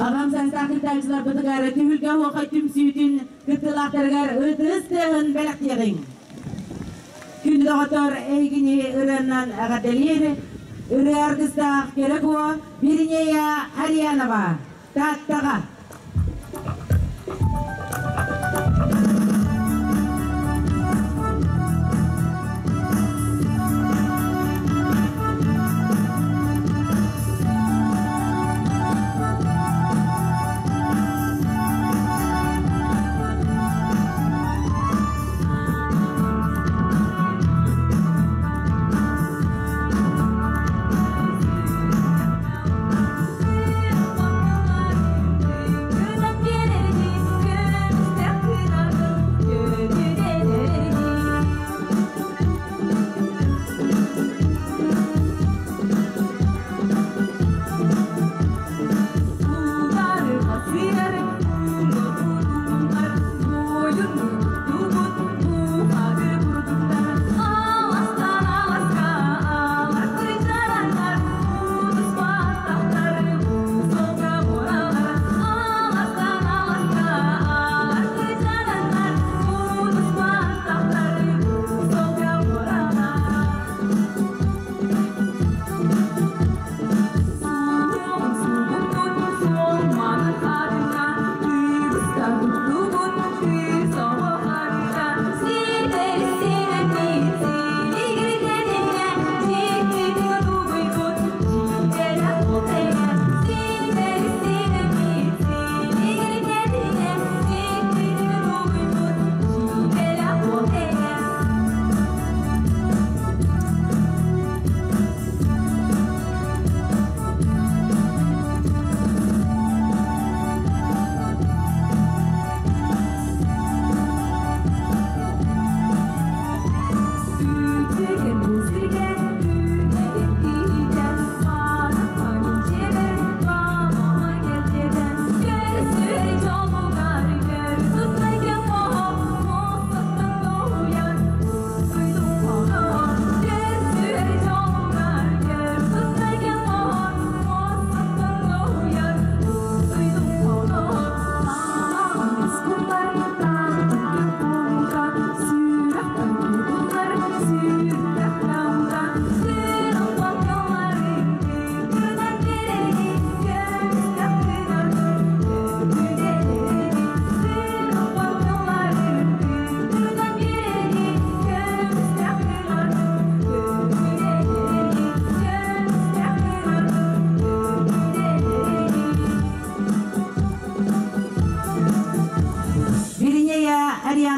Аҕам саастаах кыттааччыларбытыгар түһүлгэ оһуохай түмсүүтүн кыттыылаахтарыгар ытыс тыаһын бэлэхтиэҕиҥ. Күн доҕоттор эһигини ырыаннан эҕэрдэлиир ырыа аргыстаах кэрэ куо Веринея Арьянова Тааттаҕа.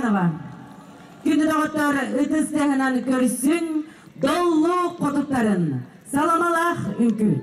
Кирьянова. Күндү доҕоттор ытыс тыаһынан көрсүн доллу хотуттарын саламалаах үҥкүү.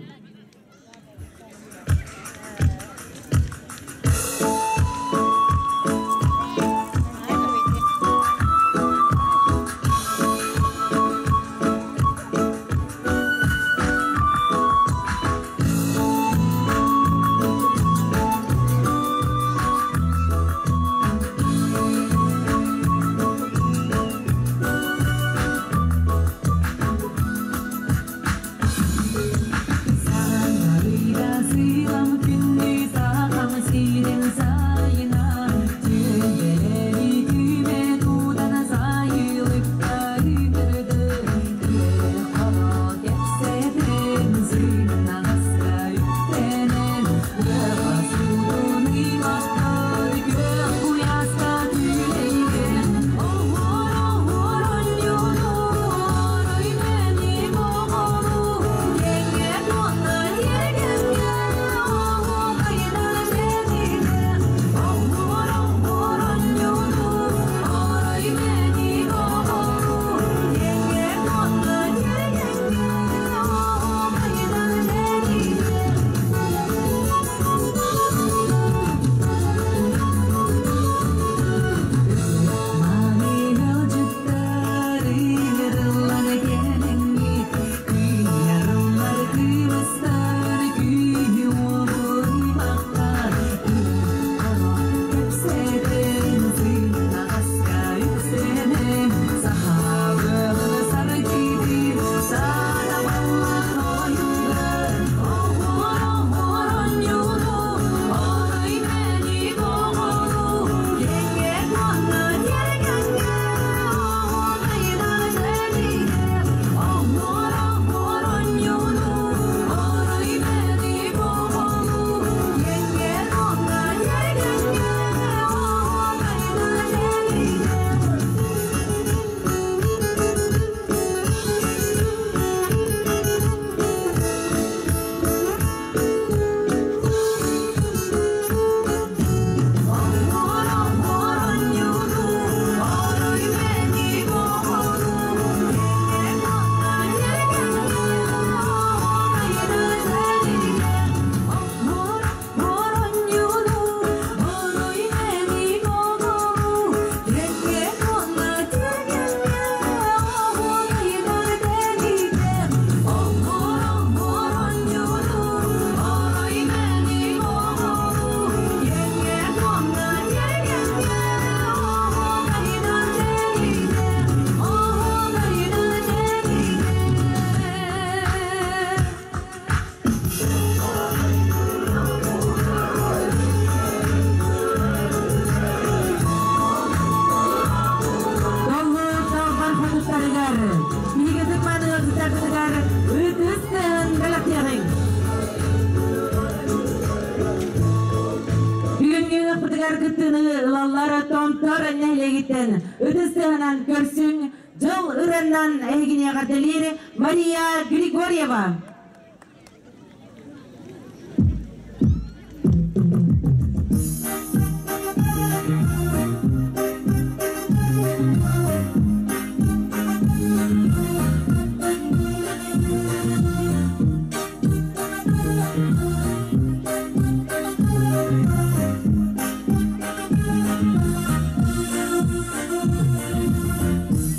Мария Григорьева.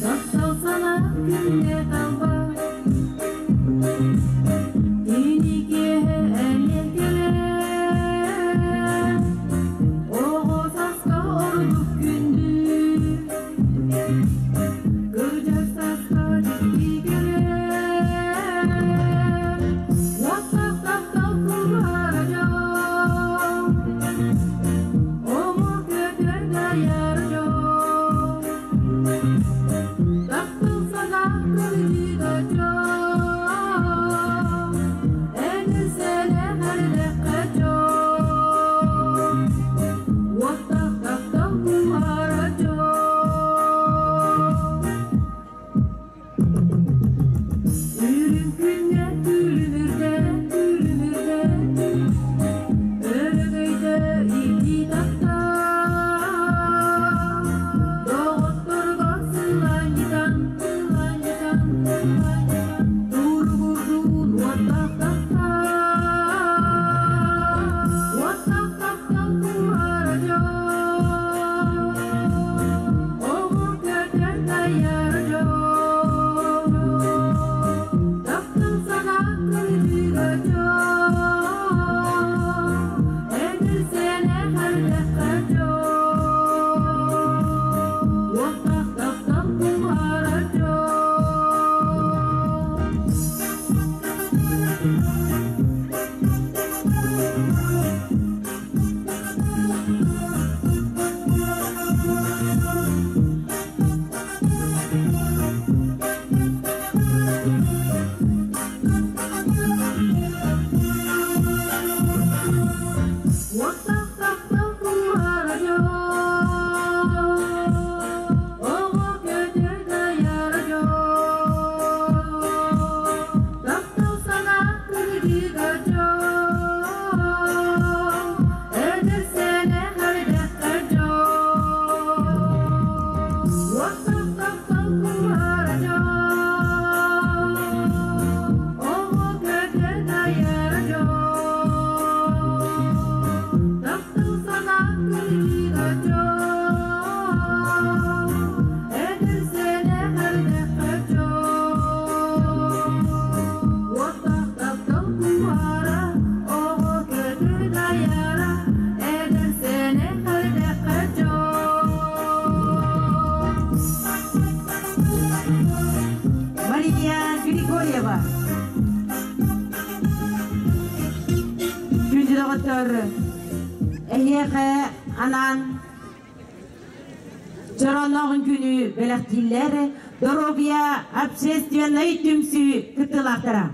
Таптал сана күнне талба. Уоттах таптал кууһара дьол, оҕо көтөр дайара дьол. Таптал санаа кырдьыга дьол, эдэр сэнэх эрдэххэ дьол. Уоттах таптал кууһара дьол, оҕо көтөр дайара дьол. Таптал санаа кырдьыга дьол, эдэр сэнэх эрдэххэ дьол. Уоттах таптал кууһара, оҕо көтөр дайара, эдэр сэнэх эрдэххэ дьол. Мария Григорьева. Күндү доҕоттор, эһиэхэ анаан чорооннооҕун күнү бэлэхтииллэр Доруобуйа общественнай түмсүү кыттыылаахтара.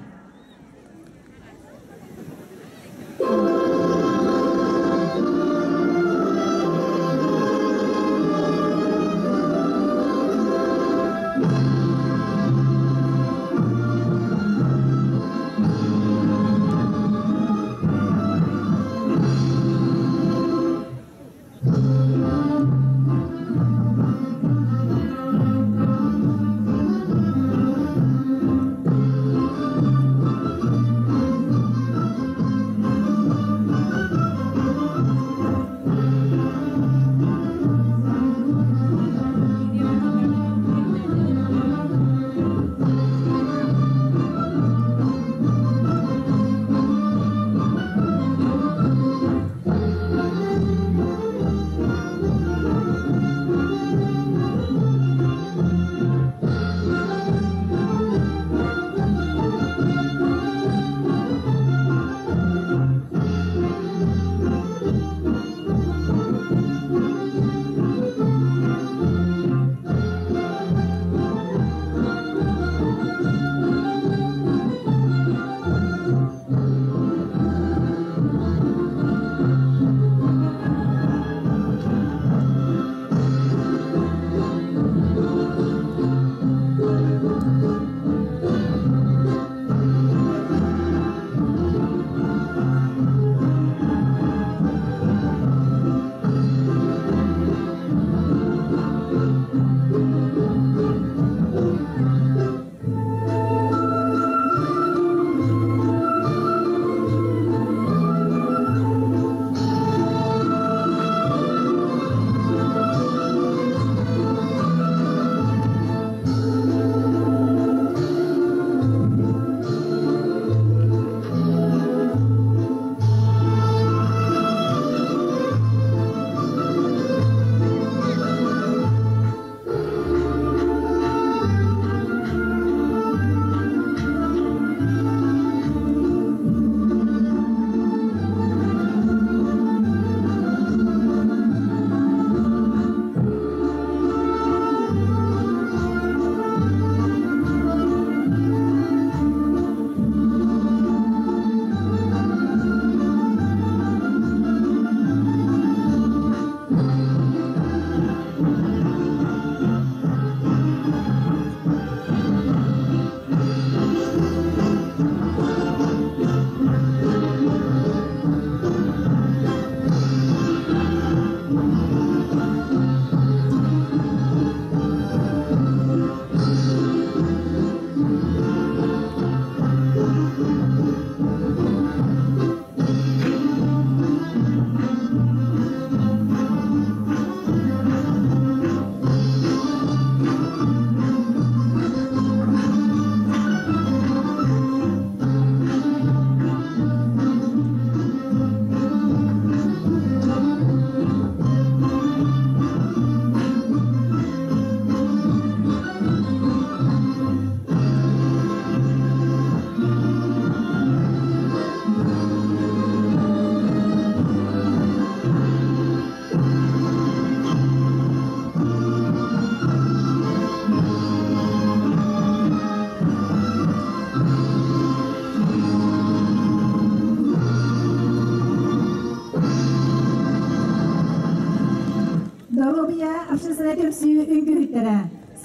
общественнай түмсүү үҥкүүһүттэрэ.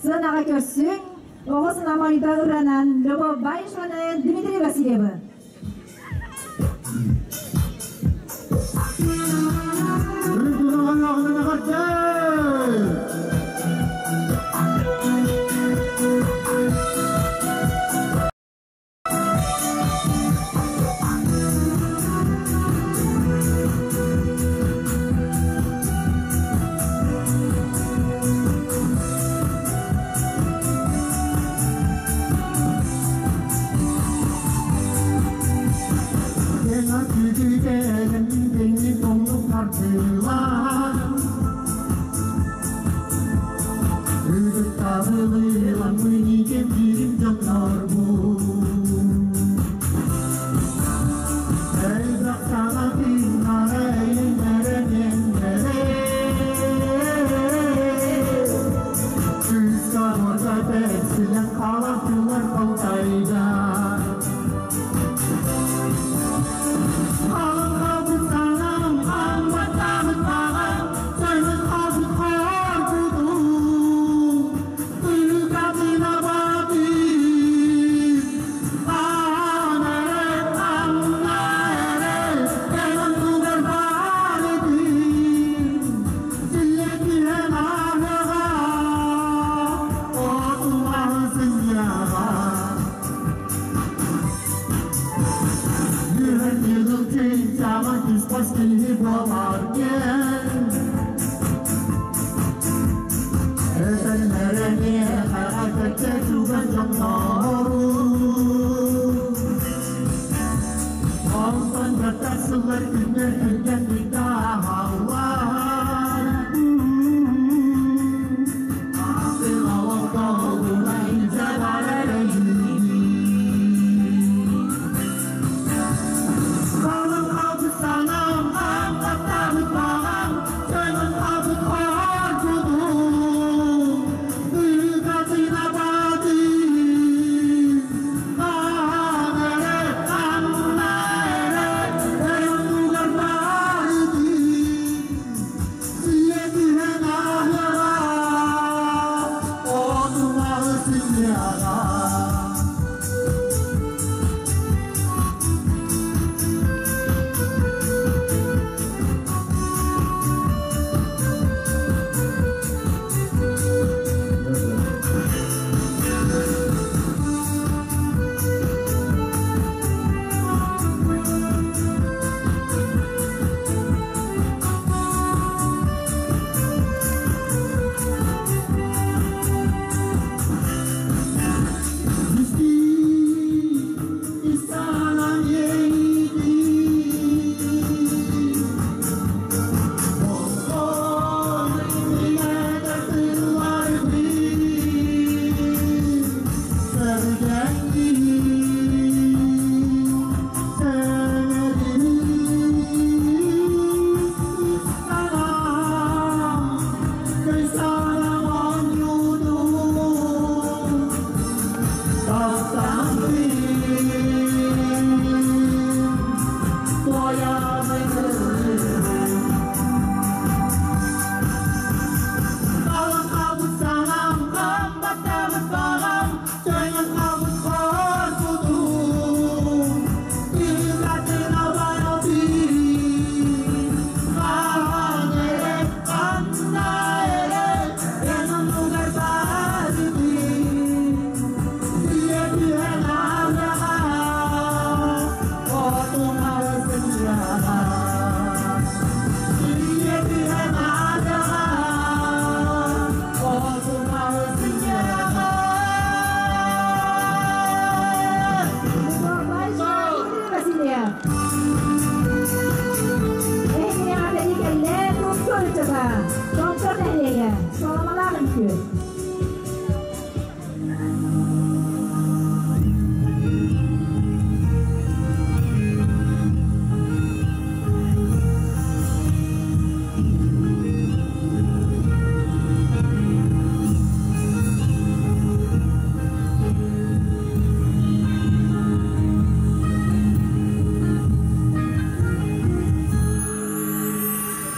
Сыанаҕа көрсүҥ, оҕо сынамайда ыранан Любовь Баишеваны, Дмитрий Васильевы.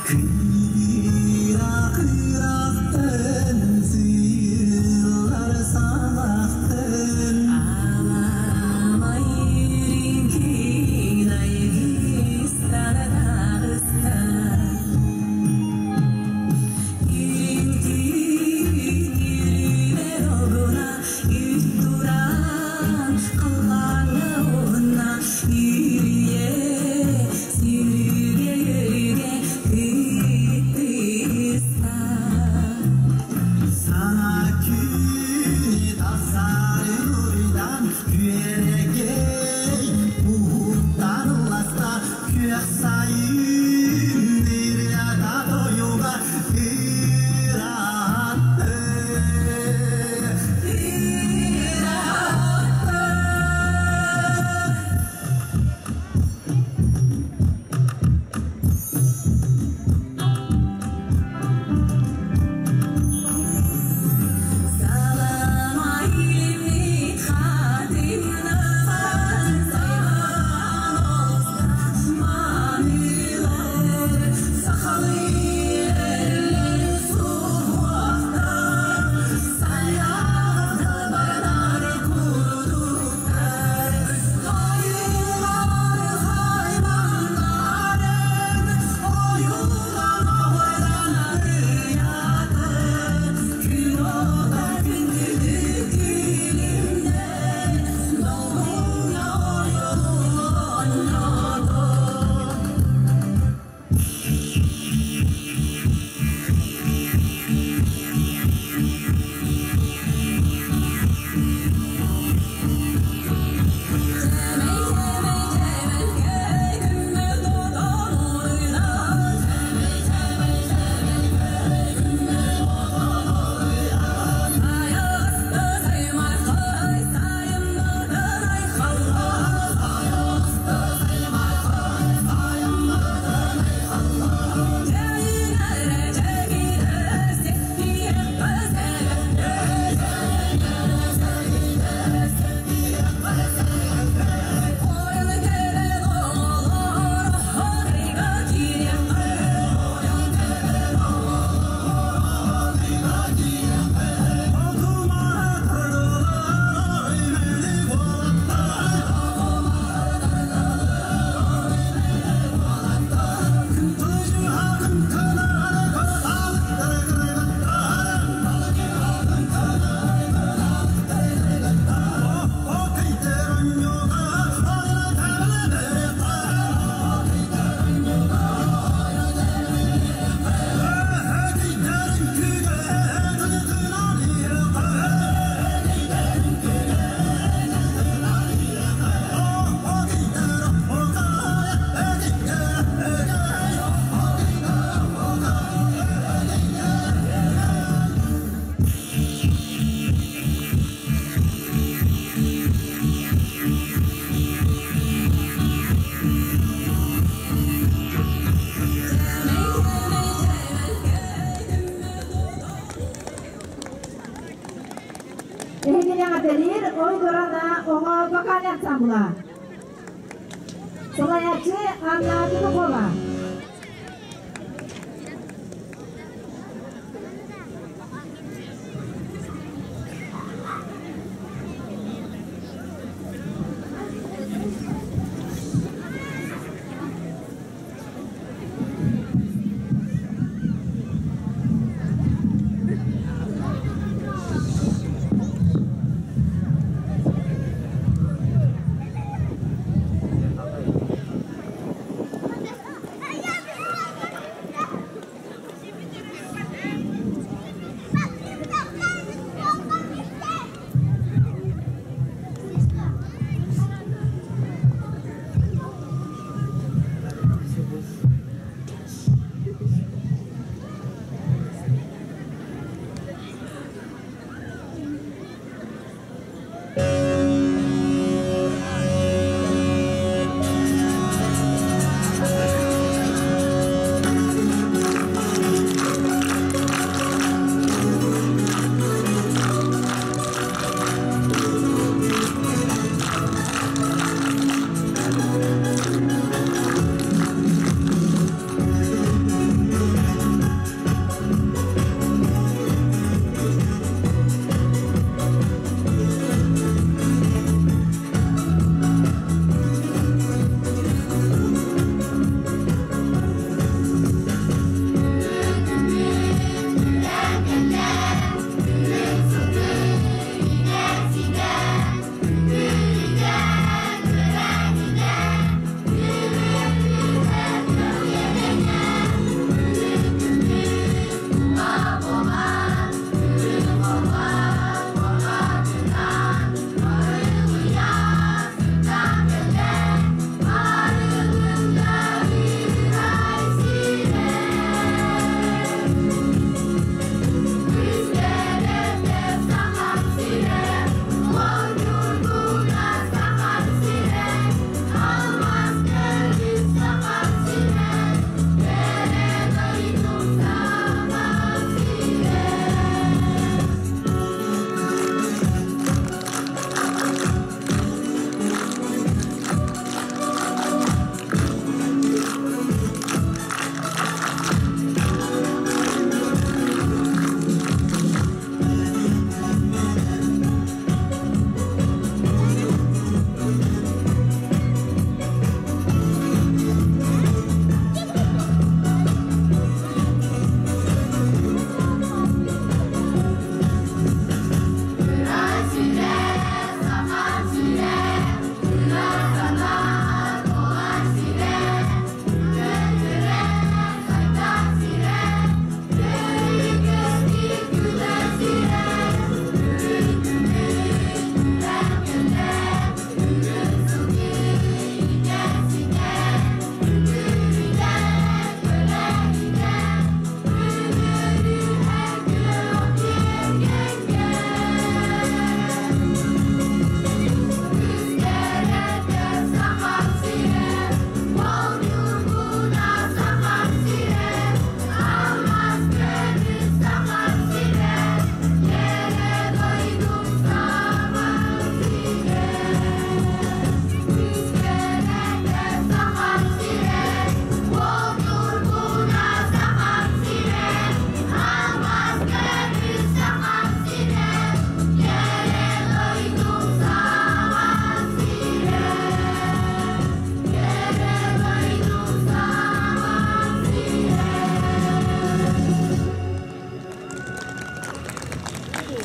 Кыра кыра оҕо вокальнай ансамбла. Салайааччы Анна Петухова.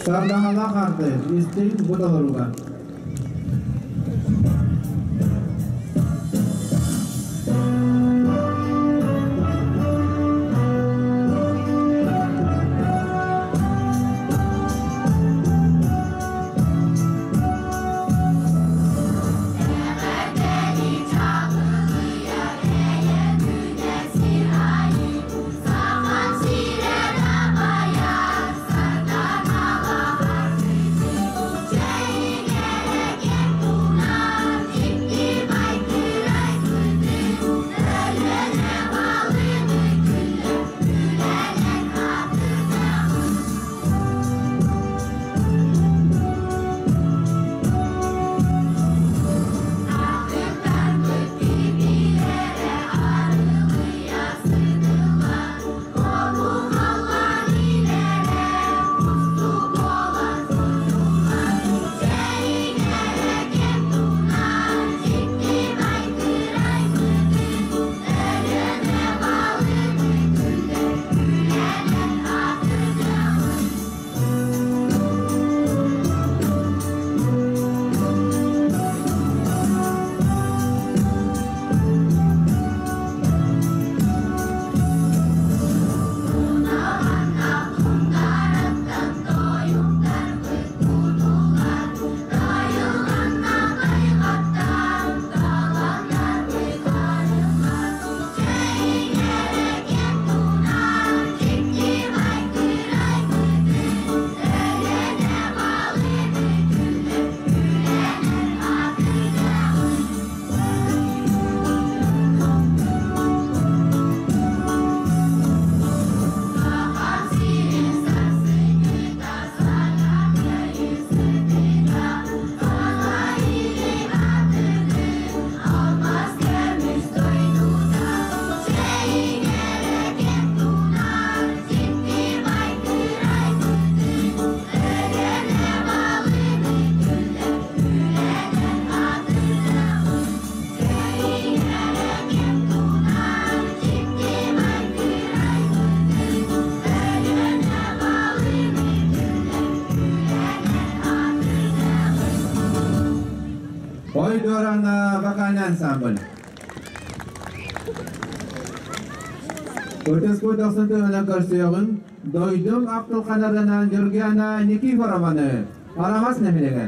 Сардаҥалаах арты, истиҥ бу толоруга. Сарданала. Ньургуһана вокальный ансамбль. Ытыспыт дохсун тыһынан көрсүөҕүҥ, дойдум ахтылханарынан Ньургуһана Никифорованы, Араҥас нэһилиэгэ.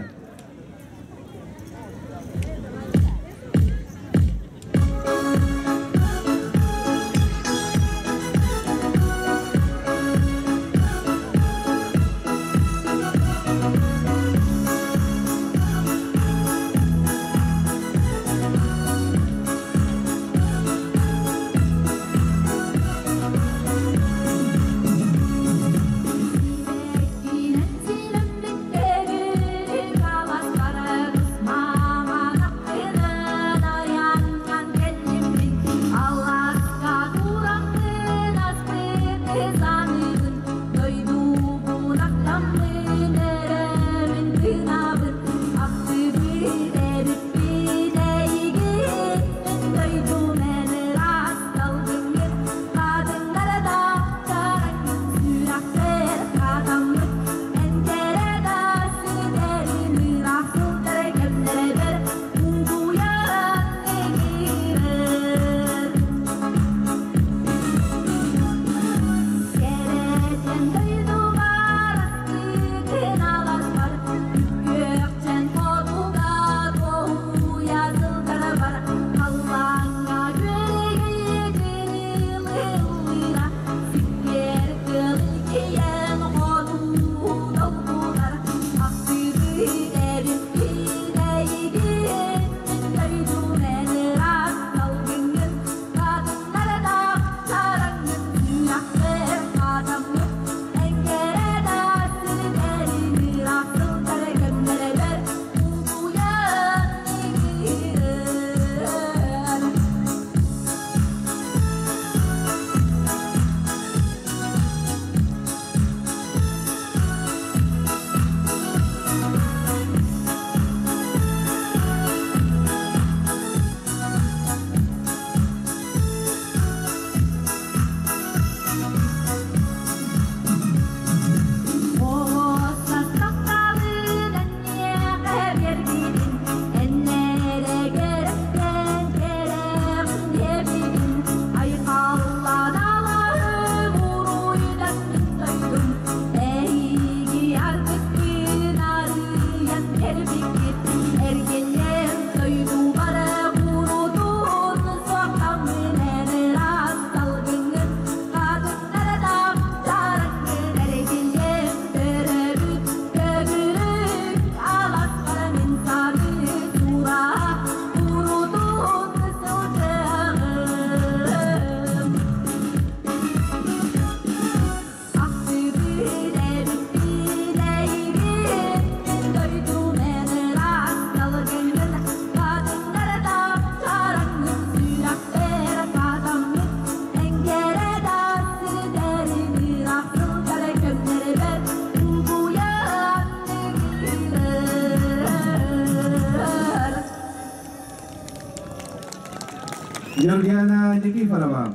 Георгиана Никифорова.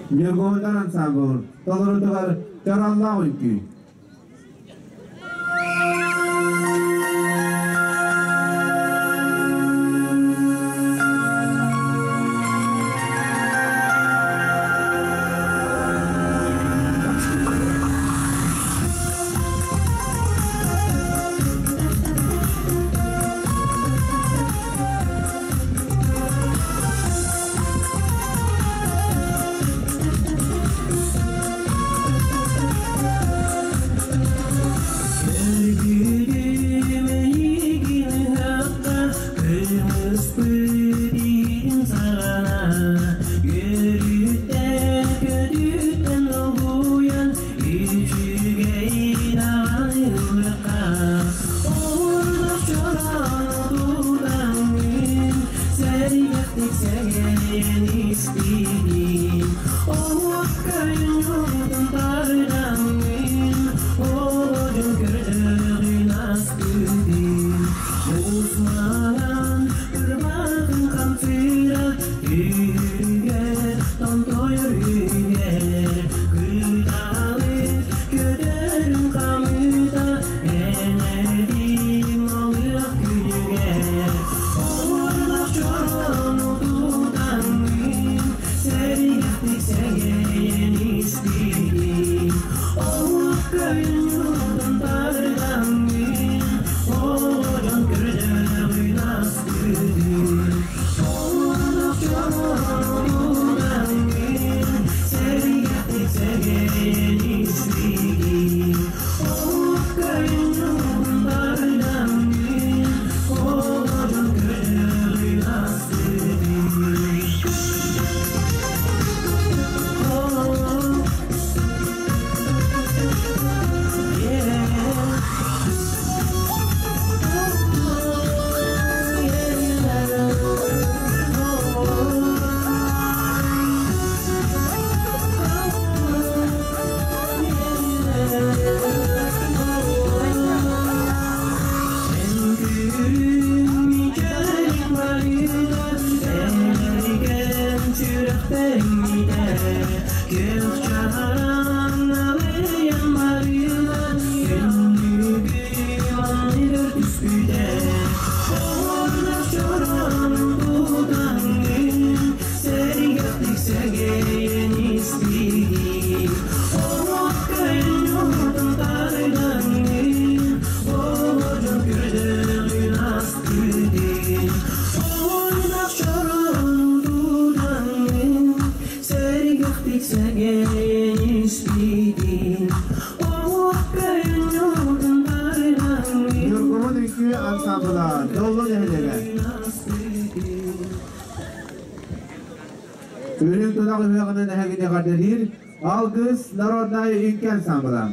Ньургуһуннар ансамбль толорутугар Чараллаах үҥкүү. Ньургуһун үҥкүү ансамбла Доллу нэһилиэгэ. Үрүҥ тунах ыһыаҕынан эһигини эҕэрдэлиир Алгыс народнай үҥкүү ансамбла.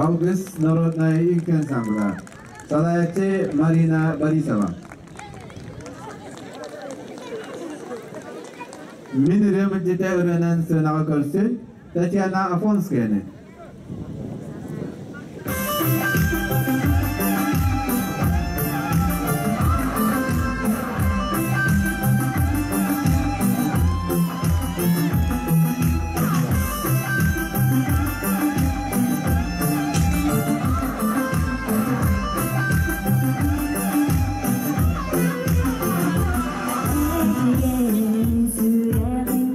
Алгыс народная үҥкүү ансамбла. Салайааччы Марина Борисова. Мин ырыам илдьитэ ырыанан сыанаҕа көрсүн Татьяна Афонскаяны. Сүрэҕиҥ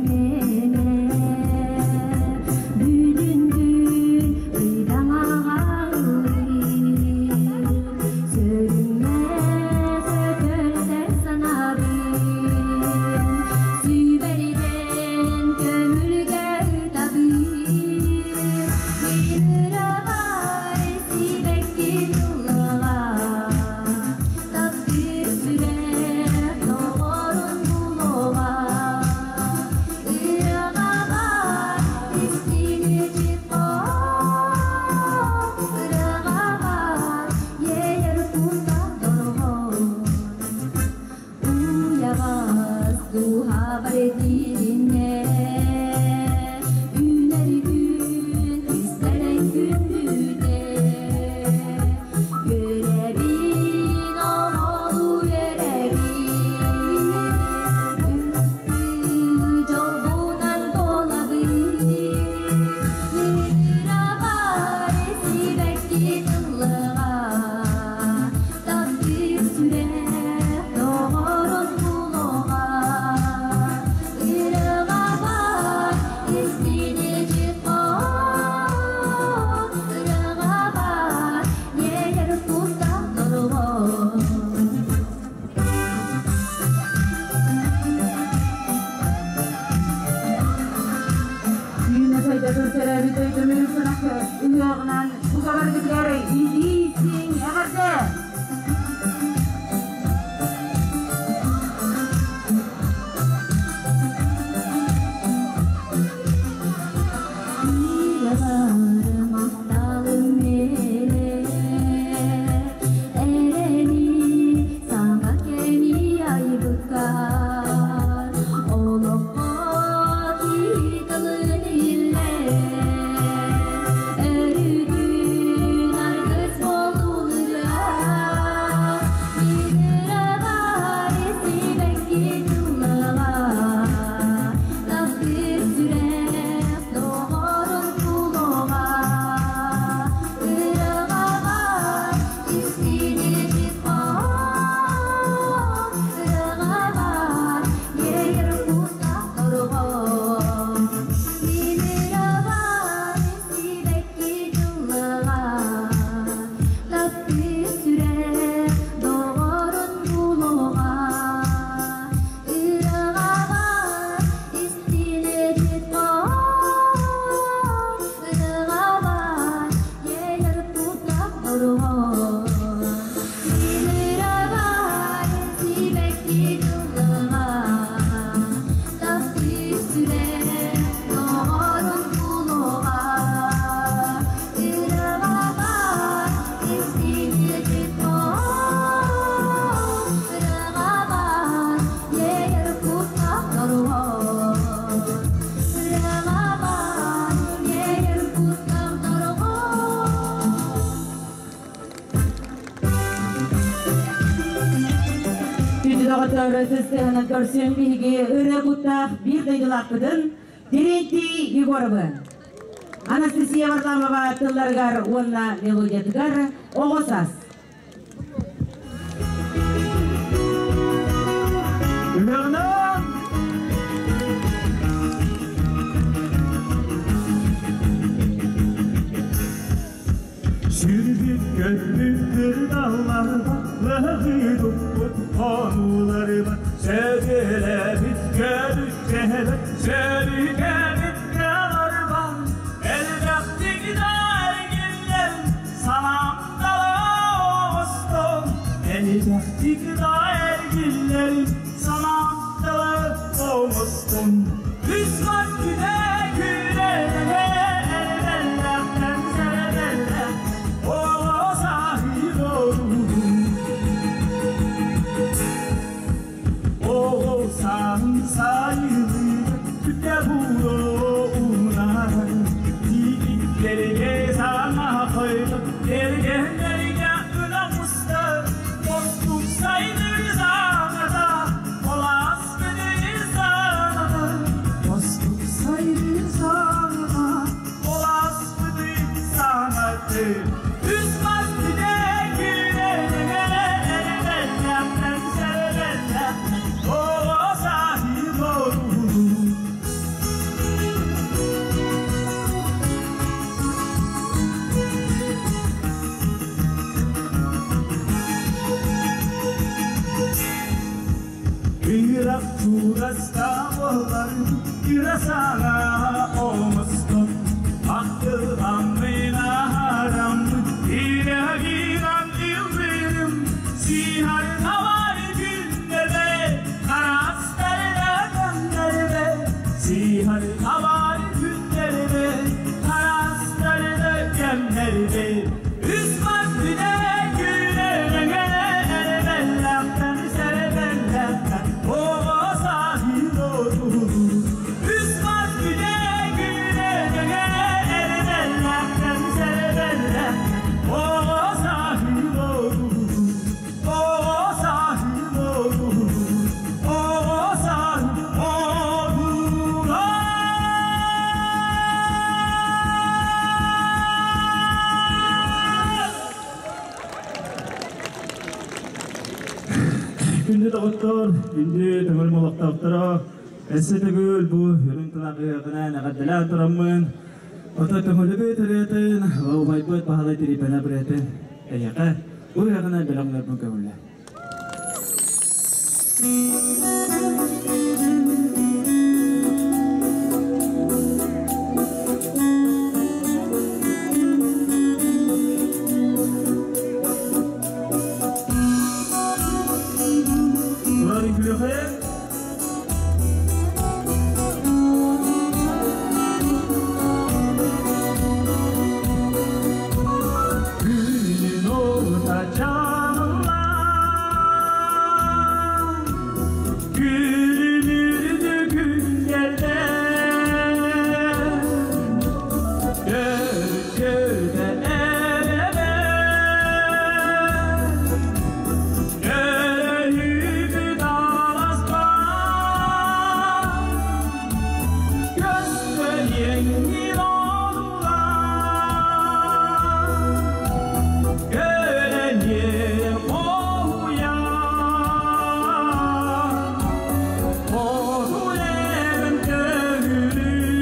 Дууһабар тиириннэ Үүнэр күн кистэлэҥ күндүтэ Үөрэбин оҕолуу үөрэбин Дьолбунан туолабын Ырабар сибэкки тыллыга Таптыыр сүрэх доҕорун булуоҕа Ырыаҕа истиҥ хоһоон Ырыаҕа иэйэр куттаах дорҕоон. Үүнэ сайда тур төрөөбүт дойдум үрүҥ ыһыаҕынан бука барыгытыгар итии-истиҥ эҕэрдэ! Ырыалар махталым миэнэ, Эрэни саҥа кэми айбыккар, Олоххо киһи тылын иллээн, Өрүүтүн аргыс буоллун ырыа, Мин ырыабар сибэкки тыллыга, Таптыыр сүрэх доҕорун булуоҕа, Ырыаҕа истиҥ хоһоон, Ырыаҕа иэйэр куттаах дорҕоон. Мин ырыабар сибэкки тыллыга, Таптыыр сүрэх доҕорун булуоҕа, Ырыаҕа истиҥ хоһоон, Ырыаҕа иэйэр куттаах дорҕоон. Мин ырыабар сибэкки тыллыга, Таптыыр сүрэх доҕорун булуоҕа, Ырыаҕа истиҥ хоһоон, Ырыаҕа иэйэр куттаах дорҕоон. Ырыаҕа иэйэр куттаах дорҕоон. Күндү доҕоттор, сыстыһынан көрсөн биһиги ырыа куттаах биир дойдулаахпытын Терентий Егоровы. Анастасия Варламова тылларыгар уонна мелодиятыгар «Оҕо саас». Ыһыаҕынан! Сүүрбүт көппүт кырдалларба, лыһыы туппут хонууларба, сөбүлэбит көбүччэһэбит, сөрүкэбит кыларбан, элбэхтик да эргиллэн, санаамтала оҕостон, элбэхтик да эргиллэн, санаамтала оҕостон. Үс мас күнэ күнэ эрбэллэхтэн сэрэбэллэх, оҕо сааһы Оҕо сааһын сайылыыр, күтэ буруунар, тииттерге саҥа хойдо, эргэннэргэ ынамыстар, Мостук сайдыр саҥата, олас күнү саната, Мостук сайдыр саҥата, олас күнү санаты. Үс мас күнэ күнэ эрбэллэхтэн сэрэбэллэх, оҕо сааһы боруун. Ыырах чугаста болар, ырасана оҥостон, Ахтылғанмын араммын, ирагинан илбирим, Сихар тавар күннерде, карастарда көннерде, Сихар тавар күннерде, карастарда кемнерде. Үс мас күнэ күнэ эрбэллэхтэн сэрэбэллэхтэн, оҕо сааһы. доҕоттор, күндү Төҥүлүм олохтоохторо, өссө төгүл бу үрүҥ тунах ыһыаҕынан эҕэрдэлээн тураммын, ото Төҥүлүбүт ырыатын, убайбыт Баһылай Тирипэнэ ырыатын эйиэхэ бу ыһыаҕынан бэлэх уунарбын көҥүллээ. Турар үҥкүүлүөххэ. Күнүн ута чаҕыллан, күлүмүрдү күннэрдэ, Көт-көтө эбэбэ, Өрүһүбүт аласпа, Көстөн одула, Көрөнүөн хоһуйа, Хоту-лэрин көҥүлүн,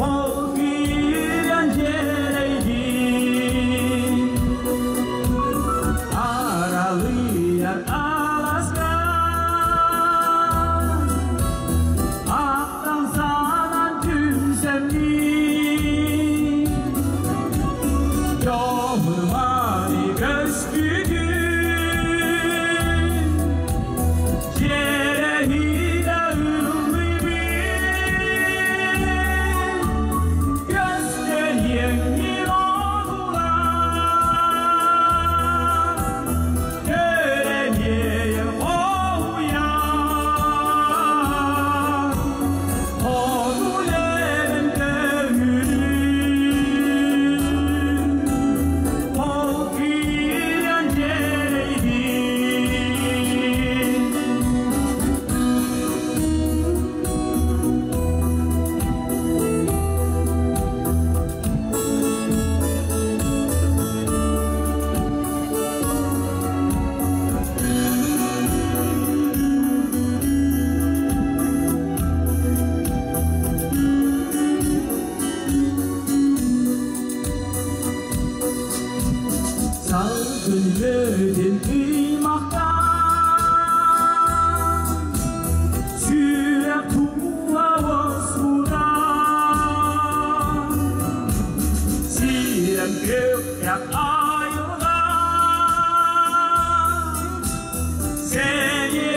Ол киирэн дьиэрэйдиин, Аралыйар аласка, Аттан санан түмсэммит, Дьоһун-мааны көстүүтүн, Дьиэрэһитэ ыллыыбын, Көстөн иэҥҥин одула, Көрөнүөн хоһуйа, Хоту-лэрин көҥүлүн, Ол киирэн дьиэрэйдиин. Салгын үөтүн ыймахтаан, Сүрэх тула уоскутан, Сирэн күөхтэх айылҕа, Сэниэ